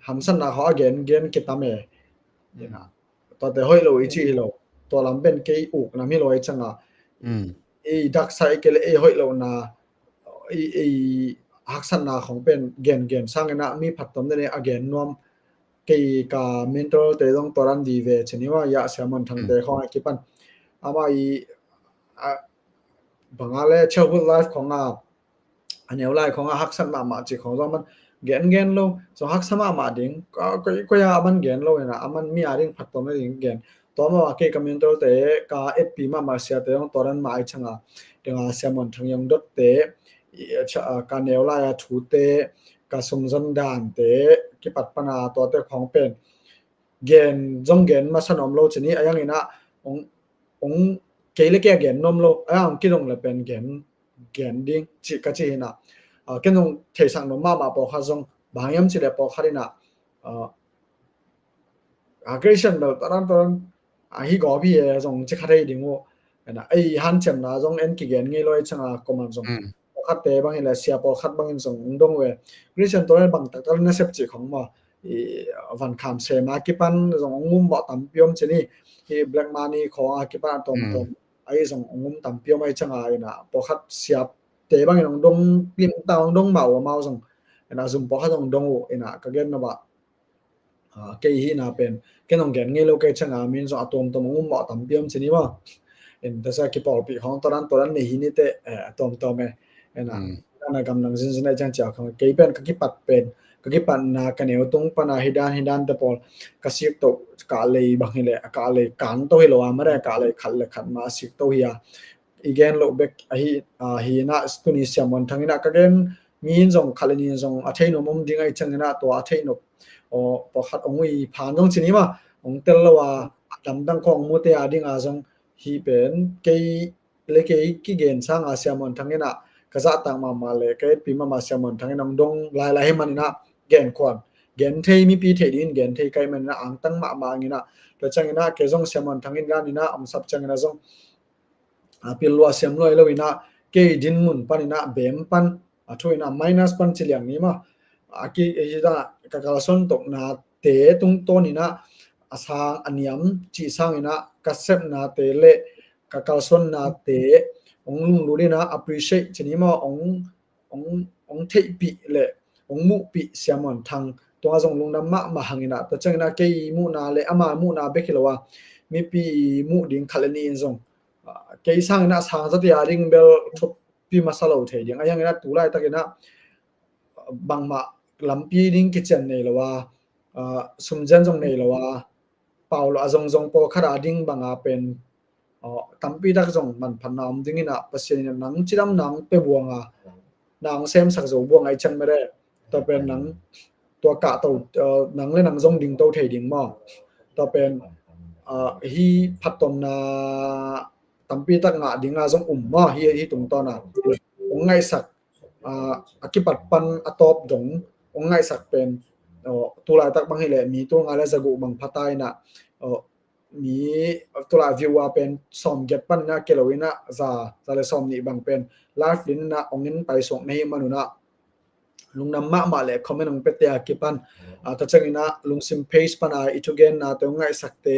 hamsatna khawng a gen gen kitam e. Tuate hoih lo i ci hi lo. Tua lam pen kei uk nam hi lo i canga ei daksa i kei le ei hoih lohna ei haksatna khawng pen gen gen sanginah mi phattuam dene a gen nuam. Kei ka mentor te zong tua dan vive cin hi mah, ya Sia Muan Thang te khawng a kipan ama i banga le childhood life khawng a a neu lai khawng a haksat mahmah cih khawng zong man gen gen lo. Zong haksa mahmah ding, koi a man gen lo ina a man mi a ding phattuam na ding gen. Tua mah kei ka mentor te ka etpi mahmah sia te zong tua dan mah ai canga dinga Sia Muan Thang Yong Dot te ka neu lai a thu te ka sumzon dan te kipat pana tuate khawng pen gen zong gen masa nuam lo cini a yang ina ong kei le kei a gen nuam lo a yang kidong le pen gen gen ding cih ka cih hina. Ken zong theisak nuam mahmah pawlkhat zong bang hiam cih le pawlkhat ina a Christian bel taran taran a hi gawp hi e zong ci kha thei ding uh. Ena ei hanciamna zong en kigen ngei lo ei cianga comment zong pawlkhatte bang hileh sia pawlkhat bangin zong ong dong uh e. Christian tua bang taktak na sep cih khong maw, i van kham sema kipan zong ong um mawh tampi om ci ni. I black money khong a kipan a tawmtawm ei zong ong um tampi om ei cianga ena pawlkhat siapte bangin ong dong limta ong dong mah uh amau zong ena zum pawlkhat zong dong uh ena ka gen na bah. Kei hihna pen ken ong gen ngei lo kei cianga min zong a tawmtawm ong um mawh tampi om ci ni maw. En tasa kipawlpih khong todan todan nei hi nite a tawmtawm e. Ena na gamdang zinzin a ciang cia khong kei pen ka kipat pen ka kipatna ka neu tung pana hidan hidan te pawl ka sik to kah lei bang hileh a kah lei kan to hi lo a mare kah lei khat le khat ma a sik to hi a. I gen loh bek ahi hi ina tuni siamuan thang ina ka gen mi in zong khat le ni in zong a thei nuam om ding a i ciang ina tua a thei nuam pawlkhat ong ui phan zong ci ni ma ong tel lo a a damdang khong mute a ding a zong hi pen kei le kei kigen sanga siamuan thang ina ka zahtak mahmah le ka etpi mahmah siamuan thang ina ong dong lailai hi man ina gen khuan gen thei mipi thei dingin gen thei kai man ina angtang mahmah ang ina tua ciang ina kei zong siamuan thang ina ina ong sap ciang ina zong a pil lua siam lua lo ina kei din mun pan ina bem pan a thu ina minus pan ci liang ni ma a ki ina ka kalsuan tokna te tungtawn ina a sang a niam ci sang ina ka sepna te le ka kalsuanna te ong lunglut ina appreciate ci ni ma ong ong ong theihpih le ong muhpih siamuan thang tunga zong lungdam mahmah hang ina tua ciang ina kei muhna le ama muhna bek hi lo a mipi muh ding khat le ni in zong kei sang ina sang zati a ding bel thupi masa lo thei ding a hiang ina tu laitak ina bangmah lampi ding kician nei lo a sumzian zong nei lo a pau lo a zongzong pawlkhat a ding banga pen tampi tak zong manphatna om ding ina Pasian ina nang cidam nang pe buanga nang semsak zo buanga i ciang mere tua pen nang tua kah to nang le nang zong ding to thei ding maw tua pen hi phattuamna tampi tak ngah dinga zong um maw hi hi tungtawna ong ngaihsak a kipat pan a tawp dong ong ngaihsak pen tu laitak bang hileh mi tu nga le zaguh bang phata ina mi tu lai view a pen sawm giat pan ina kei lo ina za za le sawm nih bang pen live din ina ong in pai suak na hi man una lungdam mahmah le comment ong pete a kipan tua ciang ina lungsim page pana i thugenna te ong ngaihsakte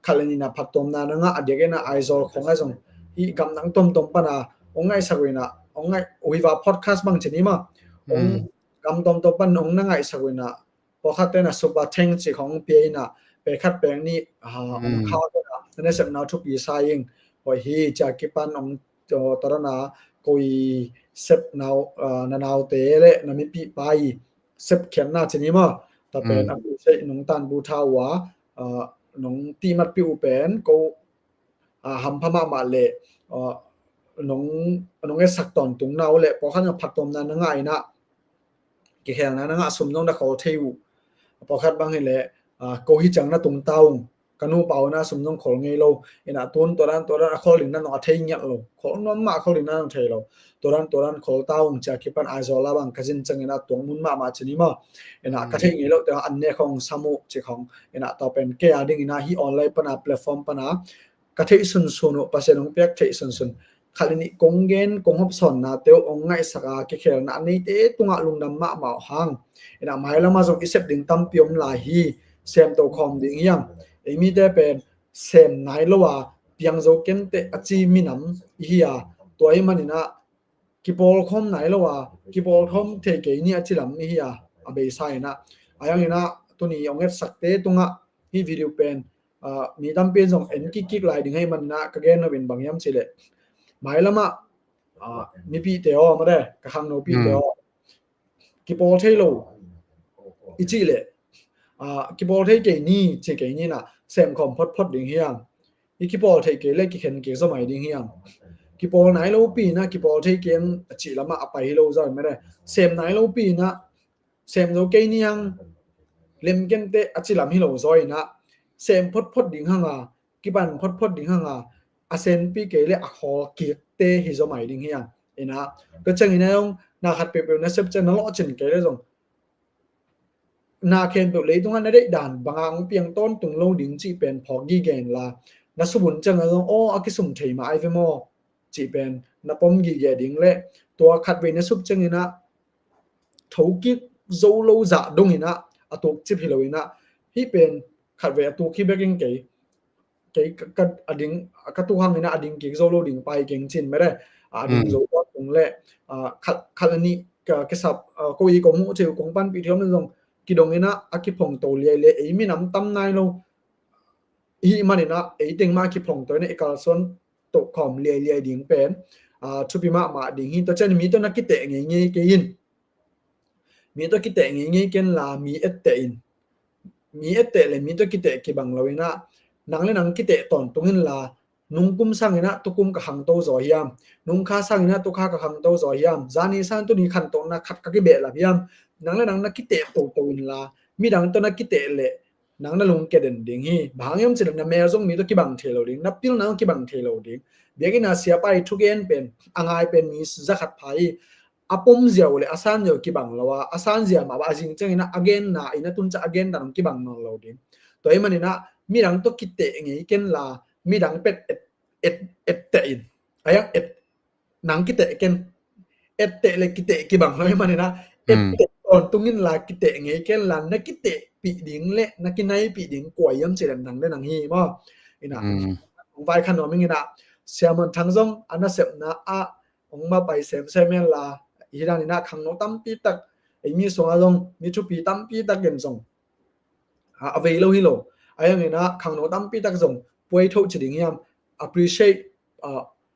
khat le nina phattuamna na ngah a diak ina Aizawl khong a zong hi gamdang tomtom pana ong ngaihsak uh ina ong ngaih uiva podcast bang ci ni ma ong gam tomtom pan ong na ngaihsak uh ina pawlkhat te na super thanks ci khong pia ina pekhat pek ni ong kha ina na nasepna thupi sa ing hoi hi cia kipan ong tadana koi sep nau na naute le na mipi pai sep khiatna ci ni ma ta pen a pi sei nong tan bu tha ua nong ti mat pi u pen ko hampha mahmah le nong nong esak tawntung nau le pawlkhat na phattuamna na ngah ina kikhelna na ngah sum nong na khol thei uh pawlkhat bang hileh ko hi ciang na tung ta ung ka nu pau na sum zong khol ngei lo ina tun tuadan tuadan a khol ding na nong a thei ngiat lo khol nuam mah khol ding na nong thei lo tuadan tuadan khol ta ung cia kipan Aizawl a bang ka zin ciang ina tuang mun mahmah ci ni ma ina ka thei ngei lo te an ne khong sam uh ci khong ina tua pen kei a ding ina hi online pana platform pana ka theih sunsun uh Pasian hong piak theih sunsun khat le nih kong gen kong hopsawnna te uh ong ngaihsak a kikhelna a neite tungah lungdam mahmah uh hang ina mailama zong i sep ding tampi om lai hi semto khawm ding hiang ei mite pen sem nai lo a piang zo kenteh a ci minam i hi a tua i man ina kipawl khawm nai lo a kipawl khawm thei kei ni a ci lam i hi a a beisa ina a yang ina tuni ong etsakte tungah hi video pen mi tampi in zong en kikkik lai ding hei man ina ka gen nopin bang hiam cileh mailamah mipite aw made ka khang nopite aw kipawl thei lo i cih leh kipawl thei kei ni ci kei ni na sem khawm photphot ding hiam i kipawl thei kei le kikhen kei zomai ding hiam kipawl nai lo pi na kipawl thei kei a cih lamah a pai hi lo zai made sem nai lo pi na sem zo kei ni hang lem kente a ci lam hi lo zaw ina sem photphot ding hanga kipan photphot ding hanga a senpi kei le a khawl kikte hi zomai ding hiang ina ka ciang ina zong na khat peuhpeuh na sep ciang na lawh cin kei le zong na khempeuh leitungah na deih dan banga hong piang tawntung lo ding cih pen phawk gige inla, na sum un ciangah zong aw a kisum thei mah ai ve maw cih pen na pom gige ding le tua khatvei na sum cianginah thokik zo lo zah donginah a tuk cip hi loinah hih pen khatvei a tuk hi bekin kei kei ka, ka, a ding, ka tu hangin a ding kik zo lo ding pai keng cin mede. A ding zo lo tung le khat, khat le nih ka, ka sap ko i kong muh ceu kong panpih thiam zong kidongin a kiphong to liai le ei minam tam nai lo. Hi manin a ei teng mah kiphong to in a i kalsuan to khawm liai liai ding pen thupi mahmah ding hi. Tua cian mi to na kiteh ngeingei kei in. Mi to kiteh ngeingei ken la mi etteh in. Mi etteh le mi to kiteh kibang lo in a nang le nang kiteh tawntung in la nungkum sangin a tukum ka khangto zaw hiam, nungkha sangin a tukha ka khangto zaw hiam, zani sang tuni khantohna khat ka kibehlap hiam, nang le nang na kiteh toto in la midang to na kiteh le nang na lungkia den ding hi. Bang hang hiam cih le na mel zong mi to kibang thei lo ding, na pilna zong kibang thei lo ding. Biakinn a siapa i thugen pen a ngai pen mi zakhat pha hi. A pom ziau le a san ziau kibang lo a, a san ziau mah a zing ciangin a genna in a tun ca a genna dong kibang nawn lo ding. Tua hi manin a midang to kiteh ngei ken la midang pet et, et, etteh in. A yang et nang kiteh ken. Etteh le kiteh kibang lo hi manin a etteh tawntung in la kiteh ngei ken la na kitehpih ding le na kinaipih ding kua hiam cih le nang le nang hi maw. Ina vai khan nuam ing ina Sia Muan Thang zong a nasepna ah hong ma pai semsem hen la hi dan ina khangno tampi tak ei mi sungah zong mi thupi tampi tak in zong a vei lo hi lo. A yang ina khangno tampi tak zong puai tho ci ding hiam, appreciate,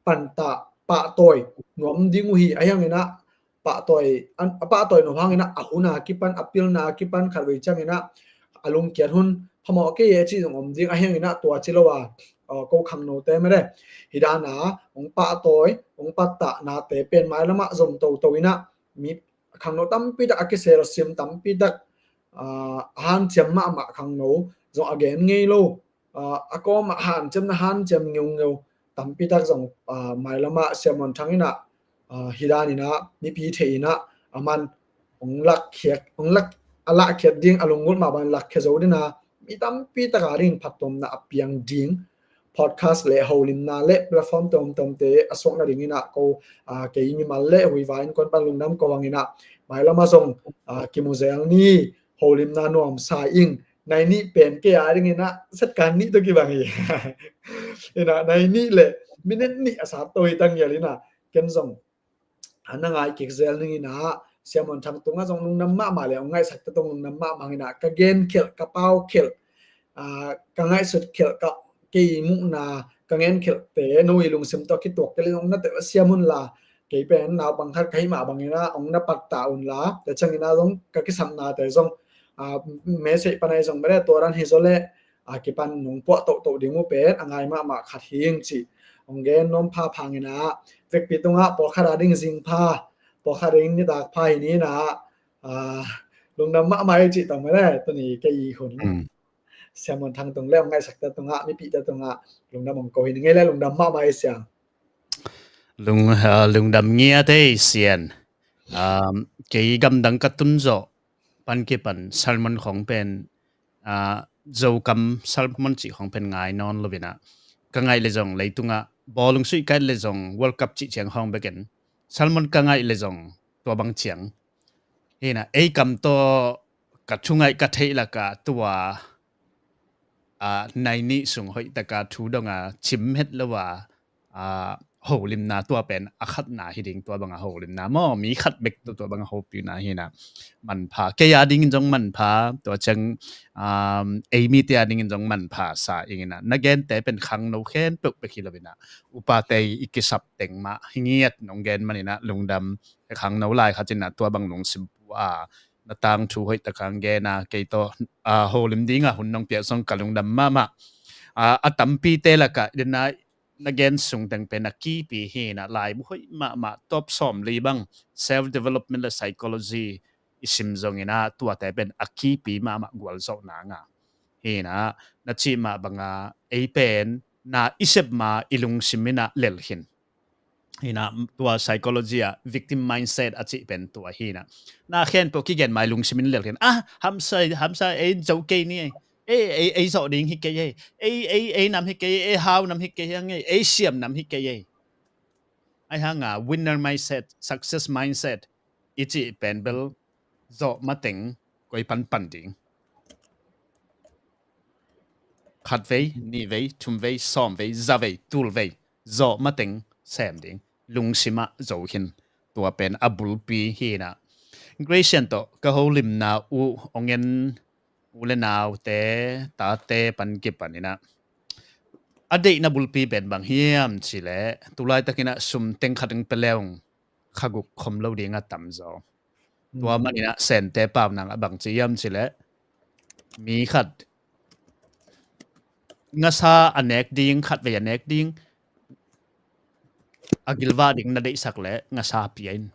pantah pahtawi nuam ding uh hi. A yang ina pahtawi, a pahtawi nuam hang ina a hun a kipan, a pilna a kipan khatvei ciang ina a lungkiat hun phamawh kei e ci zong om ding. A yang ina tua ci lo a ko khangnote mede hi dan a hong pahtawi hong pattah nate pen mailamah zom toto ina mi khangno tampi tak a kisel sim tampi tak a hanciam mahmah khangno zong a gen ngei lo. A kawmah hanciamna hanciam ngeungeu tampi tak zong mailamah Sia Muan Thang ina hi dan ina mipi thei ina a man hong lakkhiat, hong lak, a lahkhiat ding a lunggulh mah bang lakkhia zo dina mi tampi taka dingin phattuamna a piang ding podcast le holimna le platform tomtomte a suakna dingin a ko kei mimal le huiva in kon pan lungdam ko hangin a mailama zong kimuzel ni. Holimna nuamsa ing nai nih pen kei a dingin a setkan nih to kibang hi. Ina nai nih le minute nih a sat to hi tangial ina ken zong a na ngai kik zel ning ina Sia Muan Thang tungah zong lungdam mahmah le hong ngaihsak ta tong lungdam mahmah ina ka gen khelh ka pau khelh ka ngaihsut khelh ka kei muhna ka ngen khelhte no i lungsim tawh kituak kei le zong na teh a siam hun la kei pen naupang khat ka hih mah bangin a hong na pattah un la tua ciangin a zong ka kisapnate zong message panai zong mede tua dan hi zaw le a kipan nong puah tohtoh ding uh pen a ngai mahmah khat hi ing cih hong gen nuam pha phangin a vekpi tungah pawlkhat a ding zing pha pawlkhat a ding nitak pha hi ni ina lungdam mahmah hi cih tawh mede tuni kei i hun Sia Muan Thang tung le hong ngaihsakte tungah mipihte tungah lungdam hong ko hi ni ngei le lungdam mahmah hi sia. Lung, lungdam ngiat ei sian. Kei gamdang ka tun zawh pan kipan sermon khong pen Zokam sermon cih khong pen ngai nawn lo ina ka ngaih le zong leitungah bawlung suih kaih le zong World Cup cih ciang khong bekin sermon ka ngaih le zong tua bang ciang hi ina ei kam tawh ka thungaih ka theih lakah tua nai nih sung hoih taka thu donga cim het lo a holimna tua pen a khatna hi ding tua banga holimna maw mi khat bek tua banga hopihna hi ina manpha kei a dingin zong manpha tua ciang ei mite a dingin zong manpha sa ing ina na gente pen khangno khen peuhpeuh hi lo ina upate i kisap teng mah hi ngiat nong gen man ina lungdam khangno lai khat ina tua bang lungsim pu a na tangthu hoih taka gen a kei tawh holim dinga hun nong piak zong ka lungdam mahmah. A tampite lakah dena na gen sung teng pen a kipi hi ina laibu hoih mahmah top sawm li bang self development le psychology i sim zong ina tuate pen a kipi mahmah gualzawhna nga hi ina na cih mah banga ei pen na i sep ma i lungsim ina lel khin Hi na, tua psychology ah victim mindset a cih pen tua hi na. Na khen peuh kigen mai lungsim in lel khin. Ah, hamsa, hamsa, ei zo kei ni ei. Ei, ei, ei zawh ding hi kei ei. Ei, ei, ei nam hi kei ei. Ei hau nam hi kei ei. Ei siam nam hi kei ei. Ai hanga winner mindset, success mindset i cih pen bel zawh mateng koi panpan ding. Khat vei, nih vei, thum vei, sawm vei, za vei, tul vei, zawh mateng sem ding. Lungsimah zo khin. Tua pen a bulpi hi na. Gracian tawh ka holimna uh ong en u le naute, tate pan kipan inah a deihna bulpi pen bang hiam cileh, tulaitakinah sum teng khat eng peleung khaguk khom lo dingah tamzaw. Tua maninah Sente paunang a bang ci hiam cileh, mi khat ngasa a nek ding, khat vei a nek ding, a gilvah ding na deihsak leh ngasa pia in.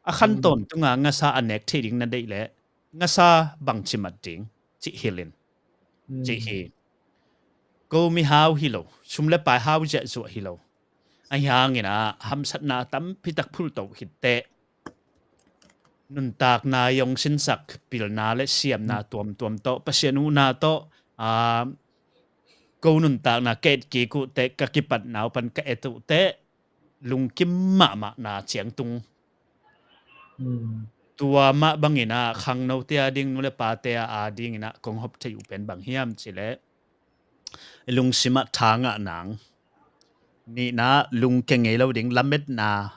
A khantawn tunga ngasa a nek thei ding na deih leh ngasa bangci mat ding cih hilh in. Cih hi. Ko mi hau hi lo, sum le pai hau ziahzuah hi lo. Ahi hangin ah hamsatna tampitak phulto khitteh nuntakna i ong sinsak pilna le siamna tuamtuam tawh, Pasian uhna tawh, aa, ko nuntakna ka et kik uh teh, ka kipatna uh pan ka et uh teh, lungkim mahmahna ciangtung. Tua mah banginah khangnote a ding, nu le pate a dinginah kong hop thei uh pen bang hiam cileh, lungsimah tha ngah nang. Nihna, lungke ngei lo ding lametna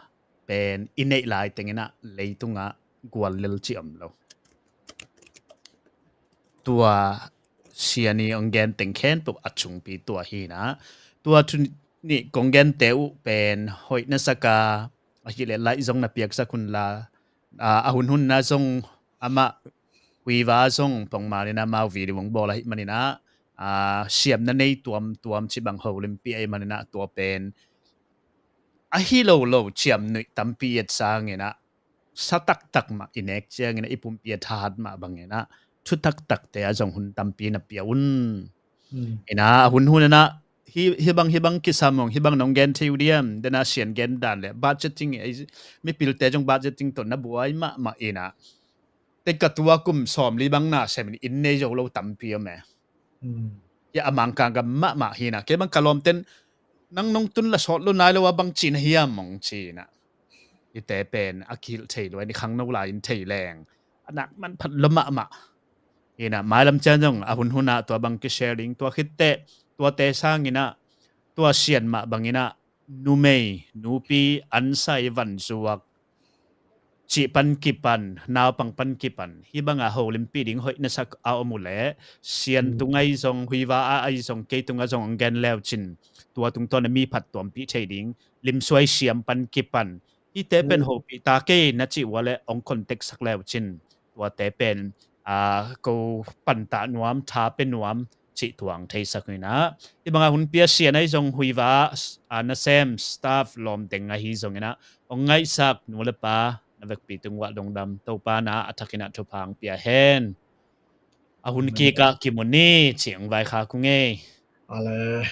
pen i neih lai tenginah leitungah guallel ci om lo. Tua siani ong gen teng khempeuh a chungpi tua hi na. Tua thu nih kong gente uh pen hoih na saka, ahileh laih zong na piaksak hun la, a hunhunna zong amah huiva zong pongmaninah mau video ong bawl ahi maninah, siamna nei tuamtuam cibang holimpi ahi maninah tua pen ahi lo lo ciamnuih tampi et sanginah sa taktak mah i nek cianginah i pumpi a thahat mah banginah thu taktakte a zong hun tampi na pia un. Inah a hunhun inah hi, hibang hibang kisam ong, hibang nong gen thei uh diam, dena sian gen dan le budgeting, mipilte zong budgeting tawh na buai mahmah inah. Te ka tua kum sawmli bang na semin inn nei zo lo tampi om e. Hi a Mangkang gam mahmah hi na. Kei bang ka lawmten nang nong tun la sawt lo nai lo a bang cin hiam mong cina. Hite pen a kihilh thei lo a, ni khangno lai in thei leng a nak manphat lo mahmah. Hi na, mailam cian zong a hunhunah tua bang kisharing, tua khitteh tuate sanginah tua sian mah banginah numei, nupi, ansai, vanzuak cih pan kipan, naupang pan kipan, hih banga holimpi ding hoih nasak a om uh leh, sian tung ahi zong, huiva a ahi zong, kei tungah zong ong gen leucin, tua tungtawn a mi phat tuampih thei ding, limsuai siam pan kipan, hihte pen hopih ta kei na cih uh a leh ong contact sak leucin, tuate pen, aa, ko pantah nuam, tha pe nuam, cih tuang theisak uh inah. Hih banga hun pia sian ahi zong, huiva a nasem staff lawmteng ahi zonginah ong ngaihsak nu le pa na vekpi tung uah lungdam, Topa na a thakinah thupha ong pia hen. A hun kikah kimu ni, cih ong vaikhak uh ngei. Ale.